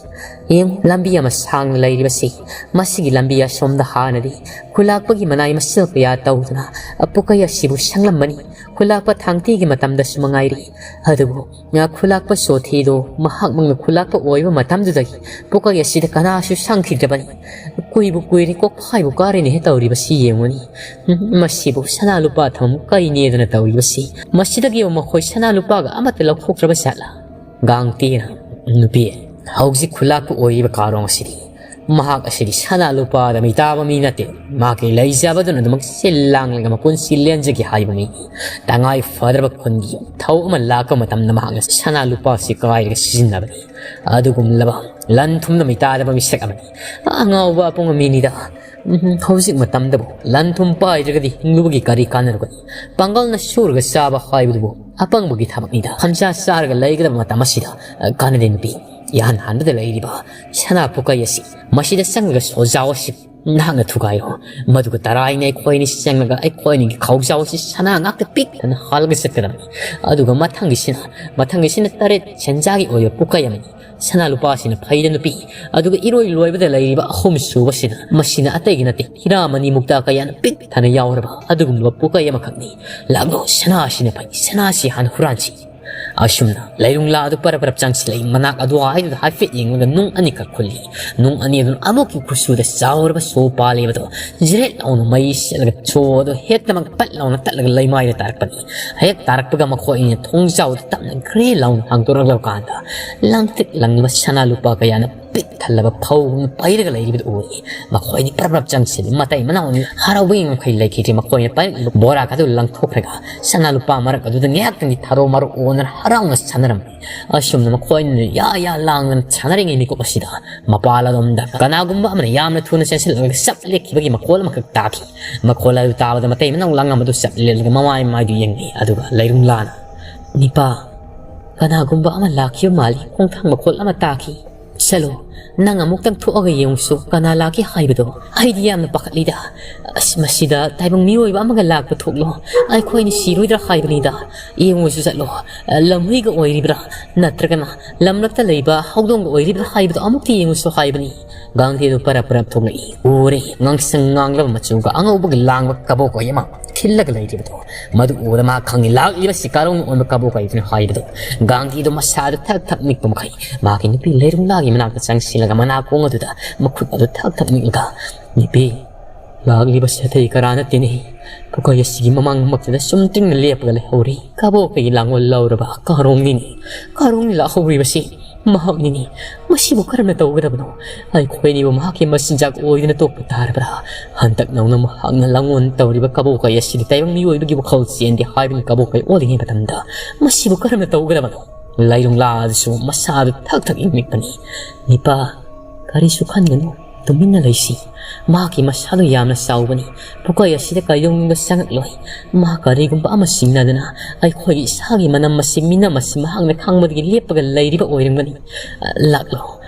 ꯌꯦꯡꯉꯨ, ꯂꯝꯕꯤ ꯑꯃ ꯁꯥꯡꯅ ꯂꯩꯔꯤꯕꯁꯤ꯫ ꯃꯁꯤꯒꯤ ꯂꯝꯕꯤ ꯑꯁꯣꯝꯗ ꯍꯥꯟꯅꯗꯤ ꯈꯨꯂꯥꯛꯄꯒꯤ ꯃꯅꯥꯏ ꯃꯁꯤꯜ ꯀꯌꯥ ꯇꯧꯗꯨꯅ ꯄꯨꯀꯩ ꯑꯁꯤꯕꯨ ꯁꯪꯂꯝꯕꯅꯤ꯫ ꯈꯨꯂꯥꯛꯄ ꯊꯥꯡꯇꯤꯒꯤ ꯃꯇꯝꯗꯁꯨ ꯃꯉꯥꯏꯔꯤ꯫ ꯑꯗꯨꯕꯨ ꯈꯨꯂꯥꯛꯄ ꯁꯣꯊꯤꯗꯣ ꯃꯍꯥꯛꯃꯛꯅ ꯈꯨꯂꯥꯛꯄ ꯑꯣꯏꯕ ꯃꯇꯝꯗꯨꯗꯒꯤ ꯄꯨꯀꯩ ꯑꯁꯤꯗ ꯀꯅꯥꯁꯨ ꯁꯪꯈꯤꯗ꯭ꯔꯕꯅꯤ꯫ ꯀꯨꯏꯕꯨ ꯀꯨꯏꯔꯦ, ꯀꯣꯛꯐꯥꯏꯕꯨ ꯀꯥꯔꯦꯅꯦꯍꯦ ꯇꯧꯔꯤꯕꯁꯤ ꯌꯦꯡꯉꯨꯅꯤ꯫ ꯎꯝ, ꯃꯁꯤꯕꯨ ꯁꯅꯥ ꯂꯨꯄꯥ ꯊꯝꯐꯝ ꯀꯩꯅꯦꯗꯅ ꯇꯧꯔꯤꯕꯁꯤ꯫ ꯃꯁꯤꯗꯒꯤ ꯃꯈꯣꯏ ꯁꯅꯥ ꯂꯨꯄꯥꯒ ꯑꯃꯠꯇ ꯂꯧꯊꯣꯛꯇ꯭ꯔꯕ ꯖꯥꯠꯂꯥ? ꯒꯥꯡꯇꯤꯅ ꯅꯨꯄꯤ, ꯍꯧꯖꯤꯛ ꯈꯨꯂꯥꯛꯄ ꯑꯣꯏꯔꯤꯕ ꯀꯥꯔꯣꯡ ꯑꯁꯤꯗꯤ, ꯃꯍꯥꯛ ꯑꯁꯤꯗꯤ ꯁꯅꯥ ꯂꯨꯄꯥꯗ ꯃꯤꯇꯥꯕ ꯃꯤ ꯅꯠꯇꯦ꯫ ꯃꯍꯥꯛꯀꯤ ꯂꯩꯖꯕꯗꯨꯅ ꯑꯗꯨꯃꯛ ꯁꯤꯜ ꯂꯥꯡꯂꯒ ꯃꯄꯨꯟꯁꯤ ꯂꯦꯟꯖꯒꯦ ꯍꯥꯏꯕ ꯃꯤ, ꯇꯉꯥꯏ ꯐꯗ꯭ꯔꯕ ꯈꯨꯟꯒꯤ ꯊꯧ ꯑꯃ ꯂꯥꯛꯄ ꯃꯇꯝꯗ ꯃꯍꯥꯛꯅ ꯁꯅꯥ ꯂꯨꯄꯥꯁꯤ ꯀꯥꯏꯔꯒ ꯁꯤꯖꯤꯟꯅꯕꯅꯤ꯫ ꯑꯗꯨꯒꯨꯝꯂꯕ ꯂꯟ ꯊꯨꯝꯅ ꯃꯤꯇꯥꯗꯕ ꯃꯤꯁꯛ ꯑꯃꯅꯤ꯫ ꯑꯉꯥꯎꯕ ꯑꯄꯪꯕ ꯃꯤꯅꯤꯗ꯫ ꯎꯝ, ꯍꯧꯖꯤꯛ ꯃꯇꯝꯗꯕꯨ ꯂꯟ ꯊꯨꯝ ꯄꯥꯏꯗ꯭ꯔꯒꯗꯤ ꯍꯤꯡꯂꯨꯕꯒꯤ ꯀꯔꯤ ꯀꯥꯟꯅꯔꯨꯒꯅꯤ? ꯄꯥꯡꯒꯜꯅ ꯁꯨꯔꯒ ꯆꯥꯕ ꯍꯥꯏꯕꯗꯨꯕꯨ ꯑꯄꯪꯕꯒꯤ ꯊꯕꯛꯅꯤꯗ꯫ ꯈꯝꯆꯥ ꯆꯥꯔꯒ ꯂꯩꯒꯗꯕ ꯃꯇꯝ ꯑꯁꯤꯗ, ꯑ, ꯀꯥꯟꯅꯗꯦ ꯅꯨꯄꯤ꯫ ꯏꯍꯥꯟ ꯍꯥꯟꯕꯗ ꯂꯩꯔꯤꯕ ꯁꯅꯥ ꯄꯨꯀꯩ ꯑꯁꯤ, ꯃꯁꯤꯗ ꯆꯪꯂꯒ ꯁꯣꯖꯥꯎ ꯑꯁꯤ ꯅꯍꯥꯛꯅ ꯊꯨꯒꯥꯏꯔꯣ꯫ ꯃꯗꯨꯒ ꯇꯔꯥꯏꯅ ꯑꯩꯈꯣꯏ ꯑꯅꯤ ꯆꯪꯂꯒ ꯑꯩꯈꯣꯏ ꯑꯅꯤꯒꯤ ꯈꯥꯎꯖꯥꯎ ꯑꯁꯤ ꯁꯅꯥ ꯉꯥꯛꯇ ꯄꯤꯛ ꯊꯟꯅ ꯍꯥꯜꯂꯒ ꯆꯠꯀꯗꯕꯅꯤ꯫ ꯑꯗꯨꯒ ꯃꯊꯪꯒꯤꯁꯤꯅ, ꯃꯊꯪꯒꯤꯁꯤꯅ ꯇꯔꯦꯠ ꯁꯦꯟꯖꯥꯒꯤ ꯑꯣꯏꯕ ꯄꯨꯀꯩ ꯑꯃꯅꯤ꯫ ꯁꯅꯥ ꯂꯨꯄꯥꯁꯤꯅ ꯐꯩꯗ ꯅꯨꯄꯤ꯫ ꯑꯗꯨꯒ ꯏꯔꯣꯏ ꯂꯣꯏꯕꯗ ꯂꯩꯔꯤꯕ ꯑꯍꯨꯝ ꯁꯨꯕꯁꯤꯅ, ꯃꯁꯤꯅ ꯑꯇꯩꯒꯤ ꯅꯠꯇꯦ, ꯍꯤꯔꯥ ꯃꯅꯤ ꯃꯨꯛꯇꯥ ꯀꯌꯥꯅ ꯄꯤꯛ ꯊꯟꯅ ꯌꯥꯎꯔꯕ ꯑꯗꯨꯒꯨꯝꯂꯕ ꯄꯨꯀꯩ ꯑꯃꯈꯛꯅꯤ꯫ ꯂꯥꯛꯂꯣ, ꯁꯅꯥꯁꯤꯅ ꯐꯩ, ꯁꯅꯥꯁꯤ ꯍꯥꯟꯅ ꯍꯨꯔꯥꯟꯁꯤ꯫ ꯑꯁꯨꯝꯅ ꯂꯩꯔꯨꯡꯂꯥ ꯑꯗꯨ ꯄꯔꯞ ꯄꯔꯞ ꯆꯪꯁꯤꯜꯂꯛꯏ꯫ ꯃꯅꯥꯛ ꯑꯗꯨꯋꯥꯏꯗꯨꯗ ꯍꯥꯏꯐꯦꯠ ꯌꯦꯡꯂꯒ ꯅꯨꯡ ꯑꯅꯤꯈꯛ ꯈꯨꯜꯂꯤ꯫ ꯅꯨꯡ ꯑꯅꯤ ꯑꯗꯨꯅ ꯑꯃꯨꯛꯀꯤ ꯈꯨꯠꯁꯨꯗ ꯆꯥꯎꯔꯕ ꯁꯣ ꯄꯥꯜꯂꯤꯕꯗꯣ ꯖꯤꯔꯦꯠ ꯂꯥꯎꯅ ꯃꯩ ꯁꯦꯠꯂꯒ ꯁꯣ ꯑꯗꯨ ꯍꯦꯛꯇꯃꯛ ꯄꯠ ꯂꯥꯎꯅ ꯇꯠꯂꯒ ꯂꯩꯃꯥꯏꯗ ꯇꯥꯔꯛꯄꯅꯤ꯫ ꯍꯦꯛ ꯇꯥꯔꯛꯄꯒ ꯃꯈꯣꯏ ꯑꯅꯤꯅ ꯊꯣꯡꯖꯥꯎꯗ ꯇꯞꯅ ꯒ꯭ꯔꯦ ꯂꯥꯎꯅ ꯍꯥꯡꯗꯣꯔꯛꯂꯕ ꯀꯥꯟꯗ, ꯂꯪꯇ꯭ꯔꯤꯛ ꯂꯪꯕ ꯁꯅꯥ ꯂꯨꯄꯥ ꯀꯌꯥꯅ ꯄꯤꯛ ꯊꯜꯂꯕ ꯐꯧ ꯑꯃ ꯄꯩꯔꯒ ꯂꯩꯔꯤꯕꯗꯨ ꯎꯏ꯫ ꯃꯈꯣꯏꯗꯤ ꯄ꯭ꯔꯞ ꯄ꯭ꯔꯞ ꯆꯪꯁꯤꯜꯂꯤ꯫ ꯃꯇꯩ ꯃꯅꯥꯎ ꯑꯅꯤ ꯍꯔꯥꯎꯕꯒꯤ ꯉꯝꯈꯩ ꯂꯩꯈꯤꯗ꯭ꯔꯦ꯫ ꯃꯈꯣꯏꯅ ꯄꯥꯏꯔꯛꯂꯤꯕ ꯕꯣꯔꯥ ꯑꯗꯨ ꯂꯪꯊꯣꯛꯈ꯭ꯔꯒ ꯁꯅꯥ ꯂꯨꯄꯥ ꯃꯔꯛ ꯑꯗꯨꯗ ꯉꯥꯏꯍꯥꯛꯇꯪꯗꯤ ꯊꯔꯣ ꯃꯔꯣ ꯑꯣꯟꯅꯔ ꯍꯔꯥꯎꯅ ꯁꯥꯟꯅꯔꯝꯃꯤ꯫ ꯑꯁꯨꯝꯅ ꯃꯈꯣꯏꯅ ꯌꯥ ꯌꯥ ꯂꯥꯡꯗꯅ ꯁꯥꯟꯅꯔꯤꯉꯩ ꯃꯤꯀꯨꯞ ꯑꯁꯤꯗ ꯃꯄꯥꯜ ꯑꯗꯣꯝꯗ ꯀꯅꯥꯒꯨꯝꯕ ꯑꯃꯅ ꯌꯥꯝꯅ ꯊꯨꯅ ꯆꯦꯟꯁꯤꯜꯂꯛꯂꯒ ꯆꯞ ꯂꯦꯞꯈꯤꯕꯒꯤ ꯃꯈꯣꯜ ꯑꯃꯈꯛ ꯇꯥꯈꯤ꯫ ꯃꯈꯣꯜ ꯑꯗꯨ ꯇꯥꯕꯗ ꯃꯇꯩ ꯃꯅꯥꯎ ꯂꯪ ꯑꯃꯗꯨ ꯆꯞ ꯂꯦꯞꯂꯒ ꯃꯃꯥꯏ ꯃꯥꯏꯗꯨ ꯌꯦꯡꯂꯤ꯫ ꯑꯗꯨꯒ ꯂꯩꯔꯨꯡꯂꯥꯅ, "ꯅꯤꯄꯥ, ꯀꯅꯥꯒꯨꯝꯕ ꯑꯃ ꯂꯥꯛꯈꯤꯕ ꯃꯥꯜꯂꯤ, ꯈꯣꯡꯊꯥꯡ ꯃꯈꯣꯜ ꯑꯃ ꯇꯥꯈꯤ꯫ ꯆꯠꯂꯣ, ꯅꯪ ꯑꯃꯨꯛꯇꯪ ꯊꯣꯛꯑꯒ ꯌꯦꯡꯉꯨꯁꯨ, ꯀꯅꯥ ꯂꯥꯛꯈꯤ ꯍꯥꯏꯕꯗꯣ꯫ ꯑꯩꯗꯤ ꯌꯥꯝꯅ ꯄꯥꯈꯠꯂꯤꯗ꯫ ꯑꯁ, ꯃꯁꯤꯗ ꯇꯥꯏꯕꯪ ꯃꯤꯑꯣꯏꯕ ꯑꯃꯒ ꯂꯥꯛꯄ ꯊꯣꯛꯂꯣ꯫ ꯑꯩꯈꯣꯏꯅ ꯁꯤꯔꯣꯏꯗ꯭ꯔꯥ ꯍꯥꯏꯕꯅꯤꯗ꯫ ꯌꯦꯡꯉꯨꯁꯨ ꯆꯠꯂꯣ, ꯂꯝꯍꯨꯏꯒ ꯑꯣꯏꯔꯤꯕ꯭ꯔꯥ, ꯅꯠꯇ꯭ꯔꯒꯅ ꯂꯝꯂꯛꯇ ꯂꯩꯕ ꯍꯧꯗꯣꯡꯒ ꯑꯣꯏꯔꯤꯕ꯭ꯔꯥ ꯍꯥꯏꯕꯗꯣ ꯑꯃꯨꯛꯇ ꯌꯦꯡꯉꯨꯁꯨ ꯍꯥꯏꯕꯅꯤ"꯫ ꯒꯥꯡꯙꯤꯗꯨ ꯄꯔꯞ ꯄꯔꯞ ꯊꯣꯛꯂꯛꯏ꯫ ꯎꯔꯦ, ꯉꯥꯡꯁꯪ ꯉꯥꯡꯂꯕ ꯃꯆꯨꯒ ꯑꯉꯧꯕꯒ ꯂꯥꯡꯕ ꯀꯕꯣꯛꯀꯥꯏ ꯑꯃ ꯊꯤꯜꯂꯒ ꯂꯩꯔꯤꯕꯗꯣ꯫ ꯃꯗꯨ ꯎꯕꯗ ꯃꯥ ꯈꯪꯏ, ꯂꯥꯛꯂꯤꯕꯁꯤ ꯀꯥꯔꯣꯡꯅ ꯑꯣꯟꯕ ꯀꯕꯣꯛꯀꯥꯏꯗꯨꯅꯤ ꯍꯥꯏꯕꯗꯣ꯫ ꯒꯥꯡꯙꯤꯗꯨ ꯃꯁꯥꯗꯨ ꯊꯛ ꯊꯛ ꯅꯤꯛꯄ ꯃꯈꯩ ꯃꯥꯒꯤ ꯅꯨꯄꯤ ꯂꯩꯔꯨꯡꯂꯥꯒꯤ ꯃꯅꯥꯛꯇ ꯆꯪꯁꯤꯜꯂꯒ ꯃꯅꯥ ꯀꯣꯡ ꯑꯗꯨꯗ ꯃꯈꯨꯠ ꯑꯗꯨ ꯊꯛ ꯊꯛ ꯅꯤꯛꯂꯒ, "ꯅꯨꯄꯤ, ꯂꯥꯛꯂꯤꯕꯁꯤ ꯑꯇꯩ ꯀꯔꯥ ꯅꯠꯇꯦꯅꯦ, ꯄꯨꯀꯩ ꯑꯁꯤꯒꯤ ꯃꯃꯥꯡꯃꯛꯇꯗ ꯁꯨꯝ ꯇꯤꯡꯅ ꯂꯦꯞꯄꯒ ꯂꯩꯍꯧꯔꯤ ꯀꯕꯣꯛꯀꯥꯏꯒꯤ ꯂꯥꯡꯒꯣꯜ ꯂꯧꯔꯕ ꯀꯥꯔꯣꯡꯅꯤꯅꯦ꯫ ꯀꯥꯔꯣꯡꯅꯤ ꯂꯥꯛꯍꯧꯔꯤꯕꯁꯤ ꯃꯍꯥꯛꯅꯤꯅꯦ꯫ ꯃꯁꯤꯕꯨ ꯀꯔꯝꯅ ꯇꯧꯒꯗꯕꯅꯣ? ꯑꯩꯈꯣꯏ ꯑꯅꯤꯕꯨ ꯃꯍꯥꯛꯀꯤ ꯃꯆꯤꯟꯖꯥꯛ ꯑꯣꯏꯗꯨꯅ ꯇꯣꯛꯄ ꯇꯥꯔꯕ꯭ꯔꯥ? ꯍꯟꯗꯛ ꯅꯧꯅ ꯃꯍꯥꯛꯅ ꯂꯥꯡꯒꯣꯜ ꯇꯧꯔꯤꯕ ꯀꯕꯣꯛꯀꯥꯏ ꯑꯁꯤꯗꯤ ꯇꯥꯏꯕꯪ ꯃꯤꯑꯣꯏꯕꯒꯤ ꯋꯥꯈꯜ ꯆꯦꯟꯗꯦ ꯍꯥꯏꯕꯅꯤ꯫ ꯀꯕꯣꯛꯀꯥꯏ ꯑꯣꯜꯂꯤꯉꯩ ꯃꯇꯝꯗ ꯃꯁꯤꯕꯨ ꯀꯔꯝꯅ ꯇꯧꯒꯗꯕꯅꯣ?" ꯂꯩꯔꯨꯡꯂꯥ ꯑꯗꯨꯁꯨ ꯃꯁꯥꯗꯨ ꯊꯛ ꯊꯛ ꯏꯪꯂꯤꯛꯄꯅꯤ꯫ "ꯅꯤꯄꯥ, ꯀꯔꯤꯁꯨ ꯈꯟꯒꯅꯨ, ꯇꯨꯃꯤꯟꯅ ꯂꯩꯁꯤ꯫ ꯃꯍꯥꯛꯀꯤ ꯃꯁꯥꯗꯨ ꯌꯥꯝꯅ ꯆꯥꯎꯕꯅꯤ꯫ ꯄꯨꯀꯩ ꯑꯁꯤꯗ ꯀꯩꯗꯧꯅꯨꯡꯗ ꯆꯪꯉꯛꯂꯣꯏ꯫ ꯃꯍꯥꯛ ꯀꯔꯤꯒꯨꯝꯕ ꯑꯃ ꯆꯤꯡꯅꯗꯅ ꯑꯩꯈꯣꯏꯒꯤ ꯏꯁꯥꯒꯤ ꯃꯅꯝ ꯑꯁꯤ, ꯃꯤꯅꯝ ꯑꯁꯤ ꯃꯍꯥꯛꯅ ꯈꯪꯕꯗꯒꯤ ꯂꯦꯞꯄꯒ ꯂꯩꯔꯤꯕ ꯑꯣꯏꯔꯝꯒꯅꯤ꯫ ꯑ, ꯂꯥꯛꯂꯣ,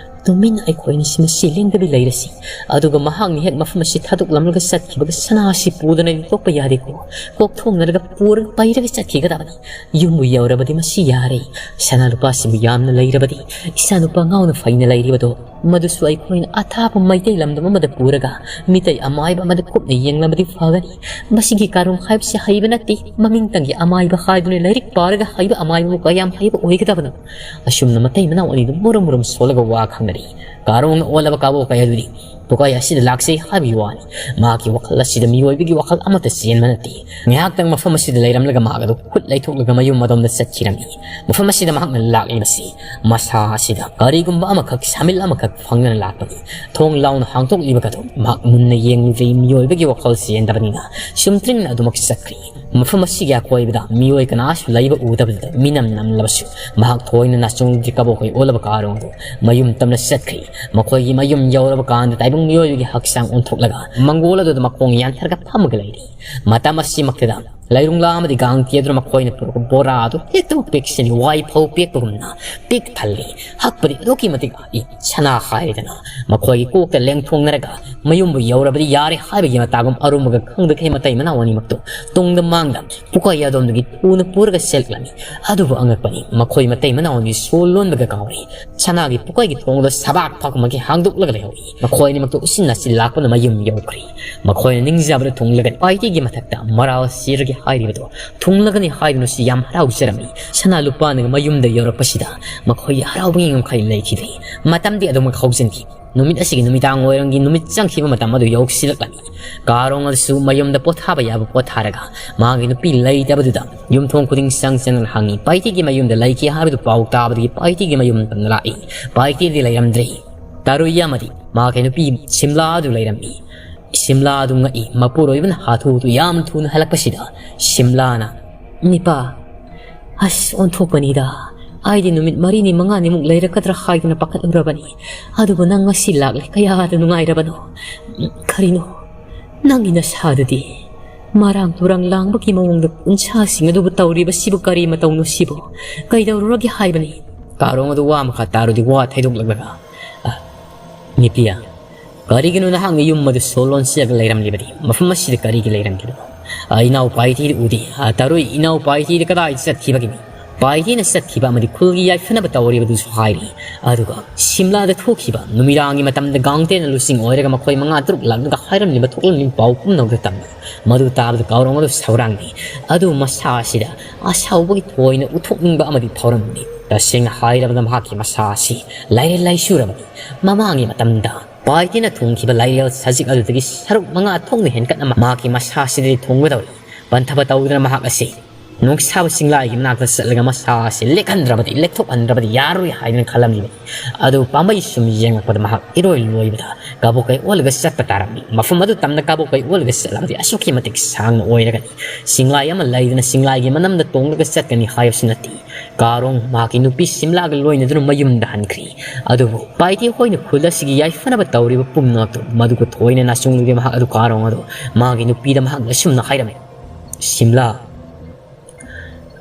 ꯇꯨꯃꯤꯟꯅ ꯑꯩꯈꯣꯏ ꯑꯅꯤꯁꯤ ꯃꯁꯤ ꯂꯦꯡꯗꯕꯤ ꯂꯩꯔꯁꯤ꯫ ꯑꯗꯨꯒ ꯃꯍꯥꯛꯅ ꯍꯦꯛ ꯃꯐꯝ ꯑꯁꯤ ꯊꯥꯗꯣꯛꯂꯝꯂꯒ ꯆꯠꯈꯤꯕꯒ ꯁꯅꯥ ꯑꯁꯤ ꯄꯨꯗꯨꯅ ꯂꯤꯊꯣꯛꯄ ꯌꯥꯗꯦꯀꯣ꯫ ꯀꯣꯛ ꯊꯣꯡꯅꯔꯒ ꯄꯨꯔꯒ ꯄꯩꯔꯒ ꯆꯠꯈꯤꯒꯗꯕꯅꯤ꯫ ꯌꯨꯝꯕꯨ ꯌꯧꯔꯕꯗꯤ ꯃꯁꯤ ꯌꯥꯔꯦ꯫ ꯁꯅꯥ ꯂꯨꯄꯥꯁꯤꯕꯨ ꯌꯥꯝꯅ ꯂꯩꯔꯕꯗꯤ, ꯏꯆꯥ ꯅꯨꯄꯥ ꯉꯥꯎꯅ ꯐꯩꯅ ꯂꯩꯔꯤꯕꯗꯣ, ꯃꯗꯨꯁꯨ ꯑꯩꯈꯣꯏꯅ ꯑꯊꯥꯞꯄ ꯃꯩꯇꯩ ꯂꯝꯗꯝ ꯑꯃꯗ ꯄꯨꯔꯒ ꯃꯤꯇꯩ ꯑꯃꯥꯏꯕ ꯑꯃꯗ ꯀꯨꯞꯅ ꯌꯦꯡꯂꯕꯗꯤ ꯐꯒꯅꯤ꯫ ꯃꯁꯤꯒꯤ ꯀꯥꯔꯣꯡ ꯍꯥꯏꯕꯁꯤ ꯍꯩꯕ ꯅꯠꯇꯦ, ꯃꯃꯤꯡꯇꯪꯒꯤ ꯑꯃꯥꯏꯕ ꯍꯥꯏꯗꯨꯅ ꯂꯥꯏꯔꯤꯛ ꯄꯥꯔꯒ ꯍꯩꯕ ꯑꯃꯥꯏꯕꯕꯨ ꯀꯌꯥꯝ ꯍꯩꯕ ꯑꯣꯏꯒꯗꯕꯅꯣ?" ꯑꯁꯨꯝꯅ ꯃꯇꯩ ꯃꯅꯥꯎ ꯑꯅꯤꯗꯨ ꯃꯨꯔꯨꯝ ꯃꯨꯔꯨꯝ ꯁꯣꯜꯂꯒ ꯋꯥ ꯈꯪꯅꯔꯤ꯫ ꯀꯥꯔꯣꯡꯅ ꯑꯣꯜꯂꯕ ꯀꯕꯣꯛꯀꯥꯏ ꯑꯗꯨꯗꯤ ꯄꯨꯀꯩ ꯑꯁꯤꯗ ꯂꯥꯛꯆꯩ ꯍꯥꯏꯕꯒꯤ ꯋꯥꯅꯤ꯫ ꯃꯍꯥꯛꯀꯤ ꯋꯥꯈꯜ ꯑꯁꯤꯗ ꯃꯤꯑꯣꯏꯕꯒꯤ ꯋꯥꯈꯜ ꯑꯃꯠꯇ ꯆꯦꯟꯕ ꯅꯠꯇꯦ꯫ ꯉꯥꯏꯍꯥꯛꯇꯪ ꯃꯐꯝ ꯑꯁꯤꯗ ꯂꯩꯔꯝꯂꯒ ꯃꯍꯥꯛ ꯑꯗꯨ ꯈꯨꯠ ꯂꯩꯊꯣꯛꯂꯒ ꯃꯌꯨꯝ ꯑꯗꯣꯝꯗ ꯆꯠꯈꯤꯔꯝꯃꯤ꯫ ꯃꯐꯝ ꯑꯁꯤꯗ ꯃꯍꯥꯛꯅ ꯂꯥꯛꯂꯤꯕꯁꯤ ꯃꯁꯥ ꯑꯁꯤꯗ ꯀꯔꯤꯒꯨꯝꯕ ꯑꯃꯈꯛ, ꯁꯥꯃꯤꯜ ꯑꯃꯈꯛ ꯐꯪꯗꯅ ꯂꯥꯛꯄꯅꯤ꯫ ꯊꯣꯡ ꯂꯥꯎꯅ ꯍꯥꯡꯗꯣꯛꯂꯤꯕꯒꯗꯨ ꯃꯍꯥꯛ ꯃꯨꯟꯅ ꯌꯦꯡꯂꯨꯗ꯭ꯔꯤ꯫ ꯃꯤꯑꯣꯏꯕꯒꯤ ꯋꯥꯈꯜ ꯆꯦꯟꯗꯕꯅꯤꯅ ꯁꯨꯝꯇ꯭ꯔꯤꯡꯅ ꯑꯗꯨꯃꯛ ꯆꯠꯈ꯭ꯔꯤ꯫ ꯃꯐꯝ ꯑꯁꯤꯒꯤ ꯑꯀꯣꯏꯕꯗ ꯃꯤꯑꯣꯏ ꯀꯅꯥꯁꯨ ꯂꯩꯕ ꯎꯗꯕꯗꯨꯗ ꯃꯤꯅꯝ ꯅꯝꯂꯕꯁꯨ ꯃꯍꯥꯛ ꯊꯣꯏꯅ ꯅꯥꯆꯣꯡꯗ꯭ꯔꯤ꯫ ꯀꯕꯣꯛꯀꯥꯏ ꯑꯣꯜꯂꯕ ꯀꯥꯔꯣꯡ ꯑꯗꯨ ꯃꯌꯨꯝ ꯇꯝꯅ ꯆꯠꯈ꯭ꯔꯤ꯫ ꯃꯈꯣꯏꯒꯤ ꯃꯌꯨꯝ ꯌꯧꯔꯕ ꯀꯥꯟꯗ ꯇꯥꯏꯕꯪ ꯃꯤꯑꯣꯏꯕꯒꯤ ꯍꯛꯆꯥꯡ ꯑꯣꯟꯊꯣꯛꯂꯒ ꯃꯪꯒꯣꯜ ꯑꯗꯨꯗ ꯃꯈꯣꯡ ꯌꯥꯟꯊꯔꯒ ꯐꯝꯃꯒ ꯂꯩꯔꯤ꯫ ꯃꯇꯝ ꯑꯁꯤꯃꯛꯇꯗ ꯂꯩꯔꯨꯡꯂꯥ ꯑꯃꯗꯤ ꯒꯥꯡꯇꯤ ꯑꯗꯨꯅ ꯃꯈꯣꯏꯅ ꯄꯨꯔꯛꯄ ꯕꯣꯔꯥ ꯑꯗꯨ ꯍꯦꯛꯇꯃꯛ ꯄꯦꯛꯁꯤꯜꯂꯤ, ꯋꯥꯏꯐꯧ ꯄꯦꯛꯄꯒꯨꯝꯅ ꯄꯤꯛ ꯊꯜꯂꯤ꯫ ꯍꯛꯄꯗꯤ ꯑꯗꯨꯛꯀꯤ ꯃꯇꯤꯛ ꯍꯛꯏ꯫ ꯁꯅꯥ ꯍꯥꯏꯔꯗꯅ ꯃꯈꯣꯏꯒꯤ ꯀꯣꯛꯇ ꯂꯦꯡꯊꯣꯛꯅꯔꯒ ꯃꯌꯨꯝꯕꯨ ꯌꯧꯔꯕꯗꯤ ꯌꯥꯔꯦ ꯍꯥꯏꯕꯒꯤ ꯃꯇꯥꯒꯨꯝ ꯑꯔꯨꯝꯕꯒ ꯈꯪꯗꯈꯩ ꯃꯇꯩ ꯃꯅꯥꯎ ꯑꯅꯤꯃꯛꯇꯨ ꯇꯨꯡꯗ ꯃꯥꯡꯗ ꯄꯨꯀꯥꯏ ꯑꯗꯣꯝꯗꯒꯤ ꯊꯨꯅ ꯄꯨꯔꯒ ꯆꯦꯜꯂꯛꯂꯝꯃꯤ꯫ ꯑꯗꯨꯕꯨ ꯑꯉꯛꯄꯅꯤ, ꯃꯈꯣꯏ ꯃꯇꯩ ꯃꯅꯥꯎ ꯑꯅꯤ ꯁꯣ ꯂꯣꯟꯕꯒ ꯀꯥꯎꯔꯤ꯫ ꯁꯅꯥꯒꯤ ꯄꯨꯀꯥꯏꯒꯤ ꯊꯣꯡꯗꯣ ꯁꯕꯥꯛ ꯐꯥꯛꯃꯛꯀꯤ ꯍꯥꯡꯗꯣꯛꯂꯒ ꯂꯩꯍꯧꯏ꯫ ꯃꯈꯣꯏ ꯑꯅꯤꯃꯛꯇꯨ ꯎꯆꯤꯟ ꯅꯥꯆꯤꯟ ꯂꯥꯛꯄꯅ ꯃꯌꯨꯝ ꯌꯧꯈ꯭ꯔꯦ꯫ ꯃꯈꯣꯏꯅ ꯅꯤꯡꯖꯕꯗ ꯊꯨꯡꯂꯒꯅꯤ ꯄꯥꯏꯇꯤꯒꯤ ꯃꯊꯛꯇ ꯃꯔꯥꯜ ꯁꯤꯔꯒꯦ ꯍꯥꯏꯔꯤꯕꯗꯣ ꯊꯨꯡꯂꯒꯅꯤ ꯍꯥꯏꯗꯨꯅꯁꯨ ꯌꯥꯝ ꯍꯔꯥꯎꯖꯔꯝꯃꯤ꯫ ꯁꯅꯥ ꯂꯨꯄꯥꯅꯒ ꯃꯌꯨꯝꯗ ꯌꯧꯔꯛꯄꯁꯤꯗ ꯃꯈꯣꯏ ꯍꯔꯥꯎꯕꯒꯤ ꯉꯝꯈꯩ ꯂꯩꯈꯤꯗ꯭ꯔꯦ꯫ ꯃꯇꯝꯗꯤ ꯑꯗꯨꯃꯛ ꯍꯧꯖꯤꯟꯈꯤ꯫ ꯅꯨꯃꯤꯠ ꯑꯁꯤꯒꯤ ꯅꯨꯃꯤꯗꯥꯡ ꯋꯥꯏꯔꯝꯒꯤ ꯅꯨꯃꯤꯠ ꯆꯪꯈꯤꯕ ꯃꯇꯝ ꯑꯗꯨ ꯌꯧꯁꯤꯜꯂꯛꯂꯝꯃꯤ꯫ ꯀꯥꯔꯣꯡ ꯑꯗꯨꯁꯨ ꯃꯌꯨꯝꯗ ꯄꯣꯊꯥꯕ ꯌꯥꯕ ꯄꯣꯊꯥꯔꯒ ꯃꯥꯒꯤ ꯅꯨꯄꯤ ꯂꯩꯇꯕꯗꯨꯗ ꯌꯨꯝꯊꯣꯡ ꯈꯨꯗꯤꯡ ꯆꯪ ꯆꯪꯗꯨꯅ ꯍꯪꯉꯤ꯫ ꯄꯥꯏꯇꯤꯒꯤ ꯃꯌꯨꯝꯗ ꯂꯩꯈꯤ ꯍꯥꯏꯕꯗꯨ ꯄꯥꯎ ꯇꯥꯕꯗꯒꯤ ꯄꯥꯏꯇꯤꯒꯤ ꯃꯌꯨꯝ ꯇꯝꯅ ꯂꯥꯛꯏ꯫ ꯄꯥꯏꯇꯤꯗꯤ ꯂꯩꯔꯝꯗ꯭ꯔꯦ꯫ ꯇꯥꯔꯨꯏ ꯑꯃꯗꯤ ꯃꯥꯒꯤ ꯅꯨꯄꯤ ꯁꯤꯝꯂꯥ ꯑꯗꯨ ꯂꯩꯔꯝꯃꯤ꯫ ꯁꯤꯝꯂꯥ ꯑꯗꯨ ꯉꯛꯏ꯫ ꯃꯄꯨꯔꯣꯏꯕꯅ ꯍꯥꯊꯨ ꯍꯥꯊꯨ ꯌꯥꯝ ꯊꯨꯅ ꯍꯜꯂꯛꯄꯁꯤꯗ ꯁꯤꯝꯂꯥꯅ, "ꯅꯤꯄꯥ, ꯑꯁ, ꯑꯣꯟꯊꯣꯛꯄꯅꯤꯗ꯫ ꯑꯩꯗꯤ ꯅꯨꯃꯤꯠ ꯃꯔꯤꯅꯤ ꯃꯉꯥꯅꯤꯃꯨꯛ ꯂꯩꯔꯛꯀꯗ꯭ꯔꯥ ꯍꯥꯏꯗꯨꯅ ꯄꯥꯈꯠꯂꯨꯔꯕꯅꯤ꯫ ꯑꯗꯨꯕꯨ ꯅꯪ ꯉꯁꯤ ꯂꯥꯛꯂꯦ, ꯀꯌꯥꯗ ꯅꯨꯡꯉꯥꯏꯔꯕꯅꯣ꯫ ꯀꯔꯤꯅꯣ, ꯅꯪꯒꯤ ꯅꯁꯥꯗꯨꯗꯤ ꯃꯔꯥꯡ ꯇꯨꯔꯥꯡ ꯂꯥꯡꯕꯒꯤ ꯃꯑꯣꯡꯗ ꯎꯟꯁꯥꯁꯤꯡ ꯑꯗꯨꯕꯨ ꯇꯧꯔꯤꯕꯁꯤꯕꯨ ꯀꯔꯤ ꯃꯇꯧꯅꯣ ꯁꯤꯕꯨ? ꯀꯩꯗꯧꯔꯨꯔꯒꯦ ꯍꯥꯏꯕꯅꯤ?" ꯀꯥꯔꯣꯡ ꯑꯗꯨ ꯋꯥ ꯃꯈꯥ ꯇꯥꯔꯨꯗꯤ ꯋꯥ ꯊꯩꯗꯣꯛꯂꯛꯂꯒ, "ꯑ, ꯅꯤꯄꯤꯌꯥ, ꯀꯔꯤꯒꯤꯅꯣ ꯅꯍꯥꯛꯅ ꯌꯨꯝ ꯑꯗꯨ ꯁꯣ ꯂꯣꯟꯁꯤꯜꯂꯒ ꯂꯩꯔꯝꯂꯤꯕꯗꯤ? ꯃꯐꯝ ꯑꯁꯤꯗ ꯀꯔꯤꯒꯤ ꯂꯩꯔꯝꯂꯤꯕꯅꯣ? ꯑ, ꯏꯅꯥꯎ ꯄꯥꯏꯇꯤꯗꯤ ꯎꯗꯦ꯫ ꯑ, ꯇꯔꯨꯏ, ꯏꯅꯥꯎ ꯄꯥꯏꯇꯤꯗꯤ ꯀꯗꯥꯏꯗ ꯆꯠꯈꯤꯕꯒꯤꯅꯤ? ꯄꯥꯏꯇꯤꯅ ꯆꯠꯈꯤꯕ ꯑꯃꯗꯤ ꯈꯨꯜꯒꯤ ꯌꯥꯏꯐꯅꯕ ꯇꯧꯔꯤꯕꯗꯨꯁꯨ ꯍꯥꯏꯔꯤ꯫ ꯑꯗꯨꯒ ꯁꯤꯝꯂꯥꯗ ꯊꯣꯛꯈꯤꯕ ꯅꯨꯃꯤꯗꯥꯡꯒꯤ ꯃꯇꯝꯗ ꯒꯥꯡꯇꯦꯅ ꯂꯨꯆꯤꯡ ꯑꯣꯏꯔꯒ ꯃꯈꯣꯏ ꯃꯉꯥ ꯇꯔꯨꯛ ꯂꯥꯛꯂꯒ ꯍꯥꯏꯔꯝꯂꯤꯕ ꯊꯣꯛꯂꯝꯂꯤꯕ ꯄꯥꯎ ꯄꯨꯝꯅꯃꯛꯇ ꯇꯝꯃꯤ꯫ ꯃꯗꯨ ꯇꯥꯕꯗ ꯀꯥꯎꯔꯣꯡ ꯑꯗꯨ ꯁꯥꯎꯔꯥꯡꯉꯤ꯫ ꯑꯗꯨꯕꯨ ꯃꯁꯥ ꯑꯁꯤꯗ ꯑꯁꯥꯎꯕꯒꯤ ꯊꯣꯏꯅ ꯎꯠꯊꯣꯛꯅꯤꯡꯕ ꯑꯃꯗꯤ ꯐꯥꯎꯔꯝꯗꯦ꯫ ꯇꯁꯦꯡꯅ ꯍꯥꯏꯔꯕꯗ ꯃꯍꯥꯛꯀꯤ ꯃꯁꯥ ꯑꯁꯤ ꯂꯥꯏꯔꯦꯜ ꯂꯥꯏꯁꯨꯔꯕꯅꯤ꯫ ꯃꯃꯥꯡꯒꯤ ꯃꯇꯝꯗ ꯄꯥꯏꯇꯤꯅ ꯊꯣꯡꯈꯤꯕ ꯂꯥꯏꯔꯦꯜ ꯁꯖꯤꯛ ꯑꯗꯨꯗꯒꯤ ꯁꯔꯨꯛ ꯃꯉꯥ ꯊꯣꯛꯅ ꯍꯦꯟꯒꯠꯅ ꯃꯍꯥꯛꯀꯤ ꯃꯁꯥ ꯑꯁꯤꯗꯗꯤ ꯊꯣꯡꯒꯗꯧꯔꯤ꯫ ꯄꯟꯊꯕ ꯇꯧꯗꯨꯅ ꯃꯍꯥꯛ ꯑꯁꯤ ꯅꯣꯡꯁꯥꯕ ꯆꯤꯡꯂꯥꯏꯒꯤ ꯃꯅꯥꯛꯇ ꯆꯠꯂꯒ ꯃꯁꯥ ꯑꯁꯤ ꯂꯦꯛꯍꯟꯗ꯭ꯔꯕꯗꯤ, ꯂꯦꯛꯊꯣꯛꯍꯟꯗ꯭ꯔꯕꯗꯤ ꯌꯥꯔꯣꯏ ꯍꯥꯏꯗꯨꯅ ꯈꯜꯂꯝꯂꯤꯕꯅꯤ꯫ ꯑꯗꯨꯕꯨ ꯄꯥꯝꯕꯩ ꯁꯨꯝ ꯌꯦꯡꯂꯛꯄꯗ ꯃꯍꯥꯛ ꯏꯔꯣꯏ ꯂꯣꯏꯕꯗ ꯀꯥꯕꯣꯛ ꯀꯩ ꯑꯣꯜꯂꯒ ꯆꯠꯄ ꯇꯥꯔꯝꯃꯤ꯫ ꯃꯐꯝ ꯑꯗꯨ ꯇꯝꯅ ꯀꯥꯕꯣꯛ ꯀꯩ ꯑꯣꯜꯂꯒ ꯆꯠꯂꯕꯗꯤ ꯑꯁꯨꯛꯀꯤ ꯃꯇꯤꯛ ꯁꯥꯡꯅ ꯑꯣꯏꯔꯒꯅꯤ꯫ ꯆꯤꯡꯂꯥꯏ ꯑꯃ ꯂꯩꯗꯅ ꯆꯤꯡꯂꯥꯏꯒꯤ ꯃꯅꯝꯗ ꯇꯣꯡꯂꯒ ꯆꯠꯀꯅꯤ ꯍꯥꯏꯕꯁꯨ ꯅꯠꯇꯦ꯫ ꯀꯥꯔꯣꯡ ꯃꯍꯥꯛꯀꯤ ꯅꯨꯄꯤ ꯁꯤꯝꯂꯥꯒ ꯂꯣꯏꯅꯗꯨꯅ ꯃꯌꯨꯝꯗ ꯍꯟꯈ꯭ꯔꯤ꯫ ꯑꯗꯨꯕꯨ ꯄꯥꯏꯇꯤ ꯍꯣꯏꯅ ꯈꯨꯜ ꯑꯁꯤꯒꯤ ꯌꯥꯏꯐꯅꯕ ꯇꯧꯔꯤꯕ ꯄꯨꯝꯅꯃꯛꯇꯨ ꯃꯗꯨꯒ ꯊꯣꯏꯅ ꯅꯥꯆꯨꯡꯂꯨꯗꯦ꯫ ꯃꯍꯥꯛ ꯑꯗꯨ ꯀꯥꯔꯣꯡ ꯑꯗꯨ ꯃꯥꯒꯤ ꯅꯨꯄꯤꯗ ꯃꯍꯥꯛꯅ ꯑꯁꯨꯝꯅ ꯍꯥꯏꯔꯝꯃꯤ꯫ ꯁꯤꯝꯂꯥ,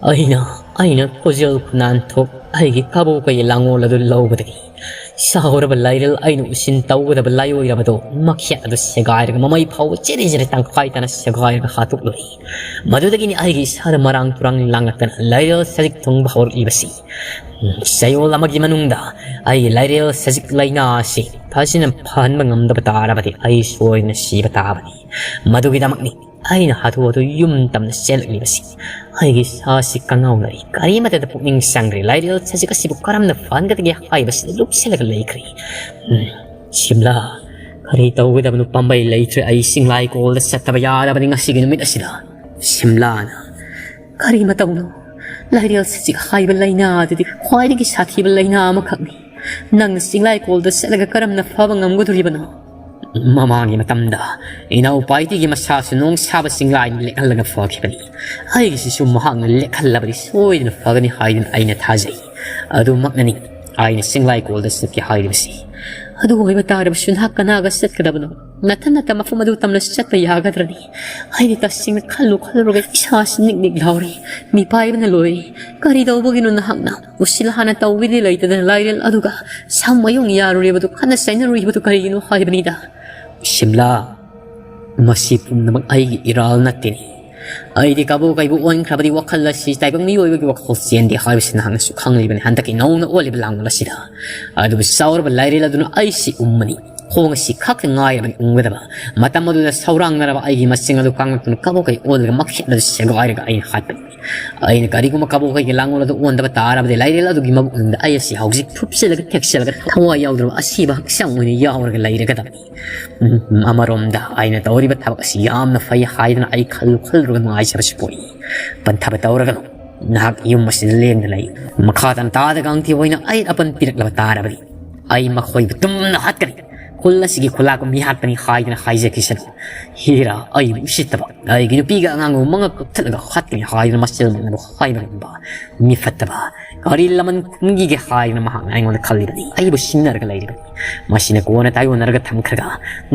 ꯑꯩꯅ ꯑꯩꯅ ꯈꯣꯟꯖꯦꯜ ꯈꯨꯅꯥꯟꯊꯣꯛ ꯑꯩꯒꯤ ꯀꯕꯣꯛꯀꯒꯤ ꯂꯥꯡꯑꯣꯜ ꯑꯗꯨ ꯂꯧꯕꯗꯒꯤ ꯁꯥꯎꯔꯕ ꯂꯥꯏꯔꯦꯜ ꯑꯩꯅ ꯎꯁꯤꯟ ꯇꯧꯒꯗꯕ ꯂꯥꯏꯑꯣꯏꯔꯕꯗꯨ ꯃꯈꯦꯠ ꯑꯗꯨ ꯁꯦꯒꯥꯏꯔꯒ ꯃꯃꯩ ꯐꯥꯎꯕ ꯆꯦꯔꯦ ꯆꯦꯔꯦ ꯇꯪꯈꯥꯏ ꯇꯥꯅ ꯁꯦꯒꯥꯏꯔꯒ ꯍꯥꯠꯇꯣꯛꯂꯨꯔꯦ꯫ ꯃꯗꯨꯗꯒꯤꯅꯤ ꯑꯩꯒꯤ ꯏꯁꯥꯗ ꯃꯔꯥꯡ ꯇꯨꯔꯥꯡ ꯂꯥꯡꯂꯛꯇꯅ ꯂꯥꯏꯔꯦꯜ ꯁꯖꯤꯛ ꯊꯨꯡꯕ ꯍꯧꯔꯛꯂꯤꯕꯁꯤ꯫ ꯎꯝ, ꯆꯌꯣꯜ ꯑꯃꯒꯤ ꯃꯅꯨꯡꯗ ꯑꯩꯒꯤ ꯂꯥꯏꯔꯦꯜ ꯁꯖꯤꯛ ꯂꯥꯏꯅꯥ ꯑꯁꯤ ꯐꯖꯅ ꯐꯍꯟꯕ ꯉꯝꯗꯕ ꯇꯥꯔꯕꯗꯤ ꯑꯩ ꯁꯣꯏꯗꯅ ꯁꯤꯕ ꯇꯥꯕꯅꯤ꯫ ꯃꯗꯨꯒꯤꯗꯃꯛꯅꯤ ꯑꯩꯅ ꯍꯥꯊꯨ ꯍꯥꯊꯨ ꯌꯨꯝ ꯇꯝꯅ ꯆꯦꯜꯂꯛꯂꯤꯕꯁꯤ꯫ ꯑꯩꯒꯤ ꯏꯁꯥꯁꯤ ꯀꯉꯥꯎꯅꯔꯤ꯫ ꯀꯔꯤꯃꯠꯇꯗ ꯄꯨꯛꯅꯤꯡ ꯆꯪꯗ꯭ꯔꯦ꯫ ꯂꯥꯏꯔꯦꯜ ꯁꯖꯤꯛ ꯑꯁꯤꯕꯨ ꯀꯔꯝꯅ ꯐꯍꯟꯒꯗꯒꯦ ꯍꯥꯏꯕꯁꯤꯗ ꯂꯨꯞꯁꯤꯜꯂꯒ ꯂꯩꯈ꯭ꯔꯦ꯫ ꯎꯝ, ꯁꯤꯝꯂꯥ, ꯀꯔꯤ ꯇꯧꯒꯗꯕꯅꯣ? ꯄꯥꯝꯕꯩ ꯂꯩꯇ꯭ꯔꯦ꯫ ꯑꯩ ꯆꯤꯡꯂꯥꯏ ꯀꯣꯜꯗ ꯆꯠꯇꯕ ꯌꯥꯗꯕꯅꯤ ꯉꯁꯤꯒꯤ ꯅꯨꯃꯤꯠ ꯑꯁꯤꯗ꯫ ꯁꯤꯝꯂꯥꯅ, ꯀꯔꯤ ꯃꯇꯧꯅꯣ? ꯂꯥꯏꯔꯦꯜ ꯁꯖꯤꯛ ꯍꯥꯏꯕ ꯂꯥꯏꯅꯥ ꯑꯗꯨꯗꯤ ꯈ꯭ꯋꯥꯏꯗꯒꯤ ꯁꯥꯊꯤꯕ ꯂꯥꯏꯅꯥ ꯑꯃꯈꯛꯅꯤ꯫ ꯅꯪꯅ ꯆꯤꯡꯂꯥꯏ ꯀꯣꯜꯗ ꯆꯠꯂꯒ ꯀꯔꯝꯅ ꯐꯕ ꯉꯝꯒꯗꯣꯔꯤꯕꯅꯣ? ꯃꯃꯥꯡꯒꯤ ꯃꯇꯝꯗ ꯏꯅꯥꯎ ꯄꯥꯏꯇꯤꯒꯤ ꯃꯁꯥꯁꯨ ꯅꯣꯡ ꯁꯥꯕ ꯆꯤꯡꯂꯥꯏꯅ ꯂꯦꯛꯍꯜꯂꯒ ꯐꯈꯤꯕꯅꯤ꯫ ꯑꯩꯒꯤꯁꯤꯁꯨ ꯃꯍꯥꯛꯅ ꯂꯦꯛꯍꯜꯂꯕꯗꯤ ꯁꯣꯏꯗꯅ ꯐꯒꯅꯤ ꯍꯥꯏꯗꯨꯅ ꯑꯩꯅ ꯊꯥꯖꯩ꯫ ꯑꯗꯨꯃꯛꯅꯅꯤ ꯑꯩꯅ ꯆꯤꯡꯂꯥꯏ ꯀꯣꯜꯗ ꯆꯠꯀꯦ ꯍꯥꯏꯔꯤꯕꯁꯤ꯫ ꯑꯗꯨ ꯑꯣꯏꯕ ꯇꯥꯔꯕꯁꯨ ꯅꯍꯥꯛ ꯀꯅꯥꯒ ꯆꯠꯀꯗꯕꯅꯣ? ꯅꯊꯟ ꯅꯠꯇ ꯃꯐꯝ ꯑꯗꯨ ꯇꯝꯅ ꯆꯠꯄ ꯌꯥꯒꯗ꯭ꯔꯅꯤ? ꯑꯩꯗꯤ ꯇꯁꯦꯡꯅ ꯈꯜꯂꯨ ꯈꯜꯂꯨꯔꯒ ꯏꯁꯥꯁꯤ ꯅꯤꯛ ꯅꯤꯛ ꯂꯥꯎꯔꯤ꯫ ꯃꯤꯄꯥꯏꯕꯅ ꯂꯣꯏꯔꯦ꯫ ꯀꯔꯤ ꯇꯧꯕꯒꯤꯅꯣ ꯅꯍꯥꯛꯅ ꯎꯁꯤꯜ ꯍꯥꯟꯅ ꯇꯧꯕꯤꯗꯤ ꯂꯩꯇꯗꯅ ꯂꯥꯏꯔꯦꯜ ꯑꯗꯨꯒ ꯁꯝ ꯃꯌꯨꯡ ꯌꯥꯔꯨꯔꯤꯕꯗꯨ, ꯈꯠꯅ ꯆꯩꯅꯔꯨꯔꯤꯕꯗꯨ ꯀꯔꯤꯒꯤꯅꯣ ꯍꯥꯏꯕꯅꯤꯗ? ꯁꯤꯝꯂꯥ, ꯃꯁꯤ ꯄꯨꯝꯅꯃꯛ ꯑꯩꯒꯤ ꯏꯔꯥꯜ ꯅꯠꯇꯦꯅꯦ꯫ ꯑꯩꯗꯤ ꯀꯕꯣ ꯀꯩꯕꯨ ꯑꯣꯟꯈ꯭ꯔꯕꯗꯤ ꯋꯥꯈꯜ ꯑꯁꯤ ꯇꯥꯏꯕꯪ ꯃꯤꯑꯣꯏꯕꯒꯤ ꯋꯥꯈꯜ ꯆꯦꯟꯗꯦ ꯍꯥꯏꯕꯁꯤ ꯅꯍꯥꯛꯅꯁꯨ ꯈꯪꯂꯤꯕꯅꯤ꯫ ꯍꯟꯗꯛꯀꯤ ꯅꯧꯅ ꯑꯣꯜꯂꯤꯕ ꯂꯥꯡꯕꯜ ꯑꯁꯤꯗ꯫ ꯑꯗꯨꯕꯨ ꯆꯥꯎꯔꯕ ꯂꯥꯏꯔꯦꯜ ꯑꯗꯨꯅ ꯑꯩꯁꯤ ꯎꯝꯃꯅꯤ꯫ ꯈꯣꯡ ꯑꯁꯤ ꯈꯛꯇ ꯉꯥꯏꯔꯕꯅꯤ ꯎꯝꯒꯗꯕ꯫ ꯃꯇꯝ ꯑꯗꯨꯗ ꯁꯧꯔꯥꯡꯅꯔꯕ ꯑꯩꯒꯤ ꯃꯆꯤꯡ ꯑꯗꯨ ꯀꯥꯡꯂꯛꯇꯨꯅ ꯀꯕꯣ ꯀꯩ ꯑꯣꯜꯂꯒ ꯃꯈꯦꯠ ꯑꯗꯨ ꯁꯦꯒꯥꯏꯔꯒ ꯑꯩꯅ ꯍꯥꯠꯄꯅꯤ꯫ ꯑꯩꯅ ꯀꯔꯤꯒꯨꯝꯕ ꯀꯕꯣ ꯀꯩꯒꯤ ꯂꯥꯡꯒꯣꯜ ꯑꯗꯨ ꯑꯣꯟꯗꯕ ꯇꯥꯔꯕꯗꯤ ꯂꯥꯏꯔꯦꯜ ꯑꯗꯨꯒꯤ ꯃꯕꯨꯛꯅꯨꯡꯗ ꯑꯩ ꯑꯁꯤ ꯍꯧꯖꯤꯛ ꯊꯨꯞꯆꯜꯂꯒ ꯊꯦꯛꯆꯜꯂꯒ ꯊꯋꯥꯏ ꯌꯥꯎꯗ꯭ꯔꯕ ꯑꯁꯤꯕ ꯍꯛꯆꯥꯡ ꯑꯣꯏꯅ ꯌꯥꯎꯔꯒ ꯂꯩꯔꯒꯗꯕꯅꯤ꯫ ꯎꯝ, ꯑꯃꯔꯣꯝꯗ ꯑꯩꯅ ꯇꯧꯔꯤꯕ ꯊꯕꯛ ꯑꯁꯤ ꯌꯥꯝꯅ ꯐꯩ ꯍꯥꯏꯗꯅ ꯑꯩ ꯈꯜꯂꯨ ꯈꯜꯂꯨꯔꯒ ꯅꯨꯡꯉꯥꯏꯖꯕꯁꯨ ꯄꯣꯛꯏ꯫ ꯄꯟꯊꯕ ꯇꯧꯔꯒꯅꯨ꯫ ꯅꯍꯥꯛ ꯌꯨꯝ ꯑꯁꯤꯗ ꯂꯦꯡꯗ ꯂꯩ꯫ ꯃꯈꯥ ꯇꯥꯅ ꯇꯥꯗ ꯒꯥꯡꯊꯤ ꯑꯣꯏꯅ ꯑꯩ ꯑꯄꯟ ꯄꯤꯔꯛꯂꯕ ꯇꯥꯔꯕꯗꯤ ꯑꯩ ꯃꯈꯣꯏꯕꯨ ꯇꯨꯝꯅ ꯍꯥꯠꯀꯅꯤ꯫ ꯈꯨꯜ ꯑꯁꯤꯒꯤ ꯈꯨꯂꯥꯛꯄ ꯃꯤꯍꯥꯠꯄꯅꯤ ꯍꯥꯏꯗꯅ ꯍꯥꯏꯖꯈꯤꯁꯅꯨ꯫ ꯍꯤꯔꯥ ꯑꯩꯕꯨ ꯎꯁꯤꯠꯇꯕ, ꯑꯩꯒꯤ ꯅꯨꯄꯤꯒ ꯑꯉꯥꯡꯕꯨ ꯃꯉꯛ ꯀꯛꯊꯠꯂꯒ ꯍꯥꯠꯀꯅꯤ ꯍꯥꯏꯗꯅ ꯃꯆꯤꯜ ꯃꯥꯟꯅꯕ ꯍꯥꯏꯕ ꯉꯝꯕ ꯃꯤ ꯐꯠꯇꯕ, ꯀꯔꯤ ꯂꯃꯟ ꯈꯨꯝꯈꯤꯒꯦ ꯍꯥꯏꯗꯅ ꯃꯍꯥꯛꯅ ꯑꯩꯉꯣꯟꯗ ꯈꯜꯂꯤꯕꯅꯤ꯫ ꯑꯩꯕꯨ ꯁꯤꯡꯅꯔꯒ ꯂꯩꯔꯤꯕꯅꯤ꯫ ꯃꯁꯤꯅ ꯀꯣꯟꯅ ꯇꯥꯏꯑꯣꯟꯅꯔꯒ ꯊꯝꯈ꯭ꯔꯒ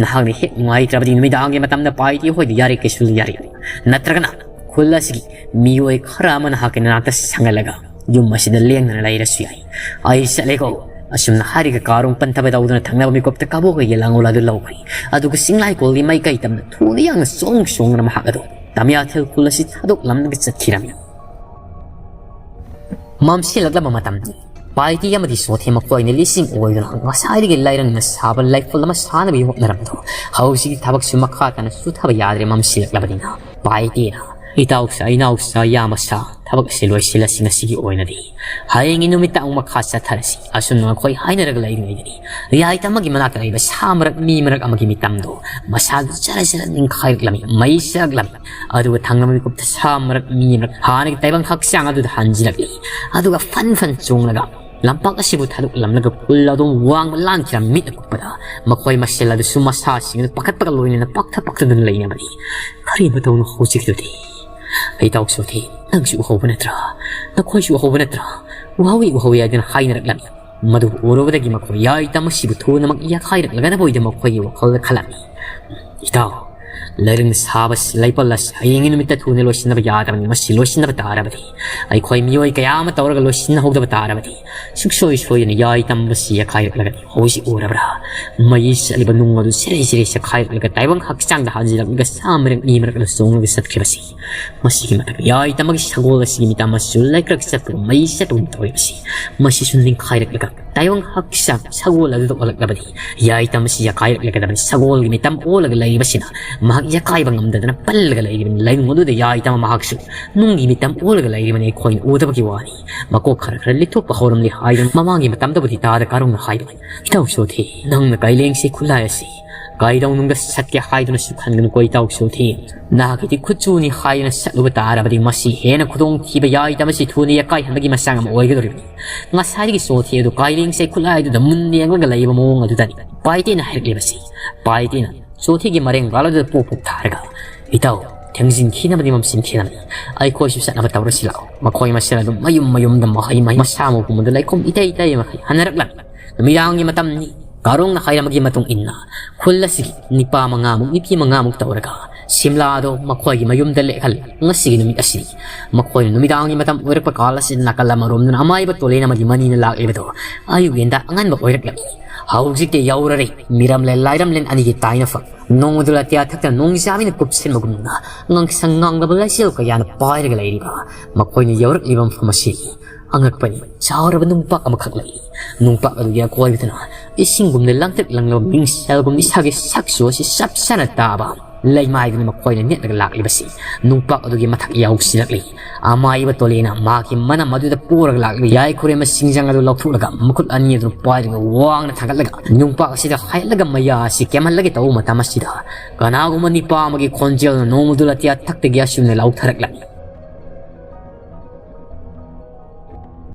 ꯅꯍꯥꯛꯅ ꯍꯦꯛ ꯅꯨꯡꯉꯥꯏꯇ꯭ꯔꯕꯗꯤ ꯅꯨꯃꯤꯗꯥꯡꯒꯤ ꯃꯇꯝꯗ ꯄꯥꯏꯇꯤ ꯍꯣꯏꯗ ꯌꯥꯔꯦ ꯀꯩꯁꯨ ꯌꯥꯔꯦ꯫ ꯅꯠꯇ꯭ꯔꯒꯅ ꯈꯨꯜ ꯑꯁꯤꯒꯤ ꯃꯤꯑꯣꯏ ꯈꯔ ꯑꯃꯅ ꯍꯥꯛꯀꯤ ꯅꯅꯥꯛꯇ ꯁꯪꯍꯜꯂꯒ ꯌꯨꯝ ꯑꯁꯤꯗ ꯂꯦꯡꯗꯅ ꯂꯩꯔꯁꯨ ꯌꯥꯏ꯫ ꯑꯩ ꯆꯠꯂꯦꯀꯣ꯫ ꯑꯁꯨꯝꯅ ꯍꯥꯏꯔꯒ ꯀꯥꯔꯣꯡ ꯄꯟꯊꯕ ꯇꯧꯗꯨꯅ ꯊꯪꯅꯕ ꯃꯤꯀꯨꯞꯇ ꯀꯕꯣꯛꯀ ꯌꯦꯂꯥꯡ ꯑꯣꯂꯥꯗꯨ ꯂꯧꯈ꯭ꯔꯦ꯫ ꯑꯗꯨꯒ ꯆꯤꯡꯂꯥꯏꯀꯣꯜꯒꯤ ꯃꯥꯏꯀꯩ ꯇꯝꯅ ꯊꯨꯅ ꯌꯥꯡꯅ ꯆꯣꯡ ꯆꯣꯡꯗꯨꯅ ꯃꯍꯥꯛ ꯑꯗꯨ ꯇꯃꯤꯌꯥꯊꯦꯜ ꯈꯨꯜ ꯑꯁꯤ ꯊꯥꯗꯣꯛꯂꯝꯂꯒ ꯆꯠꯈꯤꯔꯝꯃꯤ꯫ ꯃꯝꯁꯤꯜꯂꯛꯂꯕ ꯃꯇꯝꯗ ꯄꯥꯏꯇꯤ ꯑꯃꯗꯤ ꯁꯣꯊꯦ ꯃꯈꯣꯏꯅ ꯂꯤꯁꯤꯡ ꯑꯣꯏꯗꯨꯅ ꯉꯁꯥꯏꯗꯒꯤ ꯂꯥꯏꯔꯪꯅ ꯁꯥꯕ ꯂꯥꯏꯐꯜ ꯑꯃ ꯁꯥꯅꯕꯒꯤ ꯍꯣꯠꯅꯔꯝꯕꯗꯣ ꯍꯧꯖꯤꯛꯇꯤ ꯊꯕꯛꯁꯨ ꯃꯈꯥ ꯇꯥꯅ ꯁꯨꯊꯕ ꯌꯥꯗ꯭ꯔꯦ꯫ ꯃꯝꯁꯤꯜꯂꯛꯂꯕꯅꯤꯅ ꯄꯥꯏꯇꯦꯅ ꯏꯇꯥꯎꯁꯥ, ꯏꯅꯥꯎꯁꯥ, ꯏꯌꯥꯝꯕꯁꯥ, ꯊꯕꯛ ꯑꯁꯤ ꯂꯣꯏꯁꯤꯜꯂꯁꯤ ꯉꯁꯤꯒꯤ ꯑꯣꯏꯅꯗꯤ꯫ ꯍꯌꯦꯡꯒꯤ ꯅꯨꯃꯤꯠꯇ ꯑꯃꯨꯛ ꯃꯈꯥ ꯆꯠꯊꯔꯁꯤ꯫ ꯑꯁꯨꯝꯅ ꯃꯈꯣꯏ ꯍꯥꯏꯅꯔꯒ ꯂꯩꯔꯤꯉꯩꯗꯅꯤ ꯌꯥꯏꯇ ꯑꯃꯒꯤ ꯃꯅꯥꯛꯇ ꯂꯩꯕ ꯁꯥ ꯃꯔꯛ ꯃꯤ ꯃꯔꯛ ꯑꯃꯒꯤ ꯃꯤꯇꯝꯗꯣ ꯃꯁꯥꯗꯨ ꯖꯔ ꯖꯔ ꯅꯤꯡꯈꯥꯏꯔꯛꯂꯝꯃꯤ, ꯃꯩ ꯆꯥꯛꯂꯝꯃꯤ꯫ ꯑꯗꯨꯒ ꯊꯪꯅꯕ ꯃꯤꯀꯨꯞꯇ ꯁꯥ ꯃꯔꯛ ꯃꯤ ꯃꯔꯛ ꯍꯥꯟꯅꯒꯤ ꯇꯥꯏꯕꯪ ꯍꯛꯆꯥꯡ ꯑꯗꯨꯗ ꯍꯟꯖꯤꯜꯂꯛꯂꯤ꯫ ꯑꯗꯨꯒ ꯐꯟ ꯐꯟ ꯆꯣꯡꯂꯒ ꯂꯝꯄꯥꯛ ꯑꯁꯤꯕꯨ ꯊꯥꯗꯣꯛꯂꯝꯂꯒ ꯈꯨꯜ ꯑꯗꯨꯝ ꯋꯥꯡꯕ ꯂꯥꯟꯈꯤꯔ ꯃꯤꯠꯅ ꯀꯨꯞꯄꯗ ꯃꯈꯣꯏ ꯃꯁꯦꯜ ꯑꯗꯨꯁꯨ ꯃꯁꯥꯁꯤꯡ ꯑꯗꯨ ꯄꯥꯈꯠꯄꯒ ꯂꯣꯏꯅꯅ ꯄꯥꯛꯊ ꯄꯥꯛꯊꯗꯨꯅ ꯂꯩꯅꯕꯅꯤ꯫ ꯀꯔꯤ ꯃꯇꯧꯅꯣ ꯍꯧꯖꯤꯛꯇꯨꯗꯤ? ꯑꯩ ꯇꯥꯎ ꯁꯣꯊꯤ, ꯅꯪꯁꯨ ꯎꯍꯧꯕ ꯅꯠꯇ꯭ꯔꯥ? ꯅꯈꯣꯏꯁꯨ ꯎꯍꯧꯕ ꯅꯠꯇ꯭ꯔꯥ? ꯎꯍꯧꯏ, ꯎꯍꯧꯏ ꯍꯥꯏꯗꯨꯅ ꯍꯥꯏꯅꯔꯛꯂꯝꯃꯤ꯫ ꯃꯗꯨ ꯎꯔꯨꯕꯗꯒꯤ ꯃꯈꯣꯏ ꯌꯥꯏꯇ ꯃꯁꯤꯕꯨ ꯊꯨꯅꯃꯛ ꯌꯥꯈꯥꯏꯔꯛꯂꯒꯗꯕ ꯑꯣꯏꯗ ꯃꯈꯣꯏꯒꯤ ꯋꯥꯈꯜꯗ ꯈꯜꯂꯝꯃꯤ꯫ ꯏꯇꯥꯎ, ꯂꯥꯏꯔꯪ ꯁꯥꯕ ꯂꯩꯄꯜ ꯑꯁꯤ ꯍꯌꯦꯡꯒꯤ ꯅꯨꯃꯤꯠꯇ ꯊꯨꯅ ꯂꯣꯏꯁꯤꯟꯅꯕ ꯌꯥꯗꯕꯅꯤ꯫ ꯃꯁꯤ ꯂꯣꯏꯁꯤꯟꯅꯕ ꯇꯥꯔꯕꯗꯤ, ꯑꯩꯈꯣꯏ ꯃꯤꯑꯣꯏ ꯀꯌꯥ ꯑꯃ ꯇꯧꯔꯒ ꯂꯣꯏꯁꯤꯟꯅꯍꯧꯗꯕ ꯇꯥꯔꯕꯗꯤ, ꯁꯨꯛꯁꯣꯏ ꯁꯣꯏꯗꯅ ꯌꯥꯏꯇ ꯃꯁꯤ ꯌꯥꯈꯥꯏꯔꯛꯂꯒꯅꯤ꯫ ꯍꯧꯖꯤꯛ ꯎꯔꯕ꯭ꯔꯥ? ꯃꯩ ꯆꯠꯂꯤꯕ ꯅꯨꯡ ꯑꯗꯨ ꯁꯤꯔꯩ ꯁꯤꯔꯩ ꯆꯈꯥꯏꯔꯛꯂꯒ ꯇꯥꯏꯕꯪ ꯍꯛꯆꯥꯡꯗ ꯍꯟꯖꯤꯜꯂꯛꯂꯒ ꯁꯥ ꯃꯔꯛ ꯃꯤ ꯃꯔꯛꯇ ꯆꯣꯡꯂꯒ ꯆꯠꯈ꯭ꯔꯤꯕꯁꯤ꯫ ꯃꯁꯤꯒꯤ ꯃꯊꯛꯇ ꯌꯥꯏꯇ ꯑꯃꯒꯤ ꯁꯒꯣꯜ ꯑꯁꯤꯒꯤ ꯃꯤꯇꯝ ꯑꯁꯤꯁꯨ ꯂꯩꯀ꯭ꯔꯛ ꯆꯠꯄꯒ ꯃꯩ ꯆꯠꯄꯒꯨꯝ ꯇꯧꯔꯤꯕꯁꯤ꯫ ꯃꯁꯤꯁꯨ ꯅꯤꯡꯈꯥꯏꯔꯛꯂꯒ ꯇꯥꯏꯕꯪ ꯍꯛꯆꯥꯡ ꯁꯒꯣꯜ ꯑꯗꯨꯗ ꯑꯣꯜꯂꯛꯂꯕꯗꯤ ꯌꯥꯏꯇ ꯑꯃꯁꯤ ꯌꯥꯈꯥꯏꯔꯛꯂꯒꯗꯕꯅꯤ꯫ ꯁꯒꯣꯜꯒꯤ ꯃꯤꯇꯝ ꯑꯣꯜꯂꯒ ꯂꯩꯔꯤꯕꯁꯤꯅ ꯃꯍꯥꯛ ꯌꯥꯈꯥꯏꯕ ꯉꯝꯗꯗꯅ ꯄꯜꯂꯒ ꯂꯩꯔꯤꯕꯅꯤ꯫ ꯂꯥꯏꯕꯨꯡ ꯑꯗꯨꯗ ꯌꯥꯏꯇ ꯑꯃ ꯃꯍꯥꯛꯁꯨ ꯅꯨꯡꯒꯤ ꯃꯤꯇꯝ ꯑꯣꯜꯂꯒ ꯂꯩꯔꯤꯕꯅꯤ꯫ ꯑꯩꯈꯣꯏꯅ ꯎꯗꯕꯒꯤ ꯋꯥꯅꯤ꯫ ꯃꯀꯣꯛ ꯈꯔ ꯈꯔ ꯂꯤꯊꯣꯛꯄ ꯍꯧꯔꯝꯂꯤ ꯍꯥꯏꯗꯨꯅ ꯃꯃꯥꯡꯒꯤ ꯃꯇꯝꯗꯕꯨꯗꯤ ꯇꯥꯗ ꯀꯥꯔꯣꯡꯅ ꯍꯥꯏꯕꯅꯤ꯫ ꯏꯇꯥꯎ ꯁꯣꯊꯤ, ꯅꯪꯅ ꯀꯥꯏꯂꯦꯡꯁꯤ ꯈꯨꯠꯂꯥꯏ ꯑꯁꯤ ꯀꯥꯏꯗꯧꯅꯨꯡꯗ ꯁꯠꯀꯦ ꯍꯥꯏꯗꯨꯅꯁꯨ ꯈꯟꯒꯅꯨꯀꯣ ꯏꯇꯥꯎ ꯁꯣꯊꯤ꯫ ꯅꯍꯥꯛꯀꯤꯗꯤ ꯈꯨꯠꯁꯨꯅꯤ ꯍꯥꯏꯗꯨꯅ ꯁꯠꯂꯨꯕ ꯇꯥꯔꯕꯗꯤ ꯃꯁꯤ ꯍꯦꯟꯅ ꯈꯨꯗꯣꯡꯊꯤꯕ ꯌꯥꯏꯇ ꯑꯃꯁꯤ ꯊꯨꯅ ꯌꯥꯀꯥꯏꯍꯟꯕꯒꯤ ꯃꯆꯥꯛ ꯑꯃ ꯑꯣꯏꯒꯗꯧꯔꯤꯕꯅꯤ꯫ ꯉꯁꯥꯏꯗꯒꯤ ꯁꯣꯊꯤ ꯑꯗꯨ ꯀꯥꯏꯂꯦꯡꯁꯤ ꯈꯨꯠꯂꯥꯏꯗꯨꯗ ꯃꯨꯟꯅ ꯌꯦꯡꯂꯒ ꯂꯩꯕ ꯃꯑꯣꯡ ꯑꯗꯨꯗꯅꯤ ꯄꯥꯏꯇꯦꯅ ꯍꯥꯏꯔꯛꯂꯤꯕꯁꯤ꯫ ꯄꯥꯏꯇꯦꯅ ꯁꯣꯊꯤꯒꯤ ꯃꯔꯦꯡ ꯒꯥꯜ ꯑꯗꯨꯗ ꯄꯣꯛ ꯄꯣꯛ ꯊꯥꯔꯒ, "ꯏꯇꯥꯎ, ꯊꯦꯡꯖꯤꯟꯈꯤꯅꯕꯗꯤ ꯃꯝꯁꯤꯟꯈꯤꯅꯕꯅꯤ꯫ ꯑꯩꯈꯣꯏꯁꯨ ꯆꯠꯅꯕ ꯇꯧꯔꯁꯤ ꯂꯥꯛꯑꯣ꯫" ꯃꯈꯣꯏ ꯃꯁꯦꯜ ꯑꯗꯨꯝ ꯃꯌꯨꯝ ꯃꯌꯨꯝꯗ ꯃꯍꯩ ꯃꯍꯩ ꯃꯁꯥ ꯃꯎ ꯄꯨꯝꯕꯗ ꯂꯩꯈꯣꯝ ꯏꯇꯩ ꯏꯇꯩ ꯃꯈꯩ ꯍꯟꯅꯔꯛꯂꯝꯃꯤ꯫ ꯅꯨꯃꯤꯗꯥꯡꯒꯤ ꯃꯇꯝꯅꯤ꯫ ꯀꯥꯔꯣꯡꯅ ꯍꯥꯏꯔꯝꯕꯒꯤ ꯃꯇꯨꯡ ꯏꯟꯅ ꯈꯨꯜ ꯑꯁꯤꯒꯤ ꯅꯤꯄꯥ ꯃꯉꯥꯃꯨꯛ ꯅꯤꯄꯤ ꯃꯉꯥꯃꯨꯛ ꯇꯧꯔꯒ ꯁꯤꯝꯂꯥꯗꯣ ꯃꯈꯣꯏꯒꯤ ꯃꯌꯨꯝꯗ ꯂꯦꯛꯍꯜꯂꯦ꯫ ꯉꯁꯤꯒꯤ ꯅꯨꯃꯤꯠ ꯑꯁꯤꯅꯤ꯫ ꯃꯈꯣꯏꯅ ꯅꯨꯃꯤꯗꯥꯡꯒꯤ ꯃꯇꯝ ꯑꯣꯏꯔꯛꯄ ꯀꯥꯜ ꯑꯁꯤꯗ ꯅꯥꯀꯜ ꯑꯃꯔꯣꯝꯗꯅ ꯑꯃꯥꯏꯕ ꯇꯣꯂꯦꯟ ꯑꯃꯗꯤ ꯃꯅꯤꯅ ꯂꯥꯛꯂꯤꯕꯗꯣ ꯑꯌꯨꯛ ꯌꯦꯟꯗ ꯑꯉꯟꯕ ꯑꯣꯏꯔꯛꯂꯝꯃꯤ꯫ ꯍꯧꯖꯤꯛꯇꯤ ꯌꯧꯔꯔꯦ ꯃꯤꯔꯝꯂꯦꯟ ꯂꯥꯏꯔꯝꯂꯦꯟ ꯑꯅꯤꯒꯤ ꯇꯥꯏꯅꯐꯝ꯫ ꯅꯣꯡꯃꯗꯨ ꯑꯇꯤꯌꯥ ꯊꯛꯇ ꯅꯣꯡꯖꯥꯕꯤꯅ ꯀꯨꯞꯁꯤꯟꯕꯒꯨꯝꯅ ꯉꯥꯡꯁꯪ ꯉꯥꯡꯂꯕ ꯂꯥꯏꯁꯦꯜ ꯀꯌꯥꯅ ꯄꯥꯏꯔꯒ ꯂꯩꯔꯤꯕ ꯃꯈꯣꯏꯅ ꯌꯧꯔꯛꯂꯤꯕ ꯃꯐꯝ ꯑꯁꯤ ꯑꯉꯛꯄꯅꯤ꯫ ꯆꯥꯎꯔꯕ ꯅꯨꯡꯄꯥꯛ ꯑꯃꯈꯛ ꯂꯩ꯫ ꯅꯨꯡꯄꯥꯛ ꯑꯗꯨꯒꯤ ꯑꯀꯣꯏꯕꯗꯅ ꯏꯁꯤꯡꯒꯨꯝꯅ ꯂꯥꯡꯇ꯭ꯔꯤꯛ ꯂꯪꯂꯕ ꯃꯤꯡꯁꯦꯜꯒꯨꯝ ꯏꯁꯥꯒꯤ ꯁꯛꯆꯨ ꯑꯁꯤ ꯆꯞ ꯆꯥꯅ ꯇꯥꯕ ꯂꯩꯃꯥꯏꯗꯨꯅ ꯃꯈꯣꯏꯅ ꯅꯦꯠꯂꯒ ꯂꯥꯛꯂꯤꯕꯁꯤ꯫ ꯅꯨꯡꯄꯥꯛ ꯑꯗꯨꯒꯤ ꯃꯊꯛ ꯌꯧꯁꯤꯜꯂꯛꯂꯤ꯫ ꯑꯃꯥꯏꯕ ꯇꯣꯂꯦꯅ ꯃꯍꯥꯛꯀꯤ ꯃꯅꯝ ꯑꯗꯨꯗ ꯄꯣꯔꯒ ꯂꯥꯛꯂꯤꯕ ꯌꯥꯏꯈꯨꯔꯦꯝꯕ ꯁꯤꯡꯖꯪ ꯑꯗꯨ ꯂꯧꯊꯣꯛꯂꯒ ꯃꯈꯨꯠ ꯑꯅꯤ ꯑꯗꯨꯅ ꯄꯥꯏꯔꯒ ꯋꯥꯡꯅ ꯊꯥꯡꯒꯠꯂꯒ ꯅꯨꯡꯄꯥꯛ ꯑꯁꯤꯗ ꯍꯥꯏꯍꯠꯂꯒ ꯃꯌꯥ ꯑꯁꯤ ꯀꯦꯝꯍꯜꯂꯒꯦ ꯇꯧꯕ ꯃꯇꯝ ꯑꯁꯤꯗ ꯀꯅꯥꯒꯨꯝꯕ ꯅꯤꯄꯥ ꯑꯃꯒꯤ ꯈꯣꯟꯖꯦꯜꯅ ꯅꯣꯡꯃꯗꯨ ꯑꯇꯤꯌꯥ ꯊꯛꯇꯒꯤ ꯑꯁꯨꯝꯅ ꯂꯥꯎꯊꯔꯛꯂꯝꯃꯤ꯫